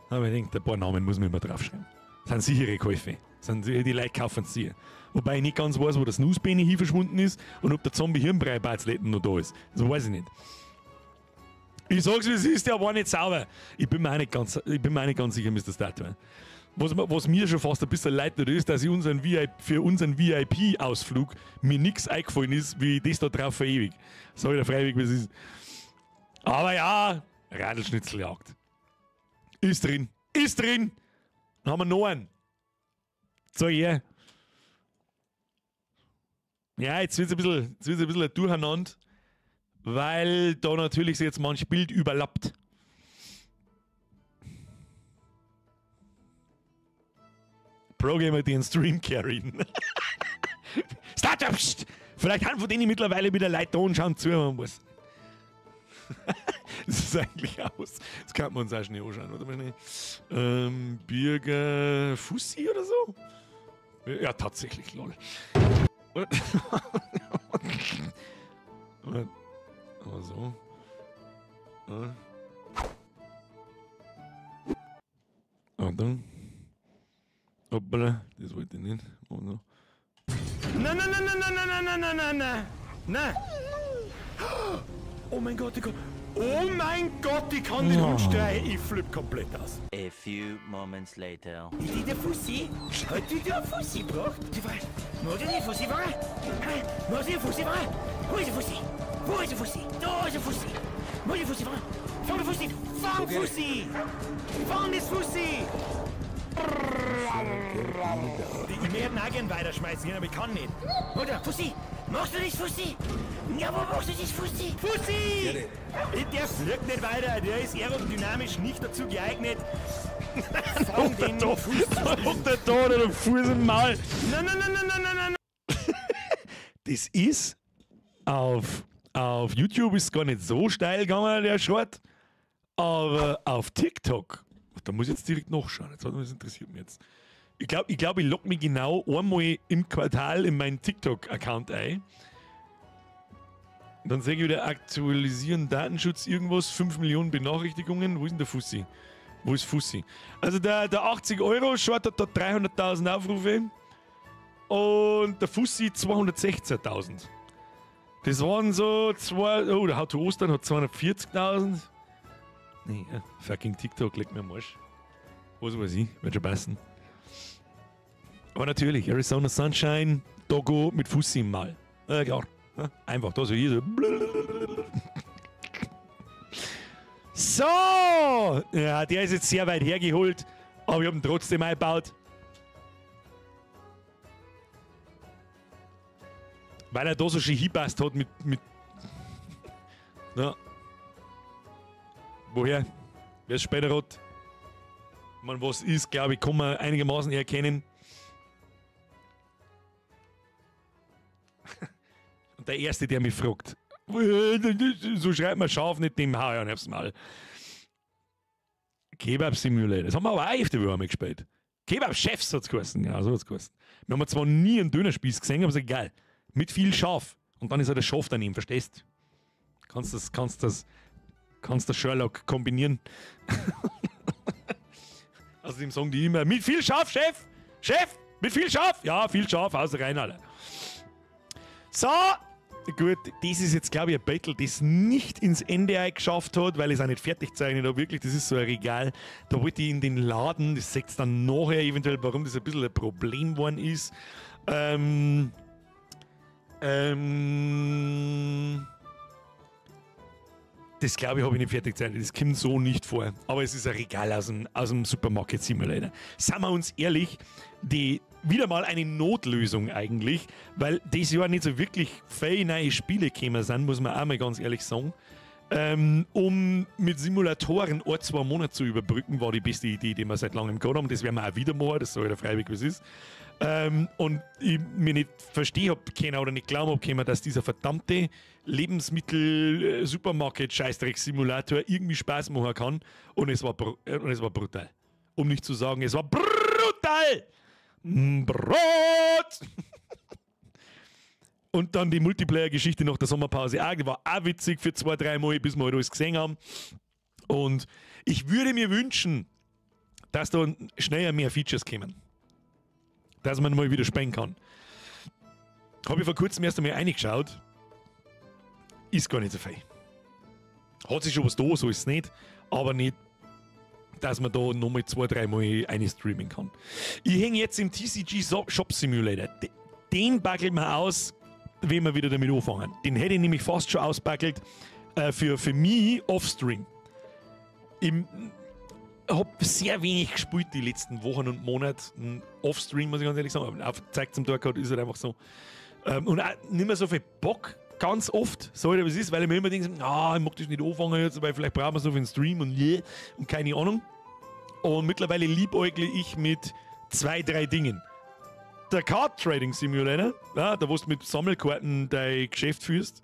Aber ich denke, ein paar Namen muss man immer draufschreiben. Das sind sichere Käufe. Das sind, die Leute kaufen es sicher. Wobei ich nicht ganz weiß, wo das Nussbeine hier verschwunden ist und ob der Zombie-Hirnbrei-Batzletten noch da ist. Das weiß ich nicht. Ich sag's, wie es ist, der war nicht sauber. Ich bin mir auch nicht ganz, sicher, Mr. Statue. Was mir schon fast ein bisschen leid tut, ist, dass ich für unseren VIP-Ausflug mir nichts eingefallen ist, wie ich das da drauf verewig. Sag ich dir freiwillig, wie es ist. Aber ja, Radlschnitzeljagd. Ist drin. Ist drin! Dann haben wir noch einen. Zeig her. Ja, jetzt wird es ein bisschen ein Durcheinander, weil da natürlich sich jetzt manch Bild überlappt. Pro-Gamer, die einen Stream carryen. Startup! Vielleicht haben von denen mittlerweile wieder Leute da und schauen zu, man muss. Das ist eigentlich aus. Das kann man uns auch schnell anschauen, oder? Mal schnell. Birger Fussi oder so? Ja, tatsächlich, lol. Aber so. Achtung. Hoppala, das wollte ich nicht. Oh, no. Nein, nein, nein, nein, nein, nein, nein, nein, nein, nein. Oh mein Gott, ich kann. Oh mein Gott, ich kann den Hund streichen. Ich flipp komplett aus. A few moments later. Ist der Fussi? Hat die der Fussi gebracht? Die weiß. Muss ich den Fussi fangen? Muss ich den Fussi fangen? Wo ist der Fussi? Wo ist der Fussi? Da ist der Fussi. Muss ich den Fussi fangen? Fang den Fussi! Fang Fussi! Fang das Fussi! Ich werde auch gern weiterschmeißen, aber ich kann nicht. Oder Fussi! Machst du das, Fussi? Ja, wo machst du das, Fussi? Fussi! Der fliegt nicht weiter, der ist aerodynamisch nicht dazu geeignet. Fang den Fuß. Und der Tor oder der Fuß im Maul. Nein, nein, nein, nein, nein, nein, nein. Das ist auf YouTube ist gar nicht so steil gegangen, der Short. Aber auf TikTok, da muss ich jetzt direkt nachschauen. Jetzt, das interessiert mich jetzt. Ich glaube, ich logge mich genau einmal im Quartal in meinen TikTok-Account ein. Dann sehe ich wieder aktualisieren, Datenschutz, irgendwas, 5 Millionen Benachrichtigungen. Wo ist denn der Fussi? Wo ist Fussi? Also der 80-Euro-Short hat da 300.000 Aufrufe und der Fussi 216.000. Das waren so zwei. Oh, der How to Ostern hat 240.000. Nee, fucking TikTok, leck mir am Arsch. Was weiß ich, wird schon passen. Aber natürlich, Arizona Sunshine, Doggo mit Fussi im Maul. Klar. Ja, einfach da so hier so. So! Ja, der ist jetzt sehr weit hergeholt, aber ich habe ihn trotzdem eingebaut. Weil er da so schön hinpasst hat mit. Ja. Woher? Wer es später hat? Ich meine, was ist, glaube ich, kann man einigermaßen erkennen. Und der Erste, der mich fragt, so schreibt man scharf nicht dem Haar aufs Mal. Kebab Simulator. Das haben wir aber auch öfter wieder einmal gespielt. Kebab Chefs hat es geheißen. Ja, so hat es geheißen. Wir haben zwar nie einen Dönerspieß gesehen, aber ist egal. Mit viel Schaf. Und dann ist halt der Schaf daneben, verstehst? Kannst das Sherlock kombinieren. Außerdem sagen die immer, mit viel Schaf, Chef! Chef! Mit viel Schaf! Ja, viel Schaf, außer rein, alle. So, gut, das ist jetzt, glaube ich, ein Battle, das nicht ins Ende geschafft hat, weil ich es auch nicht fertig zeichnet habe. Wirklich, das ist so ein Regal. Da wollte ich in den Laden, das seht ihr dann nachher eventuell, warum das ein bisschen ein Problem geworden ist. Das glaube ich, habe ich nicht fertig gezeichnet. Das kommt so nicht vor. Aber es ist ein Regal aus dem Supermarket Simulator. Seien wir uns ehrlich, die wieder mal eine Notlösung eigentlich, weil das Jahr nicht so wirklich viele neue Spiele gekommen sind, muss man auch mal ganz ehrlich sagen. Um mit Simulatoren ein, 2 Monate zu überbrücken, war die beste Idee, die wir seit langem gehabt haben. Das werden wir auch wieder machen, das sage ich da freiwillig, wie es ist. Und ich mir nicht verstehe hab können oder nicht glauben hab können, dass dieser verdammte Lebensmittel-Supermarket-Scheißdreck-Simulator irgendwie Spaß machen kann. Und es war brutal. Um nicht zu sagen, es war brutal! Brot! Und dann die Multiplayer-Geschichte nach der Sommerpause auch, die war auch witzig für 2, 3 Mal, bis wir halt alles gesehen haben. Und ich würde mir wünschen, dass da schneller mehr Features kämen. Dass man mal wieder spielen kann. Habe ich vor kurzem erst einmal reingeschaut. Ist gar nicht so viel. Hat sich schon was da, so ist es nicht. Aber nicht, dass man da nochmal 2, 3 Mal eine streamen kann. Ich hänge jetzt im TCG Shop Simulator. Den backeln wir aus, wenn wir wieder damit anfangen. Den hätte ich nämlich fast schon ausbackelt für mich offstream. Ich habe sehr wenig gespielt die letzten Wochen und Monate. Offstream, muss ich ganz ehrlich sagen. Aber auf Zeigt zum Tag ist halt einfach so. Und auch nicht mehr so viel Bock, ganz oft, so wie es ist, weil ich mir immer denke, ah, ich mag das nicht anfangen jetzt, weil vielleicht brauchen wir es noch für den Stream und yeah, und keine Ahnung. Und mittlerweile liebäugle ich mit 2, 3 Dingen. Der Card Trading Simulator, ja, da wo du mit Sammelkarten dein Geschäft führst.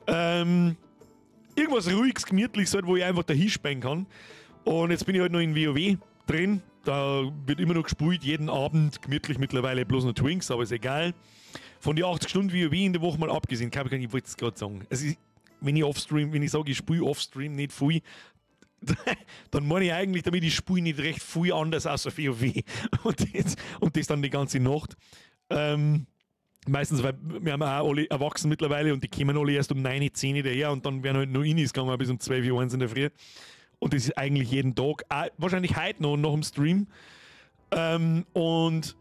Irgendwas Ruhiges, Gemütliches, halt, wo ich einfach dahin springen kann. Und jetzt bin ich halt noch in WoW drin. Da wird immer noch gespielt, jeden Abend, gemütlich mittlerweile bloß noch Twinks, aber ist egal. Von die 80 Stunden WoW in der Woche mal abgesehen, ich wollte es gerade sagen. Also ich, wenn ich offstream, wenn ich sage, ich spiele offstream nicht viel, dann meine ich eigentlich damit, ich spiele nicht recht viel anders außer WoW. Und das dann die ganze Nacht. Meistens, weil wir haben auch alle erwachsen mittlerweile und die kommen alle erst um 9, 10 daher und dann werden halt nur Inis gegangen bis um 12 Uhr 1 in der Früh. Und das ist eigentlich jeden Tag, auch, wahrscheinlich heute noch nach dem Stream. Und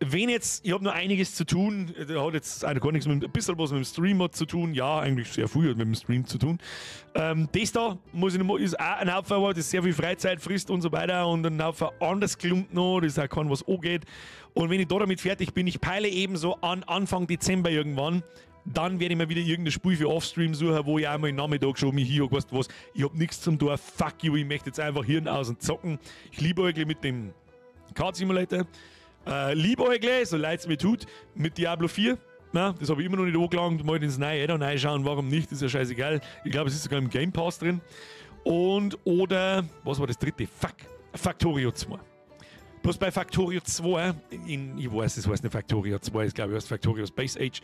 wenn jetzt, ich habe noch einiges zu tun, der hat jetzt auch gar nichts mit, ein bisschen was mit dem Stream hat zu tun, ja, eigentlich sehr viel hat mit dem Stream zu tun. Das da muss ich noch mal, ist auch ein Haufen, das sehr viel Freizeit frisst und so weiter und ein Haufen anders klumpt noch, das ist auch kein, was angeht. Und wenn ich da damit fertig bin, ich peile eben so an Anfang Dezember irgendwann, dann werde ich mir wieder irgendein Spiel für Offstream suchen, wo ich einmal im Nachmittag schon mich hier, weißt du was, ich hab nichts zum Tor, fuck you, ich möchte jetzt einfach Hirn aus und zocken. Ich liebe euch mit dem Card Simulator. Liebäugle, so leid es mir tut, mit Diablo 4. Na, das habe ich immer noch nicht angelangt. Mal ins neue Addon reinschauen, warum nicht, ist ja scheißegal. Ich glaube, es ist sogar im Game Pass drin. Und, oder, was war das dritte? Fuck, Factorio 2. Bloß bei Factorio 2, ich weiß, es heißt nicht Factorio 2, ich glaube, es heißt Factorio Space Age.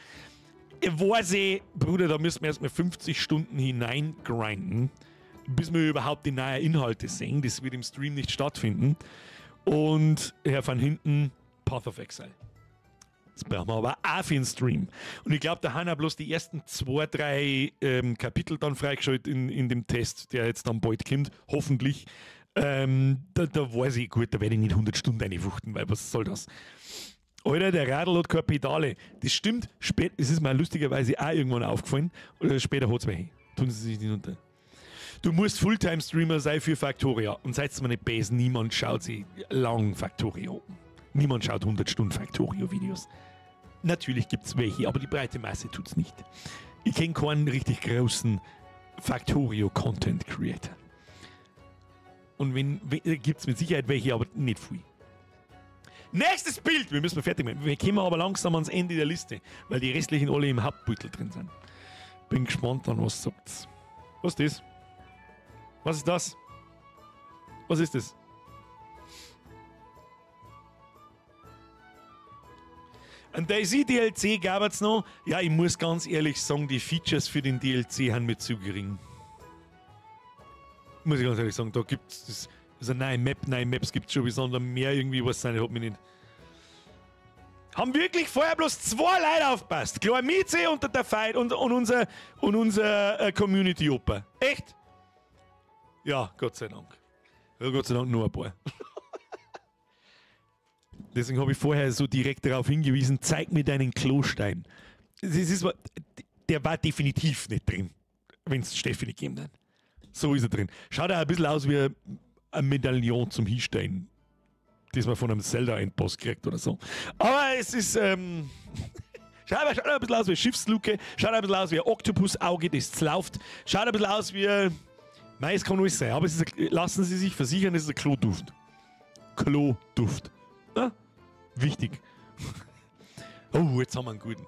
Ich weiß eh, Bruder, da müssen wir erstmal 50 Stunden hineingrinden, bis wir überhaupt die neuen Inhalte sehen. Das wird im Stream nicht stattfinden. Und Herr van Hinten, Path of Exile. Das brauchen wir aber auch für den Stream. Und ich glaube, da haben wir bloß die ersten 2, 3 Kapitel dann freigeschaltet in dem Test, der jetzt dann bald kommt, hoffentlich. Da weiß ich, gut, da werde ich nicht 100 Stunden reinwuchten, weil was soll das? Alter, der Radl hat keine Pedale. Das stimmt, spät, es ist mir lustigerweise auch irgendwann aufgefallen. Oder später hat's welche. Tun sie sich nicht unter. Du musst Fulltime-Streamer sein für Factorio. Und seid mir nicht böse, niemand schaut sich lang Factorio an. Niemand schaut 100 Stunden Factorio-Videos. Natürlich gibt's welche, aber die breite Masse tut's nicht. Ich kenn keinen richtig großen Factorio-Content-Creator. Und wenn gibt's mit Sicherheit welche, aber nicht viel. Nächstes Bild! Wir müssen fertig machen. Wir kommen aber langsam ans Ende der Liste, weil die restlichen alle im Hauptbeutel drin sind. Bin gespannt an, was sagt's. Was ist das? Was ist das? Was ist das? Ein DayZ DLC gab es noch. Ja, ich muss ganz ehrlich sagen, die Features für den DLC haben mir zu gering. Muss ich ganz ehrlich sagen, da gibt es also neue Map, neue Maps gibt es schon besonders mehr irgendwie, was sein, hat mich nicht. Haben wirklich vorher bloß 2 Leute aufgepasst. Klar, Mieze unter der Fight und unser Community-Opa. Echt? Ja, Gott sei Dank. Ja, Gott sei Dank nur ein paar. Deswegen habe ich vorher so direkt darauf hingewiesen, zeig mir deinen Klostein. Das ist, der war definitiv nicht drin, wenn es Steffi nicht gegeben hat. So ist er drin. Schaut auch ein bisschen aus wie ein Medaillon zum Hinstellen, das man von einem Zelda-Endboss kriegt oder so. Aber es ist, schaut ein bisschen aus wie eine Schiffsluke, schaut ein bisschen aus wie ein Oktopusauge, das läuft, schaut ein bisschen aus wie... Nein, es kann alles sein, aber es ist ein, lassen Sie sich versichern, es ist ein Kloduft. Kloduft. Na? Wichtig. Oh, jetzt haben wir einen guten.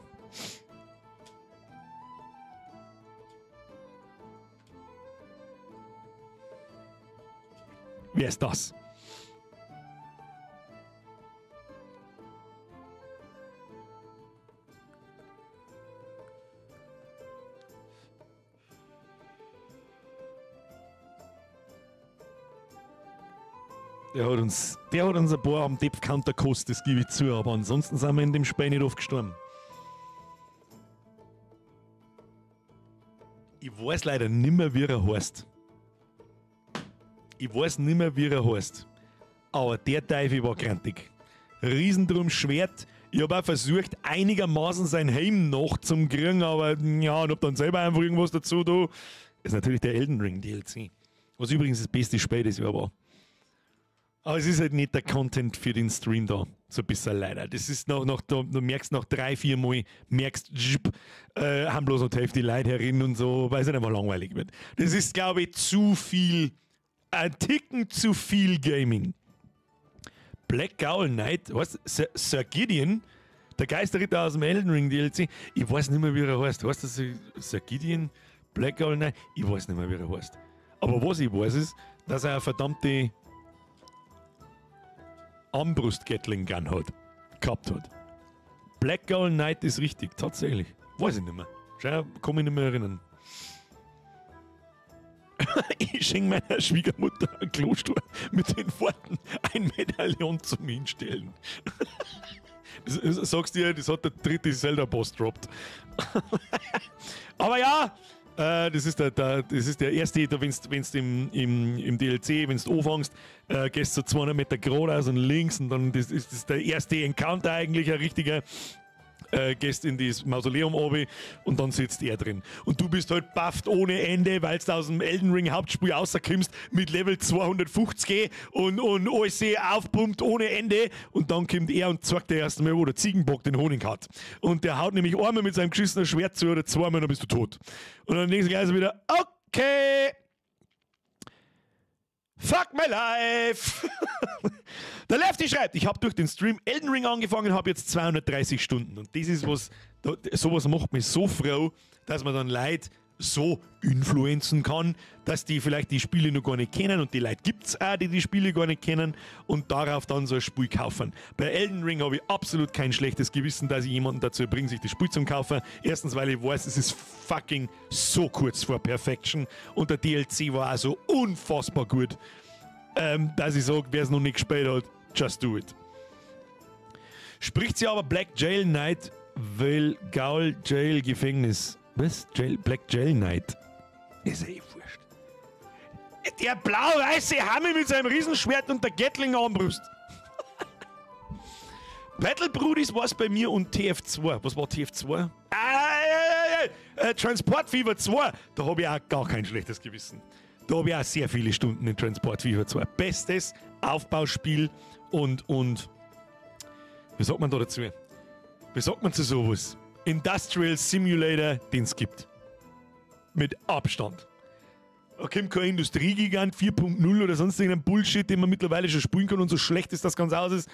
Wer ist das? Der hat uns ein paar am Depth Counter gekostet, das gebe ich zu, aber ansonsten sind wir in dem Spiel nicht oft gestorben. Ich weiß leider nimmer, wie er heißt. Ich weiß nimmer, wie er heißt. Aber der Teufel war grantig. Riesendrum Schwert. Ich habe auch versucht, einigermaßen sein Helm noch zum kriegen, aber ja, und hab dann selber einfach irgendwas dazu da. Ist natürlich der Elden Ring DLC. Was übrigens das beste Spiel des Jahr war. Aber es ist halt nicht der Content für den Stream da. So ein bisschen leider. Das ist noch, du merkst nach 3, 4 Mal, merkst, haben bloß noch die Hälfte die Leute herin und so, weil es einfach langweilig wird. Das ist, glaube ich, zu viel, ein Ticken zu viel Gaming. Black Gaul Knight, was? Sir Gideon, der Geisterritter aus dem Elden Ring DLC. Ich weiß nicht mehr, wie er heißt. Heißt das Sir Gideon? Black Gaul Knight? Ich weiß nicht mehr, wie er heißt. Aber was ich weiß, ist, dass er eine verdammte Armbrust-Gatling Gun hat, gehabt hat. Black Gaul Knight ist richtig, tatsächlich. Weiß ich nicht mehr. Schau, kann mich nicht mehr erinnern. Ich schenke meiner Schwiegermutter ein Kloster mit den Worten, ein Medaillon zum Hinstellen. Das, sagst dir, das hat der dritte Zelda-Boss droppt. Aber ja, das ist der erste, da wenn's im DLC, wenn's du anfängst, gehst du so 200 Meter geradeaus und links und dann das ist das der erste Encounter eigentlich, ein richtiger. Gehst in das Mausoleum runter und dann sitzt er drin. Und du bist halt bufft ohne Ende, weil du aus dem Elden Ring Hauptspiel rauskommst mit Level 250 und alles aufpumpt ohne Ende. Und dann kommt er und zeigt dir erst einmal, wo der Ziegenbock den Honig hat. Und der haut nämlich einmal mit seinem geschissenen Schwert zu oder zweimal, dann bist du tot. Und dann denkst du gleich wieder, okay, fuck my life! Der Lefty schreibt, ich habe durch den Stream Elden Ring angefangen, habe jetzt 230 Stunden. Und das ist was, sowas macht mich so froh, dass man dann Leute so influenzen kann, dass die vielleicht die Spiele noch gar nicht kennen und die Leute gibt's auch, die die Spiele gar nicht kennen und darauf dann so ein Spiel kaufen. Bei Elden Ring habe ich absolut kein schlechtes Gewissen, dass ich jemanden dazu bringe, sich das Spiel zu kaufen. Erstens, weil ich weiß, es ist fucking so kurz vor Perfection und der DLC war auch so unfassbar gut, dass ich sage, wer es noch nicht gespielt hat, just do it. Spricht sie aber Black Jail Knight, weil Gaul Jail Gefängnis. Was? Jail, Black Jail Knight? Ist ja eh wurscht. Der blau-weiße Hammer mit seinem Riesenschwert und der Gatling-Armbrust. Battle Brudis war es bei mir und TF2. Was war TF2? Transport Fever 2. Da habe ich auch gar kein schlechtes Gewissen. Da habe ich auch sehr viele Stunden in Transport Fever 2. Bestes Aufbauspiel und wie sagt man da dazu? Wie sagt man zu sowas? Industrial Simulator, den es gibt. Mit Abstand. Da kommt kein Industriegigant 4.0 oder sonst irgendein Bullshit, den man mittlerweile schon spielen kann und so schlecht ist das Ganze aus ist,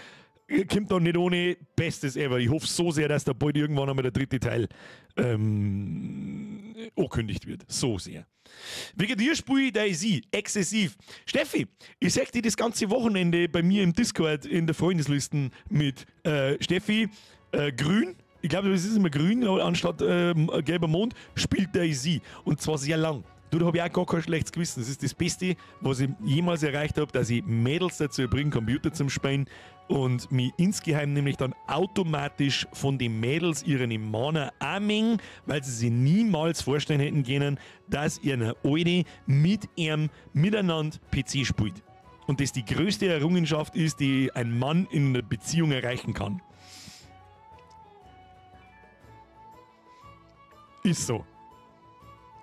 kommt da nicht ohne Bestes ever. Ich hoffe so sehr, dass da bald irgendwann einmal der dritte Teil angekündigt wird. So sehr. Wegen dir spiele ich DayZ exzessiv. Steffi, ich sag dir das ganze Wochenende bei mir im Discord in der Freundeslisten mit Steffi Grün. Ich glaube, es ist immer grün anstatt gelber Mond, spielt DayZ. Und zwar sehr lang. Du, da habe ich auch gar kein schlechtes Gewissen. Das ist das Beste, was ich jemals erreicht habe, dass ich Mädels dazu bringe, Computer zum Spielen und mich insgeheim nämlich dann automatisch von den Mädels ihren Mana anmengen, weil sie sich niemals vorstellen hätten können, dass ihre Alte mit ihrem miteinander PC spielt. Und das die größte Errungenschaft ist, die ein Mann in einer Beziehung erreichen kann. Ist so.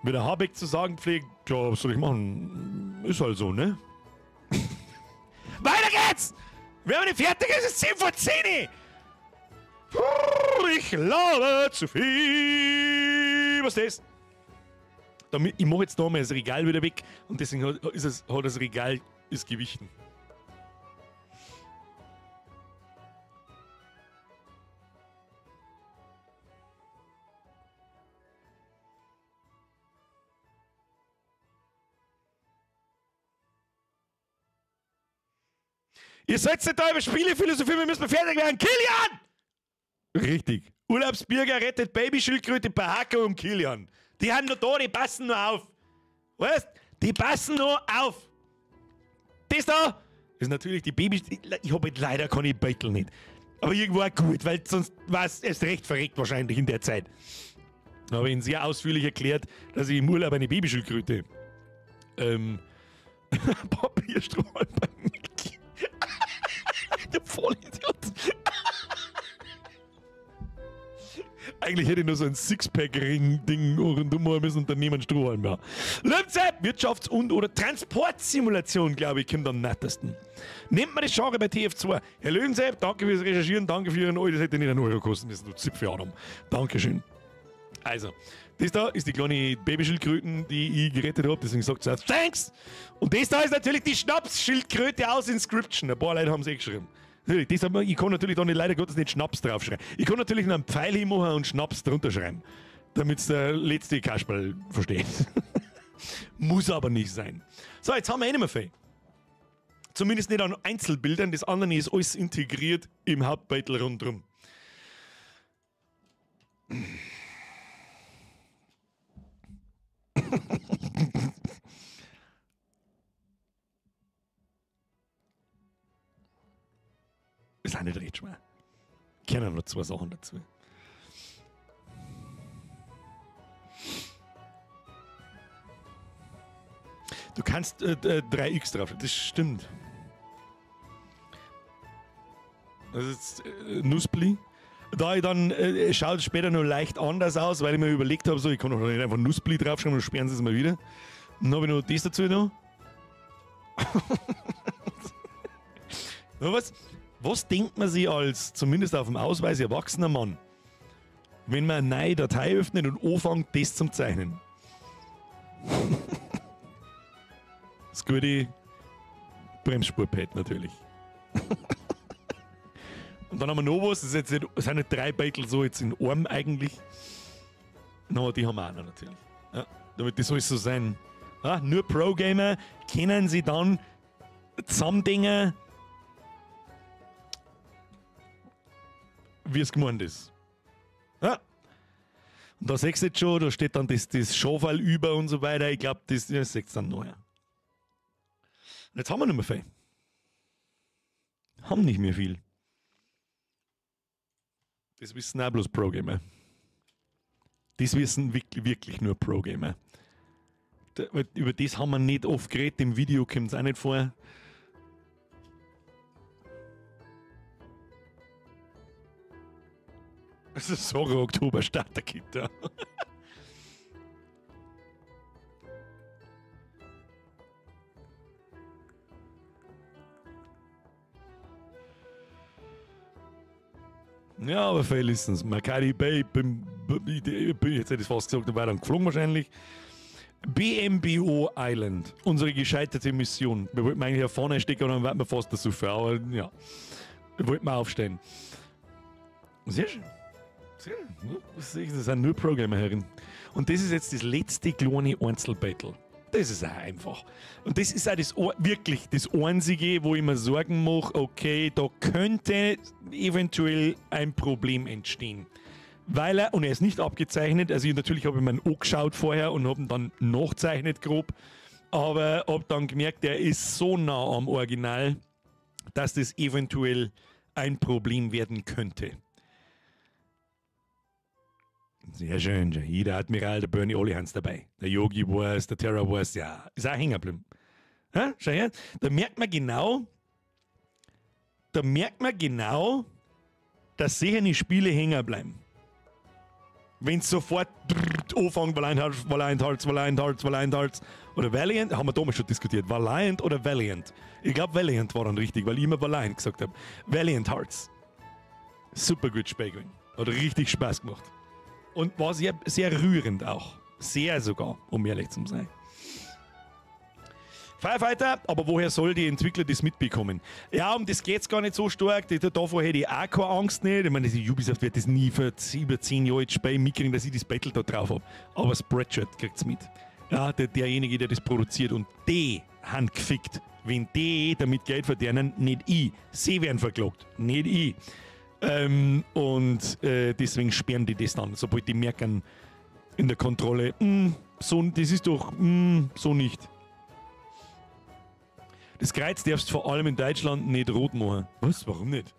Wie der Habeck zu sagen pflegt, ja, was soll ich machen? Ist halt so, ne? Weiter geht's! Wenn man nicht fertig ist, ist 9:50! Ich labe zu viel! Was ist das? Ich mache jetzt da mal das Regal wieder weg und deswegen hat das Regal ist gewichen. Ihr seid nicht da über Spielephilosophie, wir müssen fertig werden. Kilian! Richtig. Urlaubsbürger rettet Babyschildkröte Bahaka und Kilian. Die haben noch da, die passen nur auf. Weißt? Die passen nur auf. Das da ist natürlich die Baby... Ich habe halt leider keine Beutel nicht. Aber irgendwo auch gut, weil sonst war es erst recht verreckt wahrscheinlich in der Zeit. Da habe ich Ihnen sehr ausführlich erklärt, dass ich im Urlaub eine Babyschildkröte Papierstrohhalm beim Mickey. Der Vollidiot. Eigentlich hätte ich nur so ein Sixpack-Ring-Ding rundum machen müssen und dann niemand Strohhalm mehr. Löwenzeit, Wirtschafts- und oder Transportsimulation, glaube ich, kommt am nettesten. Nennt man das Genre bei TF2. Herr Löwensepp, danke fürs Recherchieren, danke für Ihren Euro. Das hätte nicht einen Euro kosten müssen, du Zipfeladam. Dankeschön. Also, das da ist die kleine Babyschildkröten, die ich gerettet habe, deswegen sagt sie auch Thanks! Und das da ist natürlich die Schnapsschildkröte aus Inscription. Ein paar Leute haben es eh geschrieben. Natürlich, das hat man, ich kann natürlich da nicht, leider Gottes nicht Schnaps draufschreiben. Ich kann natürlich noch einen Pfeil hinmachen und Schnaps drunter schreiben, damit es der letzte Kasperl versteht. Muss aber nicht sein. So, jetzt haben wir eh nicht mehr viel. Zumindest nicht an Einzelbildern, das andere ist alles integriert im Hauptbeutel rundherum. Ist auch nicht recht schwer. Ich kenne noch zwei Sachen dazu. Du kannst 3x drauf. Das stimmt. Das ist Nussbli. Da ich dann schaut später noch leicht anders aus, weil ich mir überlegt habe, so, ich kann doch nicht einfach Nussbli draufschreiben und sperren sie es mal wieder. Dann habe ich noch das dazu noch. Was? Was denkt man sich als, zumindest auf dem Ausweis, erwachsener Mann, wenn man eine neue Datei öffnet und anfängt, das zum Zeichnen? Das gute Bremsspurpad natürlich. Und dann haben wir noch was, das, ist jetzt nicht, das sind nicht drei Beitel so jetzt in Arm eigentlich. No, die haben wir auch noch natürlich. Ja, damit das alles so sein. Ja, nur Pro-Gamer können sie dann zusammendingen, wie es gemeint ist. Ja. Und da siehst du jetzt schon, da steht dann das Schafall über und so weiter. Ich glaube, das siehst du dann noch. Ja. Und jetzt haben wir nicht mehr viel. Haben nicht mehr viel. Das wissen auch bloß Pro-Gamer. Das wissen wirklich, wirklich nur Pro-Gamer. Über das haben wir nicht oft geredet, im Video kommt es auch nicht vor. Das ist Zorro Oktober Starter Kit, ja. Ja, aber viel ist es. Makari Bay, jetzt hätte ich es fast gesagt, da war dann geflogen wahrscheinlich. BMBO Island, unsere gescheiterte Mission. Wir wollten eigentlich hier vorne stecken und dann warten wir fast dazu, aber ja, wir wollten mal aufstehen. Sehr schön. Sehr schön. Das sind nur Programmer herin. Und das ist jetzt das letzte kleine Einzelbattle. Das ist auch einfach. Und das ist auch das, wirklich das Einzige, wo ich mir Sorgen mache, okay, da könnte eventuell ein Problem entstehen. Weil er, und er ist nicht abgezeichnet, also ich, natürlich habe ich mir ihn angeschaut vorher und habe ihn dann nachzeichnet grob, aber habe dann gemerkt, er ist so nah am Original, dass das eventuell ein Problem werden könnte. Sehr schön, jeder Admiral, der Bernie, alle haben's dabei. Der Yogi war's, der Terra war's, ja, ist auch hängen geblieben. Ja, schau her, da merkt man genau, dass sicher Spiele hängen bleiben. Wenn es sofort anfängt, Valiant Hearts, Valiant Hearts, Valiant Hearts, Valiant Hearts oder Valiant, haben wir damals schon diskutiert, Valiant oder Valiant. Ich glaube, Valiant war dann richtig, weil ich immer Valiant gesagt habe. Valiant Hearts. Super gut Spiel gewesen. Hat richtig Spaß gemacht. Und war sehr, sehr rührend auch. Sehr sogar, um ehrlich zu sein. Firefighter, aber woher soll die Entwickler das mitbekommen? Ja, um das geht's gar nicht so stark. Davor hätte ich auch keine Angst nicht. Ich meine, die Ubisoft wird das nie für über 10 Jahre jetzt Spiel mitkriegen, dass ich das Battle da drauf habe. Aber Spreadshirt kriegt's mit. Ja, derjenige, der das produziert, und die haben gefickt. Wenn die damit Geld verdienen, nicht ich. Sie werden verklagt, nicht ich. Deswegen sperren die das dann, sobald die merken in der Kontrolle, so, das ist doch so nicht. Das Kreuz darfst du vor allem in Deutschland nicht rot machen. Was? Warum nicht?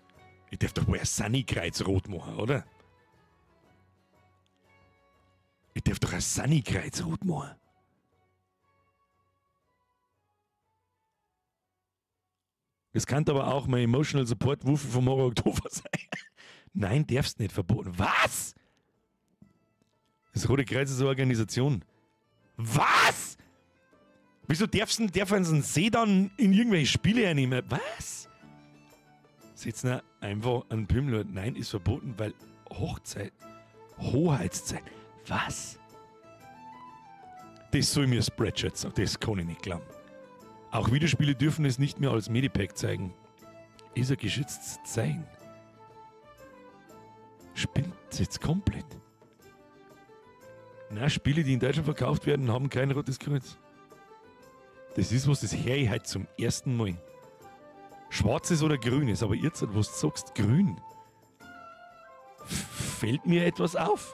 Ich darf doch wohl ein Sunny-Kreuz rot machen, oder? Ich darf doch ein Sunny-Kreuz rot machen. Das kann aber auch mein Emotional Support Wuffi vom Horror Oktober sein. Nein, darfst nicht verboten. Was? Das Rote Kreuz ist eine Organisation. Was? Wieso dürfen sie einen See dann in irgendwelche Spiele hernehmen? Was? Sitzen einfach einen Pimmel. Nein, ist verboten, weil Hochzeit, Hoheitszeit. Was? Das soll mir Spreadshirt sagen. Das kann ich nicht glauben. Auch Videospiele dürfen es nicht mehr als Medipack zeigen. Ist ein geschütztes Zeichen. Spinnt jetzt komplett. Na, Spiele, die in Deutschland verkauft werden, haben kein rotes Kreuz. Das ist was, das höre ich heute zum ersten Mal. Schwarzes oder grünes, aber jetzt, was du sagst, grün. Fällt mir etwas auf.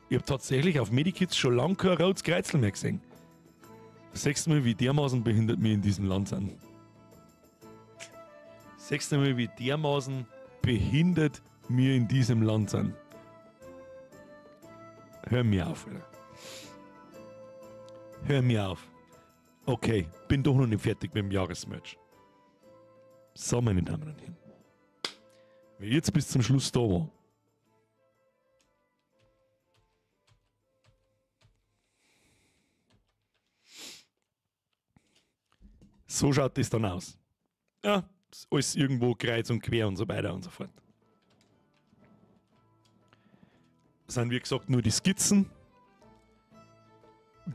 Ich habe tatsächlich auf Medikits schon lange kein rotes Kreuzel mehr gesehen. Sechst Mal, wie dermaßen behindert wir in diesem Land sind. Sechst Mal, wie dermaßen behindert wir in diesem Land sind. Hör mir auf, Alter. Hör mir auf. Okay, bin doch noch nicht fertig mit dem Jahresmerch. So, meine Damen und Herren. Wer jetzt bis zum Schluss da war, so schaut das dann aus. Ja, alles irgendwo kreuz und quer und so weiter und so fort. Das sind, wie gesagt, nur die Skizzen.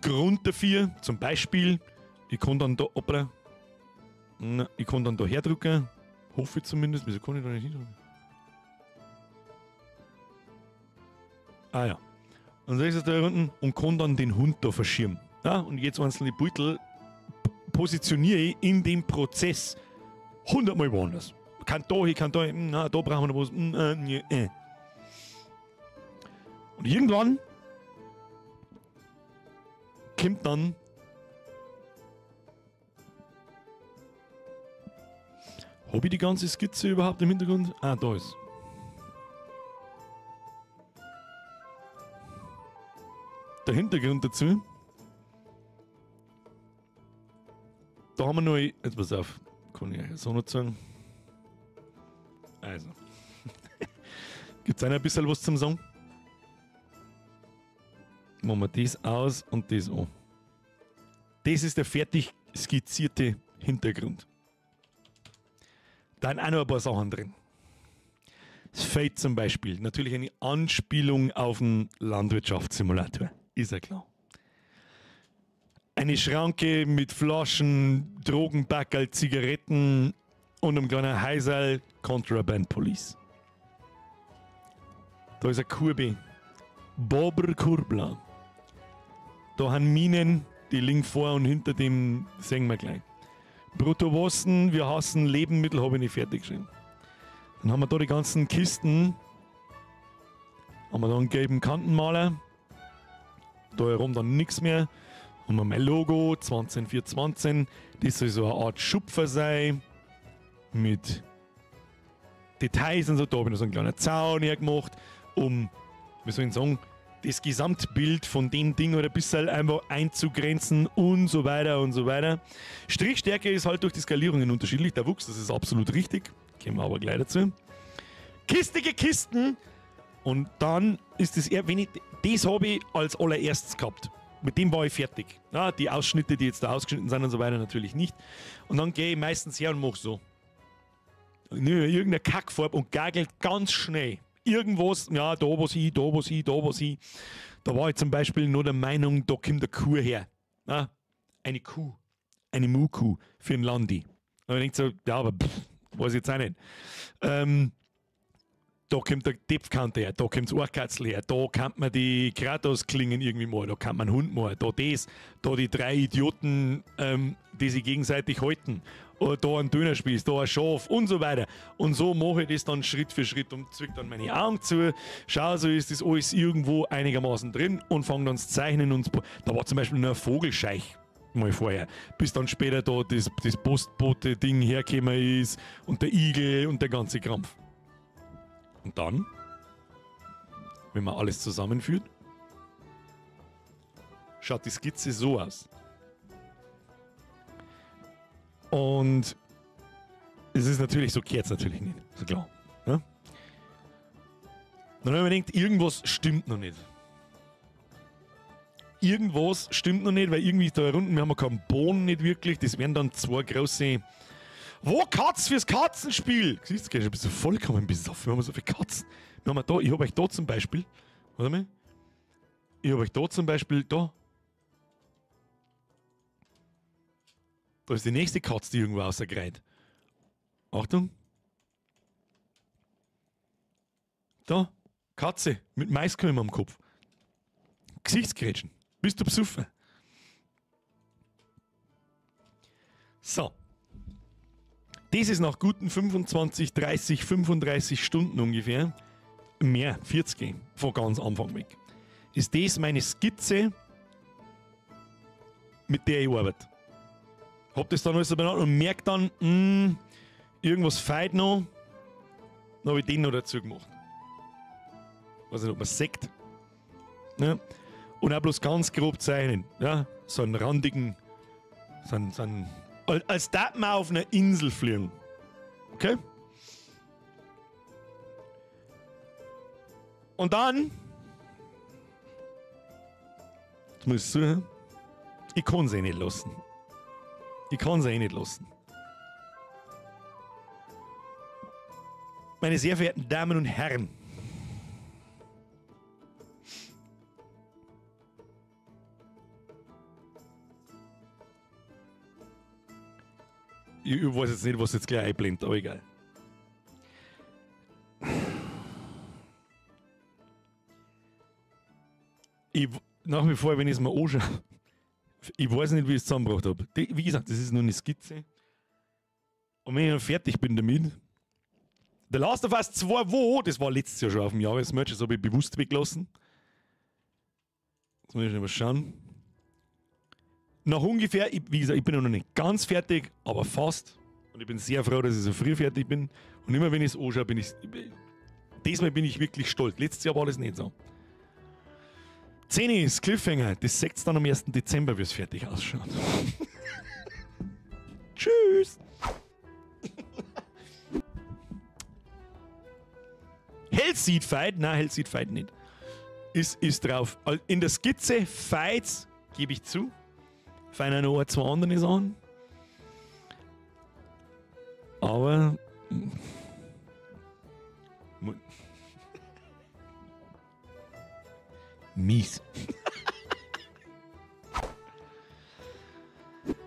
Grund dafür, zum Beispiel, ich kann dann da, hoppla, na, ich kann dann da herdrücken, hoffe ich zumindest, wieso kann ich da nicht hindrücken? Ah ja. Und dann ist es da unten und kann dann den Hund da verschirmen. Ja, und jetzt einzelne Beutel positioniere ich in dem Prozess 100-mal woanders. Kann da hin, kann da hin, na, da brauchen wir noch was. Und irgendwann kommt dann habe ich die ganze Skizze überhaupt im Hintergrund? Ah, da ist. Der Hintergrund dazu. Da haben wir noch. Jetzt pass auf, kann ich euch so noch sagen. Also. Gibt es auch noch ein bisschen was zum Sagen? Machen wir das aus und das an. Das ist der fertig skizzierte Hintergrund. Da sind auch noch ein paar Sachen drin. Das Feld zum Beispiel. Natürlich eine Anspielung auf einen Landwirtschaftssimulator. Ist ja klar. Eine Schranke mit Flaschen, Drogenbackerl, Zigaretten und einem kleinen Heiserl Contraband Police. Da ist eine Kurbe. Bobr Kurbler. Da haben Minen, die liegen vor und hinter dem, sehen wir gleich. Bruttowassen, wir hassen Lebensmittel, habe ich nicht fertig geschrieben. Dann haben wir da die ganzen Kisten. Haben wir da einen gelben Kantenmaler. Da herum dann nichts mehr. Haben wir mein Logo, 20420. Das soll so eine Art Schupfer sein. Mit Details und so. Da habe ich noch so einen kleinen Zaun hergemacht, um, wie soll ich sagen, das Gesamtbild von dem Ding oder ein bisschen einfach einzugrenzen und so weiter und so weiter. Strichstärke ist halt durch die Skalierungen unterschiedlich. Der Wuchs, das ist absolut richtig. Kommen wir aber gleich dazu. Kistige Kisten! Und dann ist das eher, wenn ich, das habe ich als allererstes gehabt. Mit dem war ich fertig. Ja, die Ausschnitte, die jetzt da ausgeschnitten sind und so weiter, natürlich nicht. Und dann gehe ich meistens her und mache so. Nehme irgendeine Kackfarbe und gagel ganz schnell. Irgendwas, ja, da was ich, da was ich, da was ich. Da war ich zum Beispiel nur der Meinung, da kommt eine Kuh her. Ja, eine Kuh. Eine Mukuh für ein Landi. Und ich denke so, ja, aber pff, weiß ich jetzt auch nicht. Da kommt der Tepfkante her, da kommt das Ohrkatzel her, da kann man die Kratos-Klingen irgendwie mal, da kann man einen Hund mal, da das, da die drei Idioten, die sich gegenseitig halten, oder da ein Dönerspieß, da ein Schaf und so weiter. Und so mache ich das dann Schritt für Schritt und zwick dann meine Augen zu, schau, so ist das alles irgendwo einigermaßen drin und fange dann das Zeichnen und da war zum Beispiel nur ein Vogelscheich mal vorher, bis dann später da das Postbote-Ding hergekommen ist und der Igel und der ganze Krampf. Und dann, wenn man alles zusammenführt, schaut die Skizze so aus. Und es ist natürlich, so kehrt's natürlich nicht, so klar. Ne? Dann habe ich mir gedacht, irgendwas stimmt noch nicht. Irgendwas stimmt noch nicht, weil irgendwie ist da unten, wir haben keinen Boden nicht wirklich, das wären dann zwei große... Wo Katz fürs Katzenspiel? Siehst du, bist du vollkommen besoffen, wir haben so viele Katzen. Wir haben da, ich habe euch da zum Beispiel, warte mal, ich habe euch da zum Beispiel, da. Da ist die nächste Katze, die irgendwo rausgereiht. Achtung. Da, Katze mit Maiskolben am Kopf. Gesichtsgrätschen. Bist du besoffen? So. Das ist nach guten 25, 30, 35 Stunden ungefähr, mehr, 40, von ganz Anfang weg, ist das meine Skizze, mit der ich arbeite. Hab das dann alles so benannt und merk dann, irgendwas fehlt noch, dann hab ich den noch dazu gemacht. Weiß nicht, ob man es sieht. Ja. Und auch bloß ganz grob zeichnen. Ja? So einen randigen, so einen, als darf man auf einer Insel fliegen. Okay? Und dann, jetzt muss ich suchen, ich kann's eh nicht lassen. Ich kann's eh nicht lassen. Meine sehr verehrten Damen und Herren, ich weiß jetzt nicht, was jetzt gleich einblendet, aber egal. Ich, nach wie vor, wenn ich es mir anschaue, ich weiß nicht, wie ich es zusammengebracht habe. Wie gesagt, das ist nur eine Skizze. Und wenn ich dann fertig bin damit, The Last of Us 2, wo, das war letztes Jahr schon auf dem Jahresmerch, das habe ich bewusst weggelassen. Jetzt muss ich noch mal schauen. Nach ungefähr, wie gesagt, ich bin noch nicht ganz fertig, aber fast. Und ich bin sehr froh, dass ich so früh fertig bin. Und immer wenn ich es anschaue, bin ich... Diesmal bin ich wirklich stolz. Letztes Jahr war das nicht so. 10 ist Cliffhanger. Das seht's dann am 1. Dezember, wie es fertig ausschaut. Tschüss! Hellseed Fight? Nein, Hellseed Fight nicht. Ist drauf. In der Skizze Fights, gebe ich zu. Feiner noch ein, zwei andere Sachen. Aber. Mies.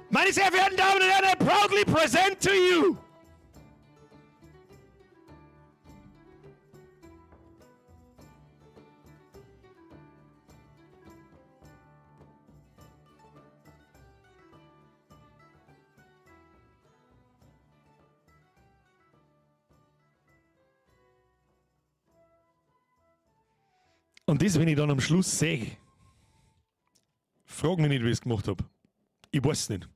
Meine sehr verehrten Damen und Herren, I proudly present to you Und das, wenn ich dann am Schluss sehe, frag mich nicht, wie ich es gemacht habe. Ich weiß es nicht.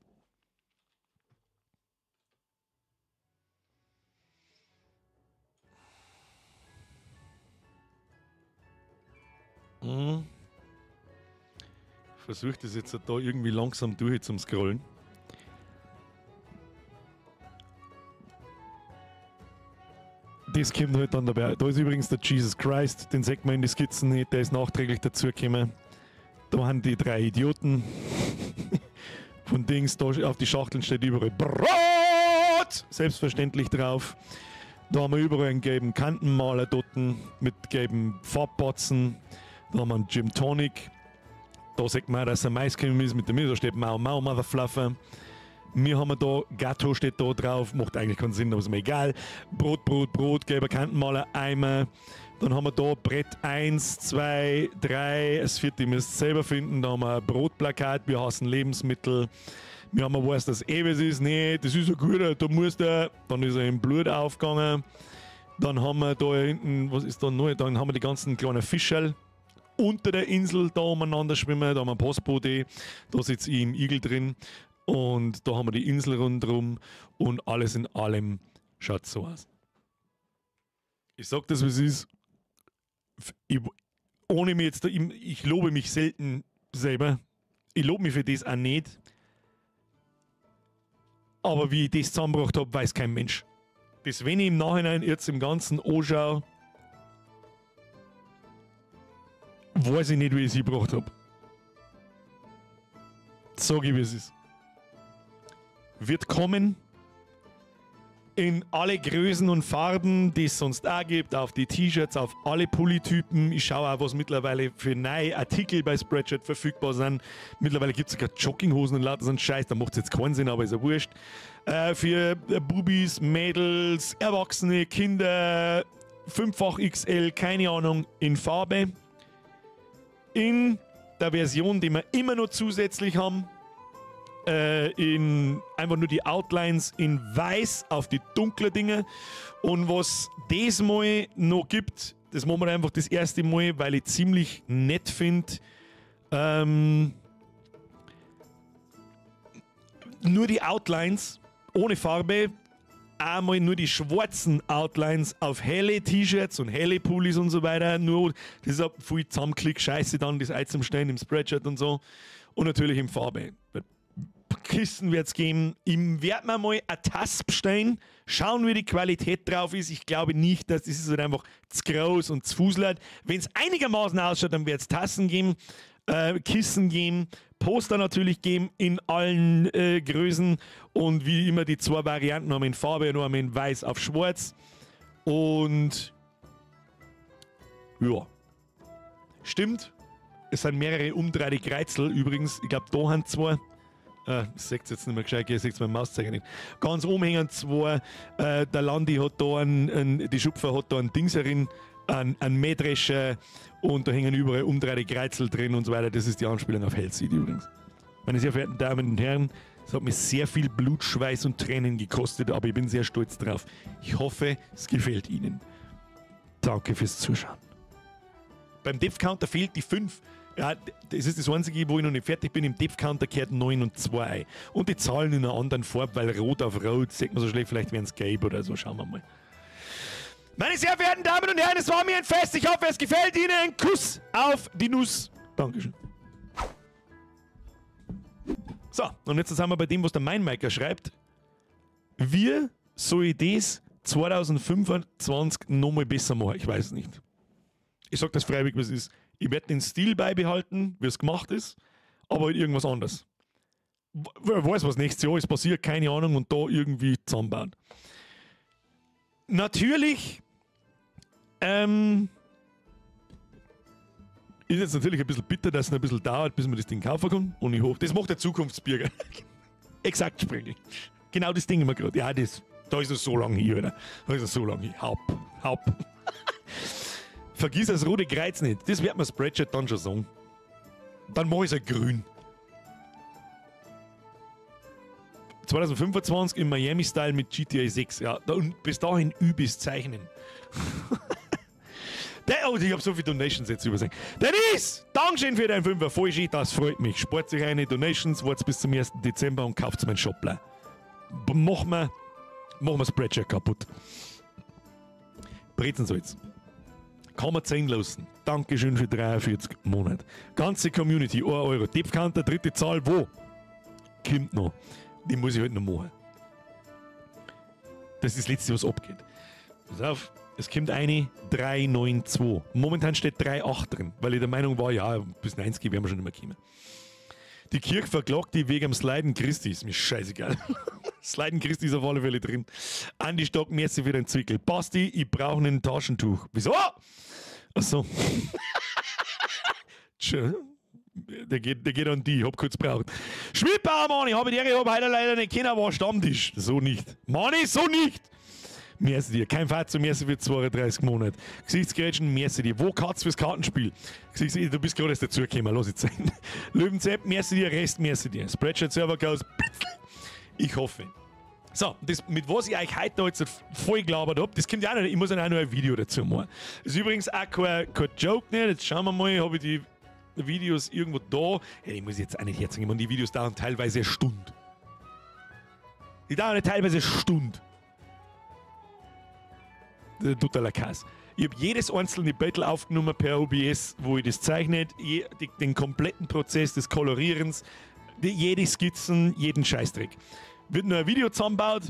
Ich versuche das jetzt da irgendwie langsam durch zum Scrollen. Das kommt halt dann dabei. Da ist übrigens der Jesus Christ, den sieht man in die Skizzen nicht, der ist nachträglich dazugekommen. Da haben die drei Idioten von Dings, da auf die Schachteln steht überall Brot! Selbstverständlich drauf. Da haben wir überall einen gelben Kantenmaler dort mit gelben Farbbatzen. Da haben wir einen Gym Tonic. Da sieht man, dass er Mais gekommen ist mit der Mitte. Da steht Mau Mau Motherfluffer. Wir haben da, Gatto steht da drauf, macht eigentlich keinen Sinn, aber ist mir egal. Brot, Brot, Brot, gelber Kantenmaler, Eimer. Dann haben wir da Brett 1, 2, 3, das vierte müsst ihr selber finden. Da haben wir ein Brotplakat, wir hassen Lebensmittel. Wir haben weiß, dass eh was ist, nee, das ist ein guter, da muss der. Dann ist er im Blut aufgegangen. Dann haben wir da hinten, was ist da neu? Dann haben wir die ganzen kleinen Fischerl unter der Insel da umeinander schwimmen. Da haben wir ein Postbote, da sitzt ich im Igel drin. Und da haben wir die Insel rundherum und alles in allem schaut so aus. Ich sag das, wie es ist. Ich, ohne mir jetzt, ich lobe mich selten selber. Ich lobe mich für das auch nicht. Aber wie ich das zusammengebracht habe, weiß kein Mensch. Das, wenn ich im Nachhinein jetzt im Ganzen anschaue, Weiß ich nicht, wie ich sie gebracht habe. Sag ich, wie es ist. Wird kommen. In alle Größen und Farben, die es sonst auch gibt, auf die T-Shirts, auf alle Pulli-Typen. Ich schaue auch, was mittlerweile für neue Artikel bei Spreadshirt verfügbar sind. Mittlerweile gibt es sogar Jogginghosen und lauter so einen Scheiß. Da macht es jetzt keinen Sinn, aber ist ja wurscht. Für Bubis, Mädels, Erwachsene, Kinder, 5-fach XL, keine Ahnung, in Farbe. In der Version, die wir immer noch zusätzlich haben. In einfach nur die Outlines in weiß auf die dunklen Dinge. Und was diesmal noch gibt, das machen wir einfach das erste Mal, weil ich ziemlich nett finde. Nur die Outlines ohne Farbe, einmal nur die schwarzen Outlines auf helle T-Shirts und helle Pullis und so weiter. Nur, das ist auch viel Zusammenklick-Scheiße dann, das einzustellen im Spreadshirt und so. Und natürlich in Farbe. Kisten wird es geben. Ich werde mir mal eine Tasse bestellen, schauen, wie die Qualität drauf ist. Ich glaube nicht, dass das ist halt einfach zu groß und zu fußelt. Wenn es einigermaßen ausschaut, dann wird es Tassen geben, Kissen geben, Poster natürlich geben in allen Größen und wie immer die zwei Varianten, einmal in Farbe und einmal in Weiß auf Schwarz. Und ja, stimmt. Es sind mehrere umdrehte Kreuzel übrigens. Ich glaube, da haben zwei. Das seht ihr jetzt nicht mehr gescheit, ihr seht mein Mauszeiger nicht. Ganz oben hängen zwei. Der Landi hat da einen, die Schupfer hat da einen Dingserin, einen Mähdrescher und da hängen überall umdrehte Kreuzel drin und so weiter. Das ist die Anspielung auf Hell City übrigens. Meine sehr verehrten Damen und Herren, es hat mir sehr viel Blut, Schweiß und Tränen gekostet, aber ich bin sehr stolz drauf. Ich hoffe, es gefällt Ihnen. Danke fürs Zuschauen. Beim Depth Counter fehlt die 5. Ja, das ist das Einzige, wo ich noch nicht fertig bin. Im Depth Counter gehört 9 und 2. Und die Zahlen in einer anderen Farbe, weil rot auf rot, sieht man so schlecht, vielleicht wären es gelb oder so. Schauen wir mal. Meine sehr verehrten Damen und Herren, es war mir ein Fest. Ich hoffe, es gefällt Ihnen. Kuss auf die Nuss. Dankeschön. So, und jetzt sind wir bei dem, was der Mainmaker schreibt. Wir soll ich das 2025 nochmal besser machen? Ich weiß es nicht. Ich sag das freiwillig, was es ist. Ich werde den Stil beibehalten, wie es gemacht ist, aber halt irgendwas anderes. Wer weiß, was nächstes Jahr ist passiert, keine Ahnung, und da irgendwie zusammenbauen. Natürlich ist jetzt natürlich ein bisschen bitter, dass es noch ein bisschen dauert, bis man das Ding kaufen kann. Und ich hoffe, das macht der Zukunftsbürger. Exakt, Sprengel. Genau das Ding immer gerade. Ja, das, da ist es so lange hier, oder? Da ist es so lange hier. Haup, haup. Vergiss das rote Kreuz nicht. Das wird mir Spreadshirt dann schon sagen. Dann mach ich es halt grün. 2025 im Miami-Style mit GTA 6. Ja, und bis dahin übelst zeichnen. Oh, ich hab so viele Donations jetzt übersehen. Dennis, Dankeschön für deinen Fünfer. Voll schön, das freut mich. Spart sich eine Donations, wartet bis zum 1. Dezember und kauft meinen Shop. Mach mir Spreadshirt kaputt. Brezensalz. Kann man 10 lassen. Dankeschön für 43 Monate. Ganze Community, 1 Euro. Depth Counter, dritte Zahl, wo? Kommt noch. Die muss ich halt noch machen. Das ist das Letzte, was abgeht. Pass auf, es kommt eine 392. Momentan steht 3,8 drin, weil ich der Meinung war, ja, bis 90 werden wir schon nicht mehr kommen. Die Kirche verklagt die wegen dem Sliden Christi. Ist mir scheißegal. Sliden Christi ist auf alle Fälle drin. Andi Stock, merci für den Zwickel. Basti, ich brauche ein Taschentuch. Wieso? Achso. Tschö. Der geht an die, ich hab kurz gebraucht. Schmidbauer, Mann, ich habe die Ehre, ich hab heute leider nicht kennen, war Stammtisch. So nicht. Manni, so nicht! Merci dir. Kein Fahrzeug, merci für 32 Monate. Gesichtsgrätschen, merci dir. Wo Katz fürs Kartenspiel? Gesichts, du bist gerade erst dazugekommen, lass ich sein. Löwenzepp, merci dir, Rest, merci dir. Spreadshirt Server goes, ich hoffe. So, das, mit was ich euch heute jetzt voll gelabert hab, das kommt ja auch nicht, ich muss ja auch noch ein Video dazu machen. Das ist übrigens auch kein Joke nicht. Jetzt schauen wir mal, habe ich die Videos irgendwo da. Ja, ich muss jetzt auch nicht herzeigen, ich meine, die Videos dauern teilweise eine Stunde. Die dauern teilweise eine Stunde. Totaler Kass. Ich habe jedes einzelne Battle aufgenommen per OBS, wo ich das zeichne, den kompletten Prozess des Kolorierens, jede Skizzen, jeden Scheißdreck. Wird nur ein Video zusammengebaut,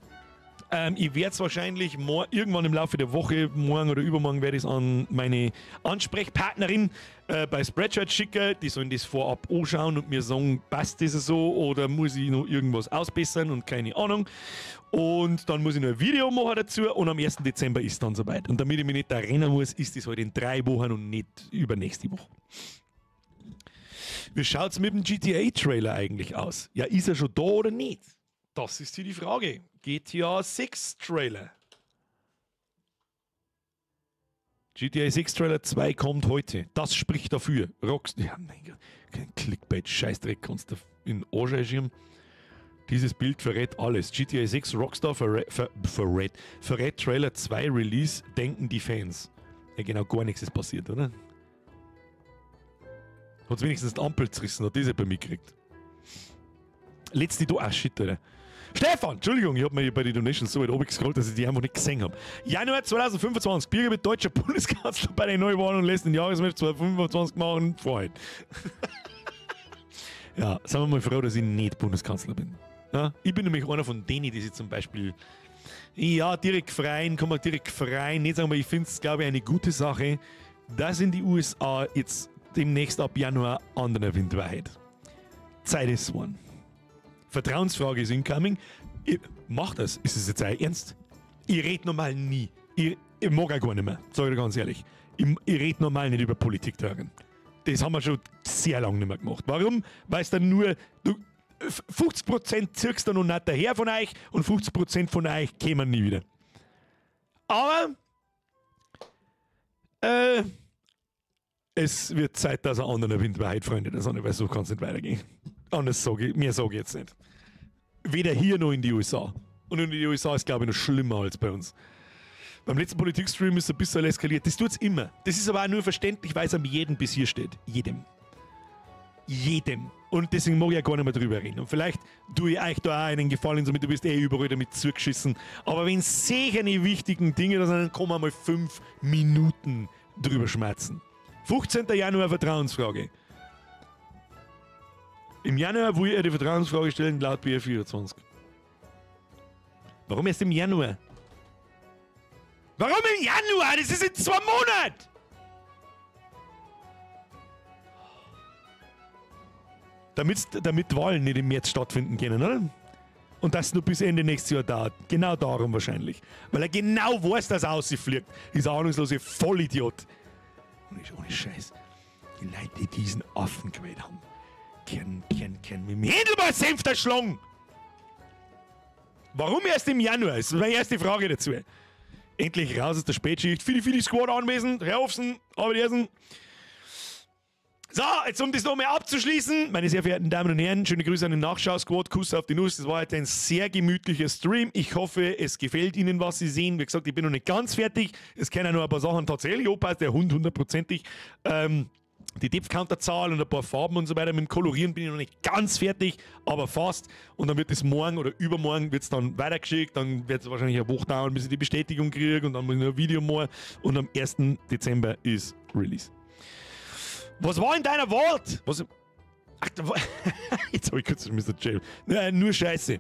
Ich werde es wahrscheinlich irgendwann im Laufe der Woche, morgen oder übermorgen, werde ich es an meine Ansprechpartnerin bei Spreadshirt schicken. Die sollen das vorab anschauen und mir sagen, passt das so oder muss ich noch irgendwas ausbessern und keine Ahnung. Und dann muss ich noch ein Video machen dazu und am 1. Dezember ist dann soweit. Und damit ich mich nicht da rennen muss, ist das halt in 3 Wochen und nicht übernächste Woche. Wie schaut's mit dem GTA-Trailer eigentlich aus? Ja, ist er schon da oder nicht? Das ist hier die Frage. GTA 6 Trailer. GTA 6 Trailer 2 kommt heute. Das spricht dafür. Rockstar. Ja, mein Gott. Kein Clickbait, Scheißdreck kannst du in den Arsch einschieben. Dieses Bild verrät alles. GTA 6 Rockstar verrät Trailer 2 Release, denken die Fans. Ja, genau, gar nichts ist passiert, oder? Hat's wenigstens die Ampel zerrissen, hat das jemand mitgekriegt. Letzte Do. Ah, shit, Alter. Stefan, Entschuldigung, ich hab mir bei den Donations so weit oben gescrollt, dass ich die einfach nicht gesehen hab. Januar 2025, Birger wird deutscher Bundeskanzler bei den Neuwahlen und lässt den Jahresmatch 2025 machen. Vorhin. Ja, sagen wir mal froh, dass ich nicht Bundeskanzler bin. Ja, ich bin nämlich einer von denen, die sich zum Beispiel, ja, direkt freien, kann man direkt freien, nicht sagen, aber ich find's, glaube ich, eine gute Sache, dass in die USA jetzt demnächst ab Januar anderer Wind weht. Zeit ist one. Vertrauensfrage ist incoming. Ich mach das. Ist es jetzt euer Ernst? Ich red normal nie. Ich mag auch gar nicht mehr. Sag ich dir ganz ehrlich. Ich red normal nicht über Politik darin. Das haben wir schon sehr lange nicht mehr gemacht. Warum? Weil es dann nur, du, 50% ziehst du noch nicht daher von euch und 50% von euch kämen nie wieder. Aber es wird Zeit, dass ein anderer Wind weht, Freunde. Das weil so kann es nicht weitergehen. Anders sage ich, mehr sage ich jetzt nicht. Weder hier noch in die USA. Und in die USA ist, glaube ich, noch schlimmer als bei uns. Beim letzten Politikstream ist es ein bisschen eskaliert. Das tut's immer. Das ist aber auch nur verständlich, weil es an jedem bis hier steht. Jedem. Jedem. Und deswegen mag ich ja gar nicht mehr drüber reden. Und vielleicht tue ich euch da auch einen Gefallen, somit du bist eh überall damit zugeschissen. Aber wenn sicher die wichtigen Dinge da sind, dann kann man mal 5 Minuten drüber schmerzen. 15. Januar Vertrauensfrage. Im Januar will er die Vertrauensfrage stellen, laut BR24. Warum erst im Januar? Warum im Januar? Das ist in 2 Monaten! Damit Wahlen nicht im März stattfinden können, oder? Und das nur bis Ende nächstes Jahr dauert. Genau darum wahrscheinlich. Weil er genau weiß, dass er rausfliegt. Dieser ahnungslose Vollidiot. Und ohne Scheiß. Die Leute, die diesen Affen gewählt haben, kennen mit dem Händelball-Senf der Schlong. Warum erst im Januar? Das ist meine erste Frage dazu. Endlich raus aus der Spätschicht. Viele, viele Squad anwesend. Herr Hofsen, Arbeit. So, jetzt um das nochmal abzuschließen, meine sehr verehrten Damen und Herren, schöne Grüße an den Nachschau-Squad, Kuss auf die Nuss. Das war heute ein sehr gemütlicher Stream. Ich hoffe, es gefällt Ihnen, was Sie sehen. Wie gesagt, ich bin noch nicht ganz fertig. Es kennen noch ein paar Sachen tatsächlich. Opa, der Hund hundertprozentig. Die Depth-Counter-Zahl und ein paar Farben und so weiter. Mit dem Kolorieren bin ich noch nicht ganz fertig, aber fast. Und dann wird es morgen oder übermorgen wird's dann weitergeschickt. Dann wird es wahrscheinlich eine Woche dauern, bis ich die Bestätigung kriege. Und dann muss ich noch ein Video machen. Und am 1. Dezember ist Release. Was war in deiner Vault? Was? Ach, da war jetzt hab ich kurz Mr. Jail. Nein, nur Scheiße.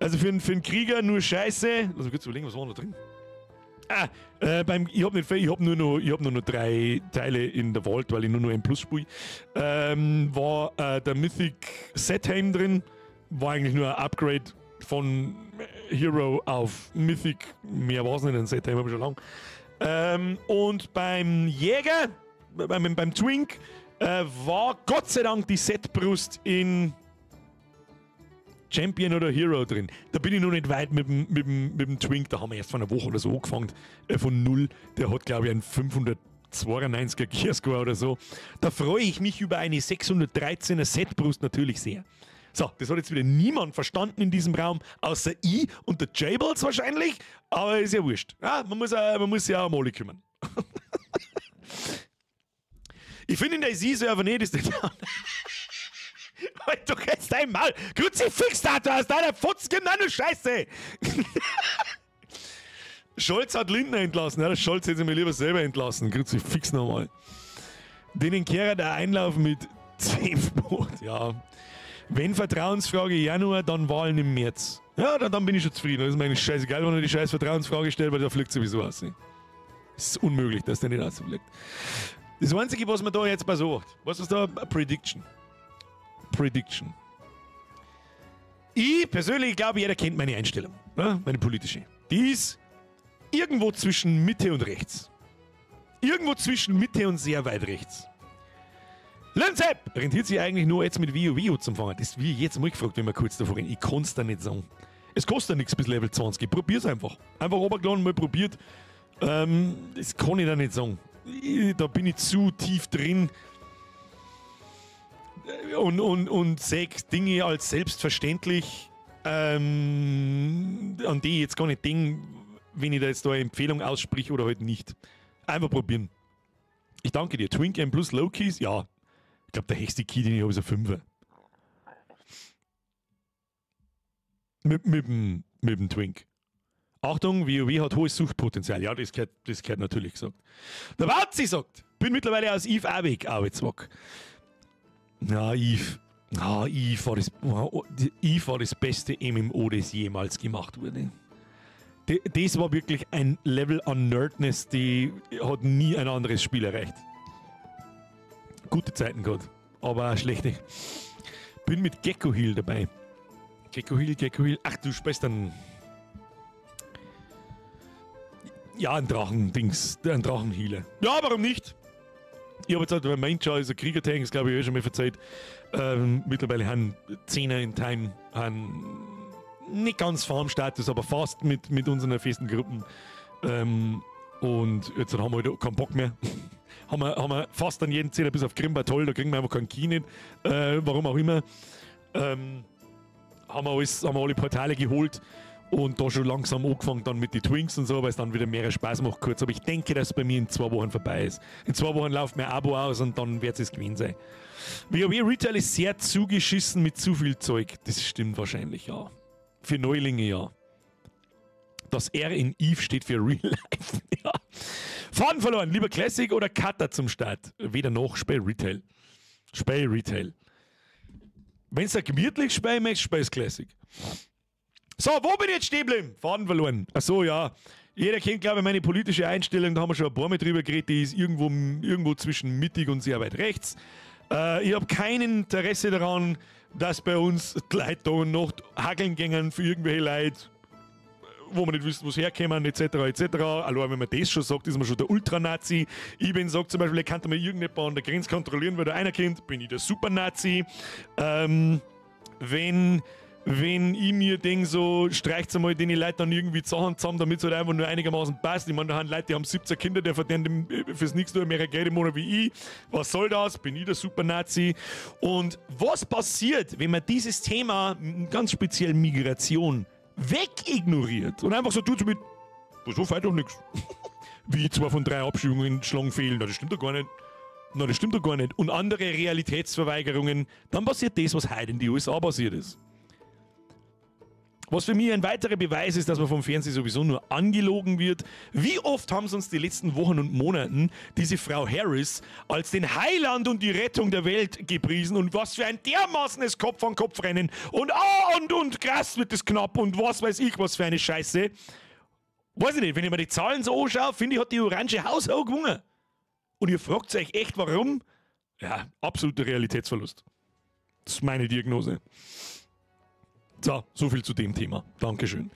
Also für einen Krieger nur Scheiße. Lass mich kurz überlegen, was war da drin? Ah, ich hab nur noch 3 Teile in der Vault, weil ich nur noch M Plus spiele. War der Mythic Setheim drin. War eigentlich nur ein Upgrade von Hero auf Mythic. Mehr war es nicht, ein Setheim habe ich schon lange. Und beim Jäger, beim Twink, war Gott sei Dank die Setbrust in Champion oder Hero drin. Da bin ich noch nicht weit mit dem Twink. Da haben wir erst vor einer Woche oder so angefangen. Von 0. Der hat, glaube ich, einen 592er Gearscore oder so. Da freue ich mich über eine 613er Setbrust natürlich sehr. So, das hat jetzt wieder niemand verstanden in diesem Raum, außer ich und der Jables wahrscheinlich. Aber ist ja wurscht. Ja, man muss sich auch um alle kümmern. Ich finde in der IC-Server nicht, ist der down. Halt doch jetzt dein Maul! Kruzifix-Statue aus deiner Futz, genau nur Scheiße! Scholz hat Lindner entlassen. Ja, der Scholz hätte sich mir lieber selber entlassen. Kruzifix nochmal. Denen kehrt der Einlauf mit 10 Brot. Ja. Wenn Vertrauensfrage Januar, dann Wahlen im März. Ja, dann bin ich schon zufrieden. Das ist mir eigentlich scheißegal, wenn er die scheiß Vertrauensfrage stellt, weil da fliegt sowieso aus. Es ist unmöglich, dass der nicht rausfliegt. Das Einzige, was man da jetzt mal sagt, was ist da? Prediction. Prediction. Ich persönlich glaube, jeder kennt meine Einstellung, ne? Meine politische. Die ist irgendwo zwischen Mitte und rechts. Irgendwo zwischen Mitte und sehr weit rechts. Linzep rentiert sich eigentlich nur jetzt mit WoW zum Fangen. Das wie jetzt mal gefragt, wenn wir kurz davor reden. Ich kann's da nicht sagen. Es kostet ja nichts bis Level 20. Probier's einfach. Einfach runtergeladen, mal probiert. Das kann ich da nicht sagen. Da bin ich zu tief drin. Und sehe Dinge als selbstverständlich, an die ich jetzt gar nicht denke, wenn ich da jetzt da eine Empfehlung ausspreche oder halt nicht. Einfach probieren. Ich danke dir. Twink M plus Low Keys? Ja. Ich glaube, der höchste Key, den ich habe, ist ein 5er. Mit dem Twink. Achtung, WoW hat hohes Suchtpotenzial. Ja, das gehört natürlich gesagt. Der Wazi sagt, bin mittlerweile aus Eve auch weg, Arbeitswack. Ja, Eve. Ah, Eve war das beste MMO, das jemals gemacht wurde. Das war wirklich ein Level an Nerdness, die hat nie ein anderes Spiel erreicht. Gute Zeiten gehabt, aber auch schlechte. Bin mit Gecko Hill dabei. Gecko Hill, Gecko Hill. Ach, du spielst dann. Ja, ein Drachen-Dings, ein Drachenhealer. Ja, warum nicht? Ich habe jetzt halt bei Main-Char ist ein Krieger-Tank, das glaube ich eh schon mal verzeiht. Mittlerweile haben 10er in Time, haben nicht ganz Farm-Status, aber fast mit unseren festen Gruppen. Und jetzt haben wir halt keinen Bock mehr. haben wir fast an jeden Zehner bis auf Grimba toll, da kriegen wir einfach keinen Key nicht. Warum auch immer. Haben wir alle Portale geholt. Und da schon langsam angefangen dann mit den Twinks und so, weil es dann wieder mehr Spaß macht kurz. Aber ich denke, dass es bei mir in 2 Wochen vorbei ist. In 2 Wochen läuft mein Abo aus und dann wird es gewesen sein. WoW Retail ist sehr zugeschissen mit zu viel Zeug. Das stimmt wahrscheinlich, ja. Für Neulinge, ja. Das R in Eve steht für Real Life, ja. Faden verloren. Lieber Classic oder Cutter zum Start? Weder noch, Spiel Retail. Spiel Retail. Wenn du gemütlich spielen möchtest, spielst Classic. So, wo bin ich jetzt stehen geblieben? Faden verloren. Ach so, ja. Jeder kennt, glaube ich, meine politische Einstellung. Da haben wir schon ein paar Mal drüber geredet. Die ist irgendwo zwischen mittig und sehr weit rechts. Ich habe kein Interesse daran, dass bei uns die Leute da noch hackeln gingen für irgendwelche Leute, wo wir nicht wissen, wo sie herkommen, etc. etc. Allein wenn man das schon sagt, ist man schon der Ultranazi. Ich bin, sagt zum Beispiel, ich kann mal irgendjemand an der Grenze kontrollieren, weil da einer kennt, bin ich der Supernazi. Wenn ich mir denke, so streicht einmal den Leute dann irgendwie die Sachen zusammen, damit es halt einfach nur einigermaßen passt. Ich meine, da haben Leute, die haben 17 Kinder, der verdienen fürs nächste Jahr mehr Geld im Monat wie ich. Was soll das? Bin ich der Supernazi? Und was passiert, wenn man dieses Thema, ganz speziell Migration, wegignoriert und einfach so tut mit, so fällt doch nichts. Wie 2 von 3 Abschiebungen schlagen fehlen. Na, das stimmt doch gar nicht. Na, das stimmt doch gar nicht. Und andere Realitätsverweigerungen, dann passiert das, was heute in die USA passiert ist. Was für mich ein weiterer Beweis ist, dass man vom Fernsehen sowieso nur angelogen wird. Wie oft haben sie uns die letzten Wochen und Monaten diese Frau Harris als den Heiland und die Rettung der Welt gepriesen und was für ein dermaßenes Kopf-an-Kopf-Rennen und und krass wird das knapp und was weiß ich, was für eine Scheiße. Weiß ich nicht, wenn ich mir die Zahlen so anschaue, finde ich, hat die orange Hausau gewonnen. Und ihr fragt euch echt, warum? Ja, absoluter Realitätsverlust. Das ist meine Diagnose. So, so viel zu dem Thema. Dankeschön.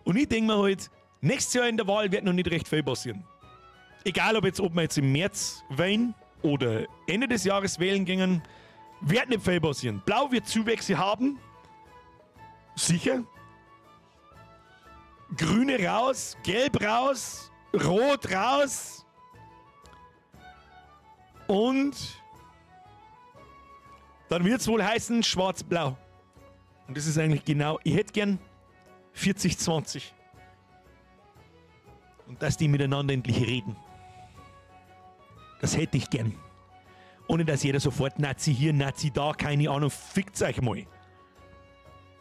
Und ich denke mir halt, nächstes Jahr in der Wahl wird noch nicht recht viel passieren. Egal, ob wir jetzt im März wählen oder Ende des Jahres wählen gingen, wird nicht viel passieren. Blau wird Zuwächse haben. Sicher. Grüne raus, Gelb raus, Rot raus. Und dann wird es wohl heißen Schwarz-Blau. Und das ist eigentlich genau, ich hätte gern 40-20. Und dass die miteinander endlich reden. Das hätte ich gern. Ohne dass jeder sofort Nazi hier, Nazi da, keine Ahnung, fickt's euch mal.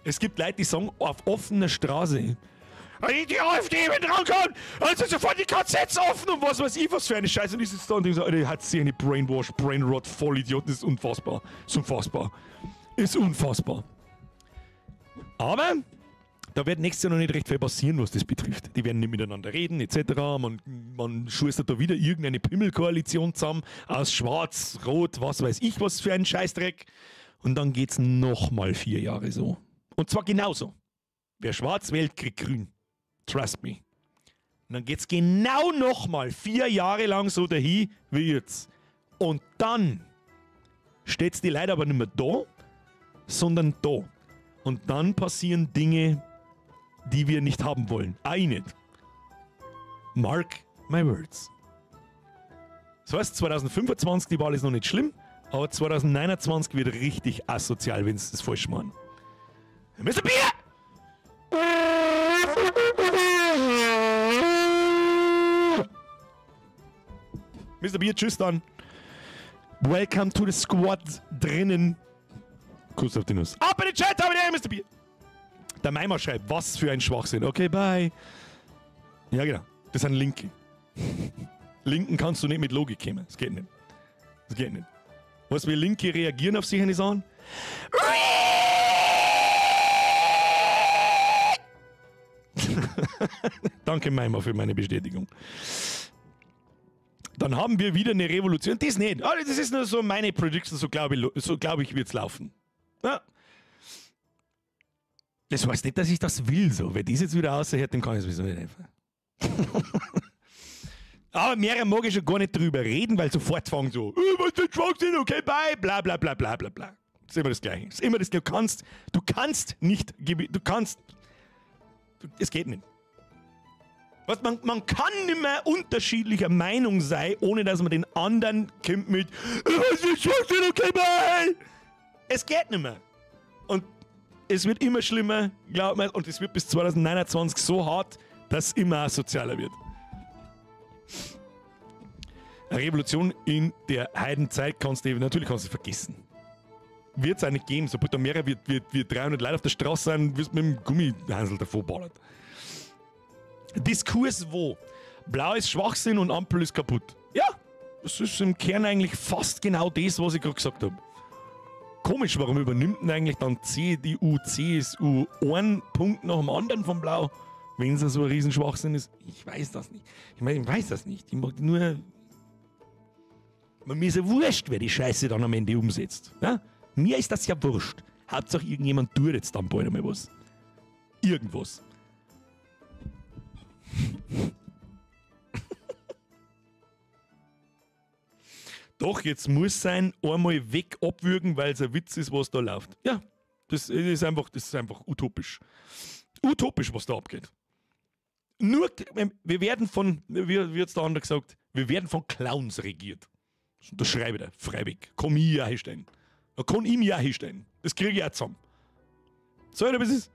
Es gibt Leute, die sagen auf offener Straße, die AfD, wenn drankommt, also sofort die KZs offen und was weiß ich, was für eine Scheiße. Und ich sitze da und denke so, Alter, hat sich eine Brainwash, Brainrot, Vollidioten, das ist unfassbar. Das ist unfassbar. Ist unfassbar. Aber da wird nächstes Jahr noch nicht recht viel passieren, was das betrifft. Die werden nicht miteinander reden, etc. Man schustert da wieder irgendeine Pimmelkoalition zusammen aus Schwarz, Rot, was weiß ich was für einen Scheißdreck. Und dann geht's nochmal 4 Jahre so. Und zwar genauso. Wer schwarz wählt, kriegt grün. Trust me. Und dann geht's genau nochmal 4 Jahre lang so dahin wie jetzt. Und dann steht's die Leute aber nicht mehr da, sondern da. Und dann passieren Dinge, die wir nicht haben wollen. Auch ich nicht. Mark my words. Das heißt, 2025, die Wahl ist noch nicht schlimm, aber 2029 wird richtig asozial, wenn sie das falsch machen. Mr. Bier! Mr. Bier, tschüss dann. Welcome to the squad drinnen. Kuss auf die Nuss. Ab in den Chat, aber der Mr. Bier! Der Meimer schreibt, was für ein Schwachsinn. Okay, bye. Ja, genau. Das sind Linke. Linken kannst du nicht mit Logik kommen. Das geht nicht. Das geht nicht. Weißt du, wie Linke reagieren auf solche Sachen? Danke, Meimer, für meine Bestätigung. Dann haben wir wieder eine Revolution. Das nicht. Das ist nur so meine Prediction, so glaube ich, wird es laufen. Ja. Das heißt nicht, dass ich das will. So. Wer das jetzt wieder aushört, dem kann ich sowieso nicht helfen. Aber mehrere mag ich schon gar nicht drüber reden, weil sofort fangen so, was für ein Schwachsinn, okay, bye, bla bla bla bla bla bla. Das ist immer das Gleiche. Das ist immer das Gleiche. Du kannst nicht, es geht nicht. Was, man kann nicht mehr unterschiedlicher Meinung sein, ohne dass man den anderen kommt mit, was für ein Schwachsinn, okay, bye. Es geht nicht mehr. Und es wird immer schlimmer, glaub mir, und es wird bis 2029 so hart, dass es immer asozialer wird. Eine Revolution in der Heidenzeit kannst du natürlich kannst du vergessen. Wird es auch nicht geben. Sobald da mehrere wie 300 Leute auf der Straße sind, wirst du mit dem Gummihansel davor ballert. Diskurs wo? Blau ist Schwachsinn und Ampel ist kaputt. Ja, das ist im Kern eigentlich fast genau das, was ich gerade gesagt habe. Komisch, warum übernimmt denn eigentlich dann CDU, CSU einen Punkt nach dem anderen von Blau, wenn es so ein Riesenschwachsinn ist? Ich weiß das nicht. Ich meine, ich weiß das nicht. Ich mag nur... Mir ist ja wurscht, wer die Scheiße dann am Ende umsetzt. Ja? Mir ist das ja wurscht. Hauptsache irgendjemand tut jetzt dann bald einmal was. Irgendwas. Doch, jetzt muss sein, einmal weg abwürgen, weil es ein Witz ist, was da läuft. Ja, das ist einfach utopisch. Utopisch, was da abgeht. Nur, wir werden von, wie hat's der andere gesagt, wir werden von Clowns regiert. Das unterschreibe ich da, freiwillig. Komm ich ja hinstellen. Da kann ich mich auch hinstellen. Das kriege ich auch zusammen. So, oder was ist?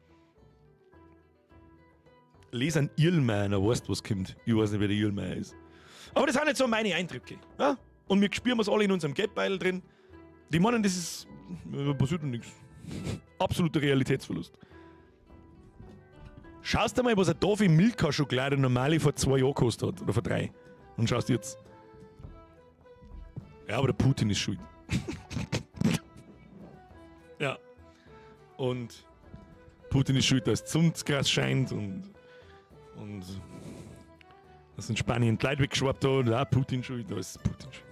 Les einen Irlmeier, dann weißt du, was kommt. Ich weiß nicht, wer der Irlmeier ist. Aber das sind nicht so meine Eindrücke. Ja? Und wir spüren es alle in unserem Geldbeutel drin. Die meinen, das ist. Passiert doch nichts. Absoluter Realitätsverlust. Schaust du mal, was eine Tafel Milka-Schokolade normale vor 2 Jahren gekostet hat. Oder vor 3. Und schaust jetzt. Ja, aber der Putin ist schuld. Ja. Und Putin ist schuld, dass die Sonne scheint und dass in Spanien die Leute weggeschwappt hat. Ja, Putin schuld, da ist Putin schuld.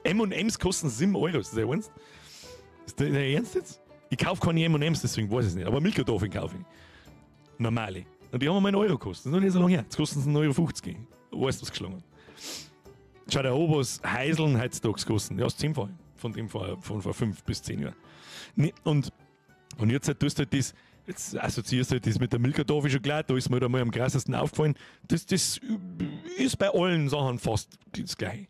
M&M's kosten 7 Euro, ist das dein Ernst? Ist das dein Ernst jetzt? Ich kaufe keine M&M's, deswegen weiß ich es nicht. Aber Milka-Tafeln kaufe ich. Normale. Und die haben mal 1 Euro gekostet. Das ist noch nicht so lange her. Jetzt kosten sie 1,50 Euro. Weißt du, was geschlagen hat? Schau dir an, was Heiseln heutzutage kosten. Ja, das 10-fache. Von dem vor, von vor 5 bis 10 Jahren. Nee, und jetzt halt, tust du halt das, jetzt assoziierst du halt das mit der Milka-Tafel schon gleich, da ist mir halt einmal am krassesten aufgefallen. Das ist bei allen Sachen fast das Gleiche.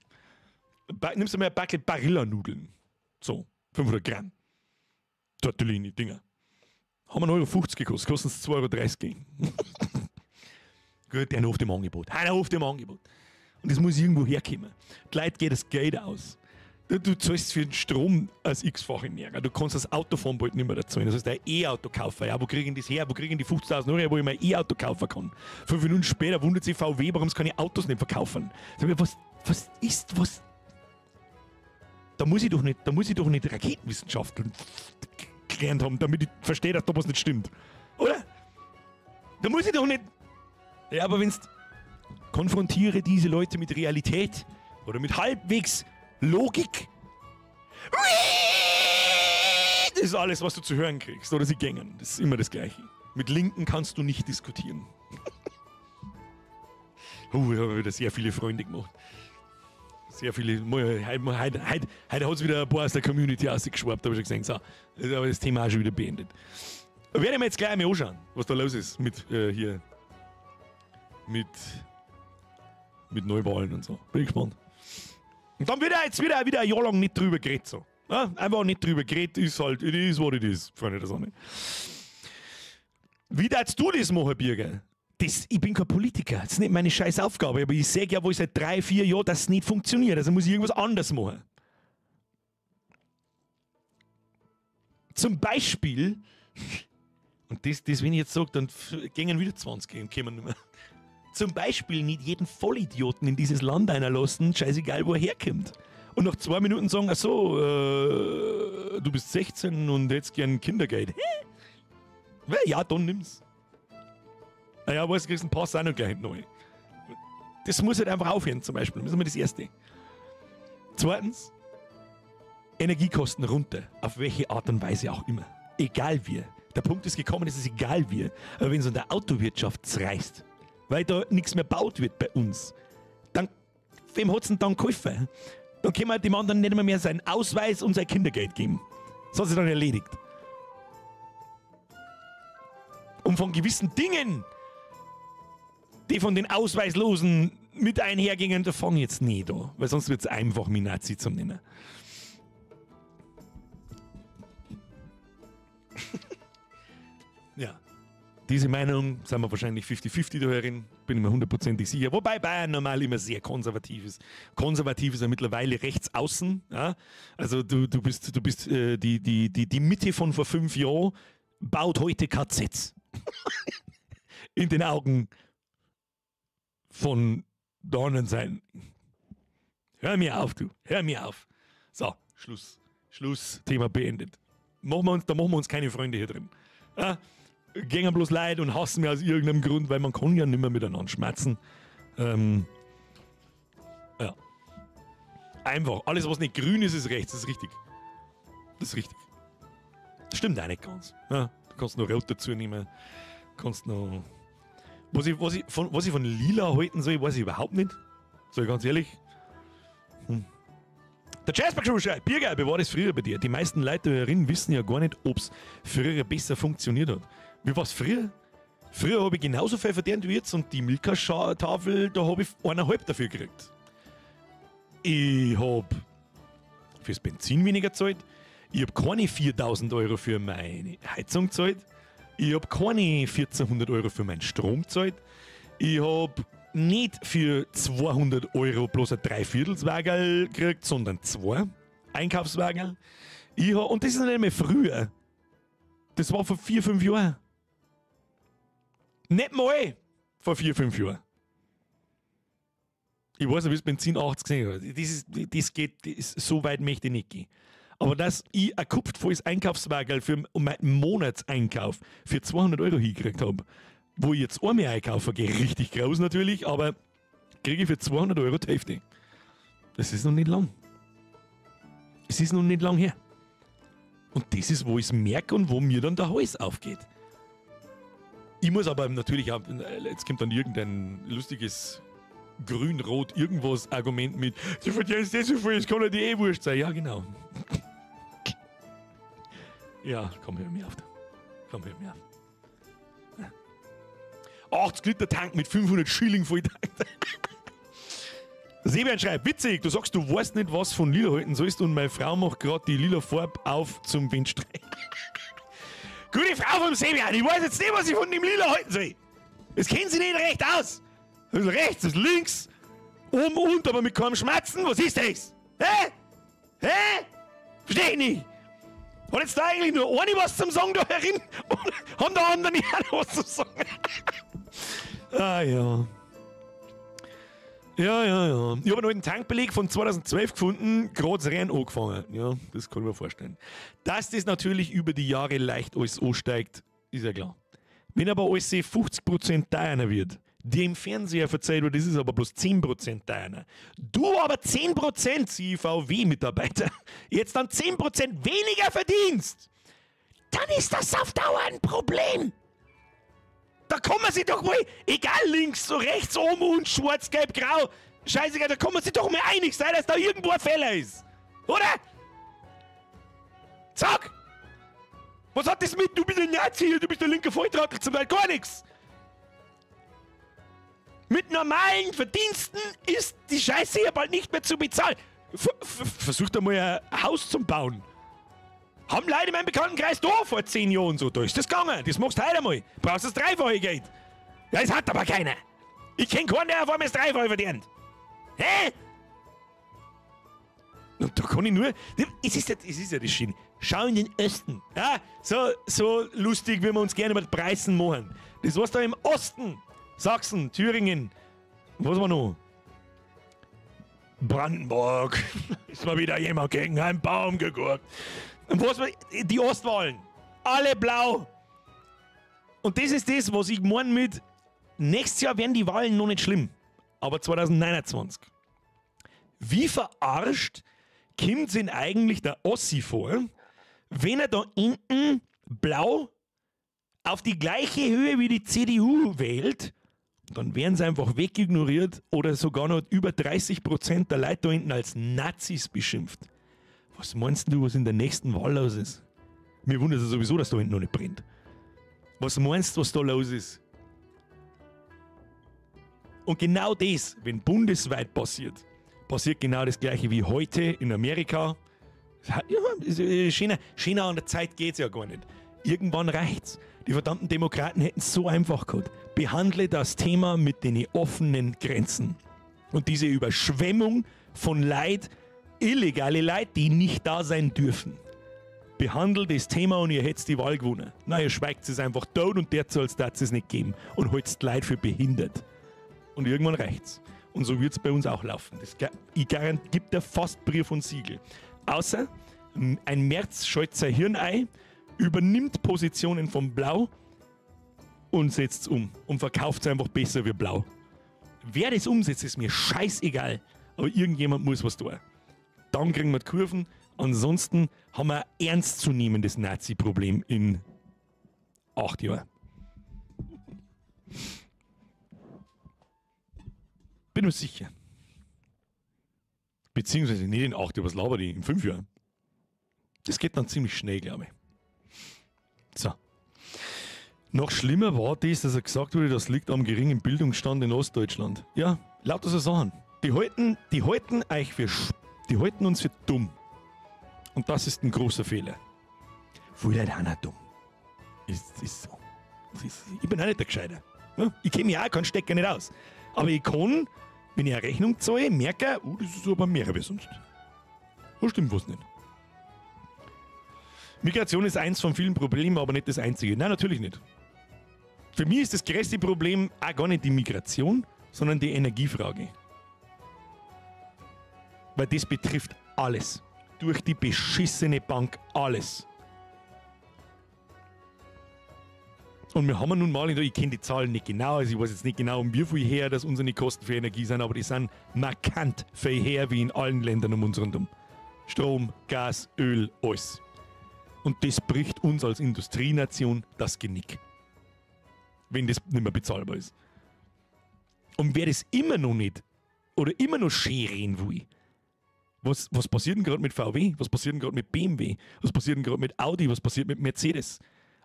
Nimmst du mal ein Backel Barilla-Nudeln. So, 500 Gramm. Tortellini-Dinger. Haben 1,50 Euro gekostet, kosten es 2,30 Euro. Gut, einer auf dem Angebot. Einer auf dem Angebot. Und das muss irgendwo herkommen. Die Leute geht das Geld aus. Du zahlst für den Strom als x-fache mehr. Du kannst das Autofahren bald nicht mehr dazu. Das heißt, ein E-Auto kaufen. Ja, wo kriegen die das her? Wo kriegen die 50.000 Euro her, wo ich mein E-Auto kaufen kann? 5 Minuten später wundert sich VW, warum sie keine Autos nicht verkaufen. Sag mir, was ist, was? Da muss ich doch nicht, Raketenwissenschaftler. gelernt haben, damit ich verstehe, dass da was nicht stimmt. Oder? Da muss ich doch nicht. Ja, aber wenn's konfrontiere diese Leute mit Realität oder mit halbwegs Logik. Das ist alles, was du zu hören kriegst. Oder sie gängen. Das ist immer das Gleiche. Mit Linken kannst du nicht diskutieren. Oh, ich habe wieder sehr viele Freunde gemacht. Sehr viele. Heute hat es wieder ein paar aus der Community rausgeschwappt, habe ich schon gesehen. So, ist aber das Thema auch schon wieder beendet. Werde ich mir jetzt gleich einmal anschauen, was da los ist mit hier. Mit Neuwahlen und so. Bin ich gespannt. Und dann wird jetzt wieder ein Jahr lang nicht drüber geredet. So. Ja, einfach nicht drüber geredet, ist halt, it is what it is, Freunde der Sonne. Wie darfst du das machen, Birger? Das, ich bin kein Politiker, das ist nicht meine scheiß Aufgabe, aber ich sehe ja wohl seit 3, 4 Jahren, dass es nicht funktioniert, also muss ich irgendwas anders machen. Zum Beispiel, und das wenn ich jetzt sage, dann gingen wieder 20 und kommen nicht mehr. Zum Beispiel nicht jeden Vollidioten in dieses Land einlassen, scheißegal, wo er herkommt. Und nach 2 Minuten sagen, ach so, du bist 16 und hättest gern Kindergeld. Hä? Ja, dann nimm's. Naja, weißt du, kriegst einen Pass auch noch gleich neu. Das muss halt einfach aufhören zum Beispiel. Das ist immer das Erste. Zweitens, Energiekosten runter. Auf welche Art und Weise auch immer. Egal wie. Der Punkt ist gekommen, es ist egal wie. Aber wenn es an der Autowirtschaft zerreißt, weil da nichts mehr gebaut wird bei uns, dann, wem hat's denn dann geholfen? Dann können wir dem anderen nicht mehr seinen Ausweis und sein Kindergeld geben. Das hat sich dann erledigt. Und von gewissen Dingen, die von den Ausweislosen mit einhergingen, da fange ich jetzt nicht an, weil sonst wird es einfach, mich Nazi zu nennen. Ja, diese Meinung sind wir wahrscheinlich 50-50 da herin, bin ich mir hundertprozentig sicher. Wobei Bayern normal immer sehr konservativ ist. Konservativ ist ja mittlerweile rechts außen. Ja? Also du bist die Mitte von vor 5 Jahren baut heute KZs. In den Augen von der anderen Seite. Hör mir auf, du. Hör mir auf. So, Schluss. Schluss. Thema beendet. Da machen wir uns keine Freunde hier drin. Ja? Gängen bloß Leid und hassen mir aus irgendeinem Grund, weil man kann ja nicht mehr miteinander schmerzen. Ja. Einfach. Alles, was nicht grün ist, ist rechts. Das ist richtig. Das ist richtig. Das stimmt auch nicht ganz. Ja, du kannst noch rot dazu nehmen. Kannst noch... Was ich von lila halten soll, weiß ich überhaupt nicht. Sag ich ganz ehrlich. Der Jasper Crew schreibt, Birger, wie war das früher bei dir? Die meisten Leute darin wissen ja gar nicht, ob es früher besser funktioniert hat. Wie war es früher? Früher habe ich genauso viel verdient wie jetzt und die Milka-Tafel, da habe ich 1,5 dafür gekriegt. Ich habe fürs Benzin weniger gezahlt. Ich habe keine 4.000 Euro für meine Heizung gezahlt. Ich habe keine 1.400 Euro für meinen Strom gezahlt. Ich habe nicht für 200 Euro bloß ein Dreiviertelswagerl gekriegt, sondern 2 Einkaufswagerl. Und das ist nicht mehr früher. Das war vor 4, 5 Jahren. Nicht mal vor 4, 5 Jahren. Ich weiß nicht, wie es Benzin 80 gesehen hat. Das geht, so weit möchte ich nicht gehen. Aber dass ich ein kupftvolles Einkaufswagerl für meinen Monatseinkauf für 200 Euro hingekriegt habe, wo ich jetzt einmal einkaufen gehe, richtig groß natürlich, aber kriege ich für 200 Euro die Hälfte. Das ist noch nicht lang. Es ist noch nicht lang her. Und das ist, wo ich es merke und wo mir dann der Hals aufgeht. Ich muss aber natürlich auch, jetzt kommt dann irgendein lustiges grün-rot irgendwas Argument mit, du verdienst eh so viel, es kann ja dir eh wurscht sein. Ja, genau. Ja, komm, hör mir auf. Komm, hör mir auf. 80 Liter Tank mit 500 Schilling voll Tank. Sebian schreibt, witzig, du sagst, du weißt nicht, was von lila halten sollst und meine Frau macht gerade die lila Farbe auf zum Windstreich. Gute Frau vom Sebian, ich weiß jetzt nicht, was ich von dem lila halten soll. Das kennen sie nicht recht aus. Das ist rechts, das ist links, oben, unten, aber mit keinem Schmerzen. Was ist das? Hä? Hä? Versteh ich nicht. Hat jetzt da eigentlich nur eine was zum Sagen da herin? Haben da anderen nicht auch noch was zum Sagen? Ah ja. Ja, ja, ja. Ich habe einen alten Tankbeleg von 2012 gefunden, gerade das Rennen angefangen. Ja, das kann ich mir vorstellen. Dass das natürlich über die Jahre leicht alles ansteigt, ist ja klar. Wenn aber alles 50% teurer wird, die im Fernseher verzeiht wird, das ist aber bloß 10% teurer. Du aber 10% CVW-Mitarbeiter jetzt dann 10% weniger verdienst, dann ist das auf Dauer ein Problem. Da kann man sich doch mal, egal links, so rechts, oben und schwarz, gelb, grau, scheißegal, da kann man sich doch mal einig sein, dass da irgendwo ein Fehler ist. Oder? Zack! Was hat das mit, du bist ein Nazi, du bist der linke Volltrottel zum Teil, gar nichts! Mit normalen Verdiensten ist die Scheiße hier bald nicht mehr zu bezahlen. Versucht einmal ein Haus zu bauen. Haben Leute in meinem Bekanntenkreis da vor 10 Jahren so, da ist das gegangen. Das machst du heute einmal. Brauchst das Dreifache Geld. Ja, das hat aber keiner. Ich kenn keinen, der auf einmal das Dreifache verdient. Hä? Und da kann ich nur. Es ist ja das Schöne. Schau in den Osten. Ja, so lustig, wie wir uns gerne mit Preisen machen. Das war's da im Osten. Sachsen, Thüringen. Was war noch? Brandenburg. Ist mal wieder jemand gegen einen Baum geguckt. Und was war die Ostwahlen? Alle blau. Und das ist das, was ich meine mit, nächstes Jahr werden die Wahlen noch nicht schlimm. Aber 2029. Wie verarscht kommt denn eigentlich der Ossi vor, wenn er da hinten blau auf die gleiche Höhe wie die CDU wählt, dann werden sie einfach wegignoriert oder sogar noch über 30% der Leute da hinten als Nazis beschimpft. Was meinst du, was in der nächsten Wahl los ist? Mir wundert es sowieso, dass da hinten noch nicht brennt. Was meinst du, was da los ist? Und genau das, wenn bundesweit passiert, passiert genau das Gleiche wie heute in Amerika. Ja, schöner an der Zeit geht's ja gar nicht. Irgendwann reicht's. Die verdammten Demokraten hätten es so einfach gehabt. Behandle das Thema mit den offenen Grenzen. Und diese Überschwemmung von Leid, illegale Leid, die nicht da sein dürfen. Behandelt das Thema und ihr hättet die Wahl gewonnen. Na, ihr schweigt es einfach tot und der soll's es nicht geben. Und halt's Leid für behindert. Und irgendwann reicht's. Und so wird's bei uns auch laufen. Das ich gibt dir fast Brief und Siegel. Außer ein Merz scheut sein Hirn ein, übernimmt Positionen von Blau und setzt's um. Und verkauft's einfach besser wie Blau. Wer das umsetzt, ist mir scheißegal. Aber irgendjemand muss was tun. Dann kriegen wir die Kurven. Ansonsten haben wir ein ernstzunehmendes Nazi-Problem in 8 Jahren. Bin mir sicher. Beziehungsweise nicht in 8 Jahren, was labert ich? In 5 Jahren. Das geht dann ziemlich schnell, glaube ich. So. Noch schlimmer war das, dass er gesagt wurde, das liegt am geringen Bildungsstand in Ostdeutschland. Ja, lauter so Sachen. Die halten uns für dumm. Und das ist ein großer Fehler. Viele Leute sind auch dumm. Ist so. Ich bin auch nicht der Gescheiter. Ich kenne mich auch, keinen Stecker nicht aus. Aber ich kann, wenn ich eine Rechnung zahle, merken, oh, das ist aber mehr wie sonst. Da stimmt was nicht. Migration ist eins von vielen Problemen, aber nicht das einzige. Nein, natürlich nicht. Für mich ist das größte Problem auch gar nicht die Migration, sondern die Energiefrage. Weil das betrifft alles. Durch die beschissene Bank alles. Und wir haben nun mal, ich kenne die Zahlen nicht genau, also ich weiß jetzt nicht genau, um wie viel her dass unsere Kosten für Energie sind, aber die sind markant viel her wie in allen Ländern um uns rundum. Strom, Gas, Öl, alles. Und das bricht uns als Industrienation das Genick. Wenn das nicht mehr bezahlbar ist. Und wer das immer noch nicht oder immer noch schön reden will, was passiert denn gerade mit VW? Was passiert denn gerade mit BMW? Was passiert denn gerade mit Audi? Was passiert mit Mercedes?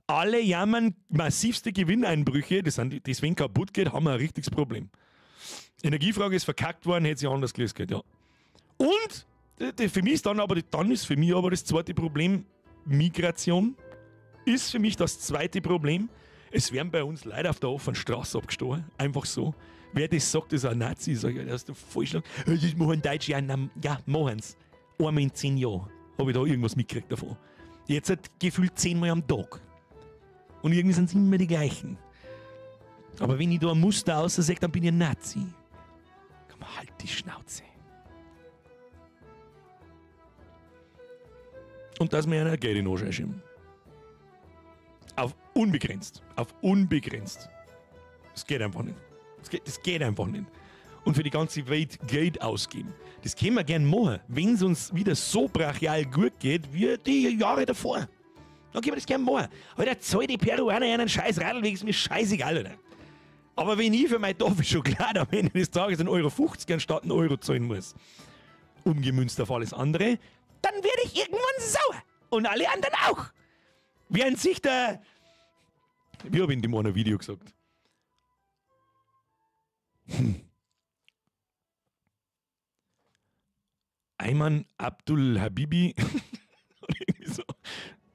Alle jammern massivste Gewinneinbrüche, das sind, deswegen kaputt geht, haben wir ein richtiges Problem. Energiefrage ist verkackt worden, hätte sich anders gelöst, ja. Und für mich ist dann aber, dann ist für mich aber das zweite Problem, Migration ist für mich das zweite Problem. Es werden bei uns Leute auf der offenen Straße abgestochen, einfach so. Wer das sagt, ist ein Nazi. Sag ich, das ist der Vollschlag. Das machen Deutsche, ja, ja, machen's. Einmal in 10 Jahren habe ich da irgendwas mitgekriegt davon. Jetzt halt gefühlt 10 Mal am Tag. Und irgendwie sind es immer die gleichen. Aber wenn ich da ein Muster aussehe, dann bin ich ein Nazi. Drum halt die Schnauze. Und dass mir einer Geld in den Arsch einschieben. Auf unbegrenzt. Auf unbegrenzt. Das geht einfach nicht. Das geht einfach nicht. Und für die ganze Welt Geld ausgeben. Das können wir gern machen, wenn es uns wieder so brachial gut geht, wie die Jahre davor. Dann können wir das gern machen. Aber der zahlt die Peruaner einen scheiß Radlweg, ist mir scheißegal, oder? Aber wenn ich für meine Tafel Schokolade am Ende des Tages 1,50 Euro anstatt 1 Euro zahlen muss, umgemünzt auf alles andere, dann werde ich irgendwann sauer. Und alle anderen auch. Während sich der... Wie habe ich in dem einen Video gesagt? Ayman Abdul Habibi irgendwie so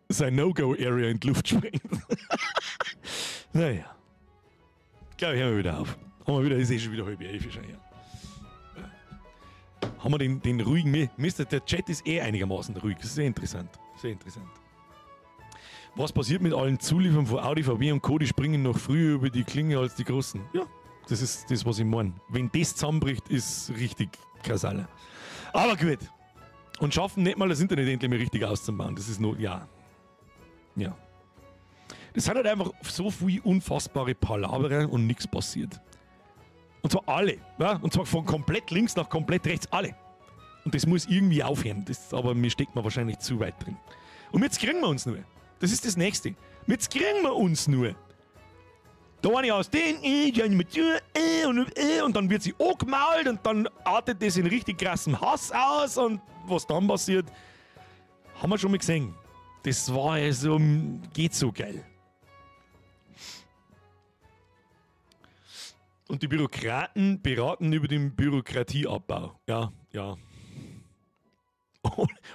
sein No-Go-Area in die Luft sprengt. Naja. Ich glaube, hören wir wieder auf. Haben wir wieder, ist eh schon wieder 10:30 schon, ja. Haben wir den ruhigen Mister, der Chat ist eh einigermaßen ruhig. Das ist sehr interessant. Sehr interessant. Was passiert mit allen Zulieferern von Audi, VW und Co., die springen noch früher über die Klinge als die Großen? Ja, das ist das, was ich meine. Wenn das zusammenbricht, ist richtig Kasala. Aber gut. Und schaffen nicht mal das Internet endlich mal richtig auszubauen. Das ist nur, ja. Ja. Das sind halt einfach so viel unfassbare Palaver und nichts passiert. Und zwar alle. Ja? Und zwar von komplett links nach komplett rechts, alle. Und das muss irgendwie aufhören. Das, aber mir steckt man wahrscheinlich zu weit drin. Und jetzt kriegen wir uns nur. Das ist das Nächste. Jetzt kriegen wir uns nur. Da eine aus den, und dann wird sie angemault und dann artet das in richtig krassem Hass aus und was dann passiert, haben wir schon mal gesehen. Das war ja so, geht so geil. Und die Bürokraten beraten über den Bürokratieabbau. Ja, ja.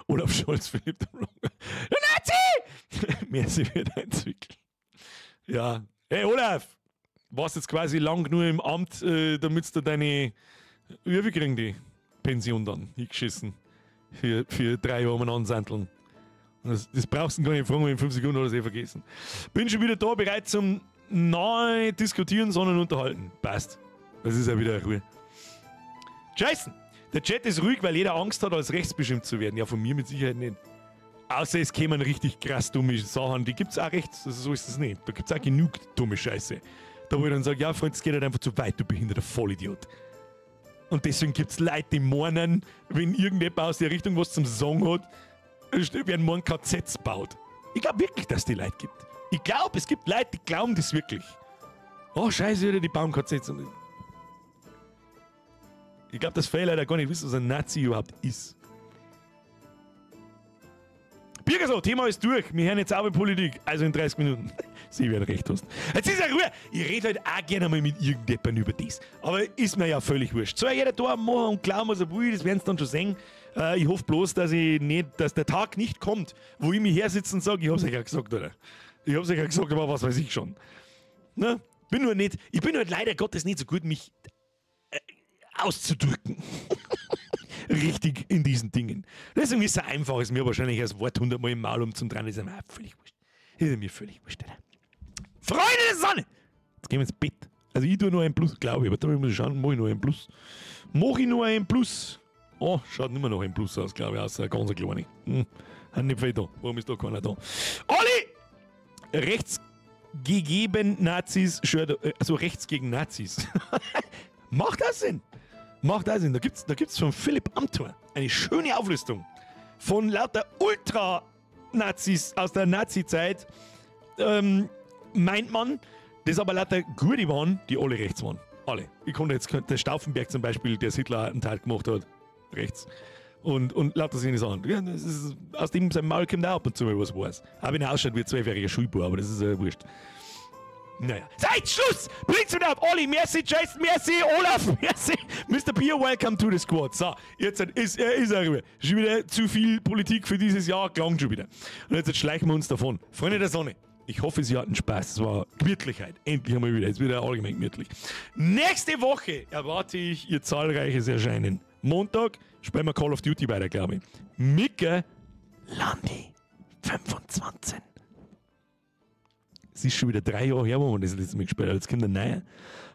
Olaf Scholz, Philipp der Nazi! Merci für dein Zwickel. Ja. Hey Olaf! Warst jetzt quasi lang genug im Amt, damit du deine, wie viel kriegen die Pension dann? Hingeschissen. Für 3 Jahre umeinander sandeln. Das brauchst du gar nicht fragen, in 5 Sekunden hat er es eh vergessen. Bin schon wieder da, bereit zum neu diskutieren, sondern unterhalten. Passt. Das ist ja wieder Ruhe. Jason! Der Chat ist ruhig, weil jeder Angst hat, als rechts beschimpft zu werden. Ja, von mir mit Sicherheit nicht. Außer es kämen richtig krass dumme Sachen. Die gibt's auch rechts. Also so ist es nicht. Da gibt's auch genug dumme Scheiße. Da wo ich dann sage, ja Freund, es geht halt einfach zu weit, du behinderter Vollidiot. Und deswegen gibt's Leute, die meinen, wenn irgendjemand aus der Richtung was zum Sagen hat, werden morgen KZs gebaut. Ich glaube wirklich, dass es die Leute gibt. Ich glaube, es gibt Leute, die glauben das wirklich. Oh scheiße, die bauen KZs. Ich glaube, dass viele leider gar nicht wissen, was ein Nazi überhaupt ist. Birger so, Thema ist durch. Wir hören jetzt auch in Politik. Also in 30 Minuten. Sie werden recht hast. Jetzt ist ja Ruhe. Ich rede halt auch gerne mal mit irgendjemandem über das. Aber ist mir ja völlig wurscht. Soll jeder da machen und glauben, was er will, das werden sie dann schon sehen. Ich hoffe bloß, dass ich nicht, dass der Tag nicht kommt, wo ich mich hersitze und sage, ich hab's euch ja gesagt, oder? Ich hab's euch ja gesagt, aber was weiß ich schon. Ne? Bin nur nicht, ich bin halt leider Gottes nicht so gut, mich auszudrücken. Richtig in diesen Dingen. Deswegen ist es einfach, ist mir wahrscheinlich als Wort 100 Mal im Maul um zum dran, ist mir völlig wurscht. Ist mir völlig wurscht, Alter. Freunde der Sonne! Jetzt gehen wir ins Bett. Also ich tue nur ein Plus, glaube ich, aber da muss ich schauen, mach ich nur ein Plus. Mach ich nur ein Plus? Oh, schaut nicht mehr noch ein Plus aus, glaube ich, außer ein ganz kleine. Hm, nicht viel da. Warum ist da keiner da? Olli! Rechts gegeben Nazis, also rechts gegen Nazis. Macht das Sinn? Macht das Sinn. Da gibt's von Philipp Amthor eine schöne Auflistung von lauter Ultra-Nazis aus der Nazi-Zeit. Meint man, das aber lauter Gute waren, die alle rechts waren. Alle. Ich konnte jetzt, der Stauffenberg zum Beispiel, der Hitler einen Teil gemacht hat, rechts. Und lauter solche Sachen. Ja, das ist, aus dem seinem Maul kommt auch ab und zu mal was weiß. Auch wenn er ausschaut wie ein 12-jähriger Schulbub, aber das ist wurscht. Naja. Seid Schluss! Bringt's wieder auf! Olli, merci, Jason, merci, Olaf, merci! Mr. Beer, welcome to the squad. So, jetzt ist er rüber. Schon wieder zu viel Politik für dieses Jahr, klang schon wieder. Und jetzt schleichen wir uns davon. Freunde der Sonne, ich hoffe, Sie hatten Spaß. Es war Gemütlichkeit. Endlich einmal wieder. Jetzt wieder allgemein gemütlich. Nächste Woche erwarte ich Ihr zahlreiches Erscheinen. Montag spielen wir Call of Duty weiter, glaube ich. Micke Landi, 25. Es ist schon wieder 3 Jahre her, wo wir das letzte Mal gespielt haben. Jetzt kommt der Neue.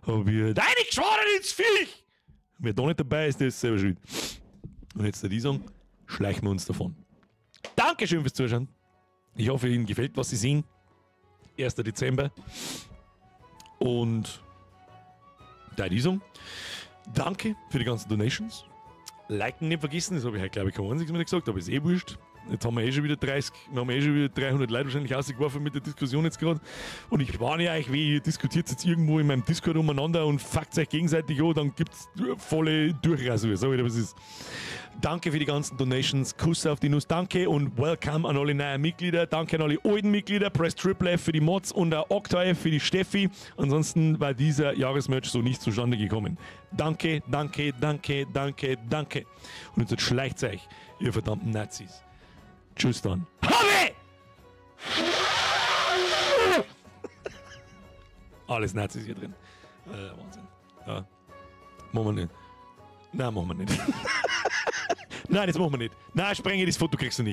Hab ich deine geschworen ins Viech! Wer da nicht dabei ist, der ist selber schuld. Und jetzt würde ich sagen, schleichen wir uns davon. Dankeschön fürs Zuschauen. Ich hoffe, Ihnen gefällt, was Sie sehen. 1. Dezember. Und da die sagen, danke für die ganzen Donations. Liken nicht vergessen, das habe ich heute, glaube ich, kein einziges Mal gesagt, aber ist eh wurscht. Jetzt haben wir eh schon wieder 30, wir haben eh schon wieder 300 Leute wahrscheinlich rausgeworfen mit der Diskussion jetzt gerade. Und ich warne euch, wie ihr diskutiert jetzt irgendwo in meinem Discord umeinander und fuckt euch gegenseitig an, dann gibt's volle Durchrasur. Sag ich dir, was ist. Danke für die ganzen Donations, Kuss auf die Nuss, danke und welcome an alle neuen Mitglieder, danke an alle alten Mitglieder, Press Triple F für die Mods und auch Octa F für die Steffi. Ansonsten war dieser Jahresmerch so nicht zustande gekommen. Danke, danke, danke, danke, danke. Und jetzt schleicht euch, ihr verdammten Nazis. Tschüss dann. Habe! Alles Nazis hier drin. Wahnsinn. Ja. Machen wir nicht. Nein, machen wir nicht. Nein, das machen wir nicht. Nein, sprenge das Foto kriegst du nicht.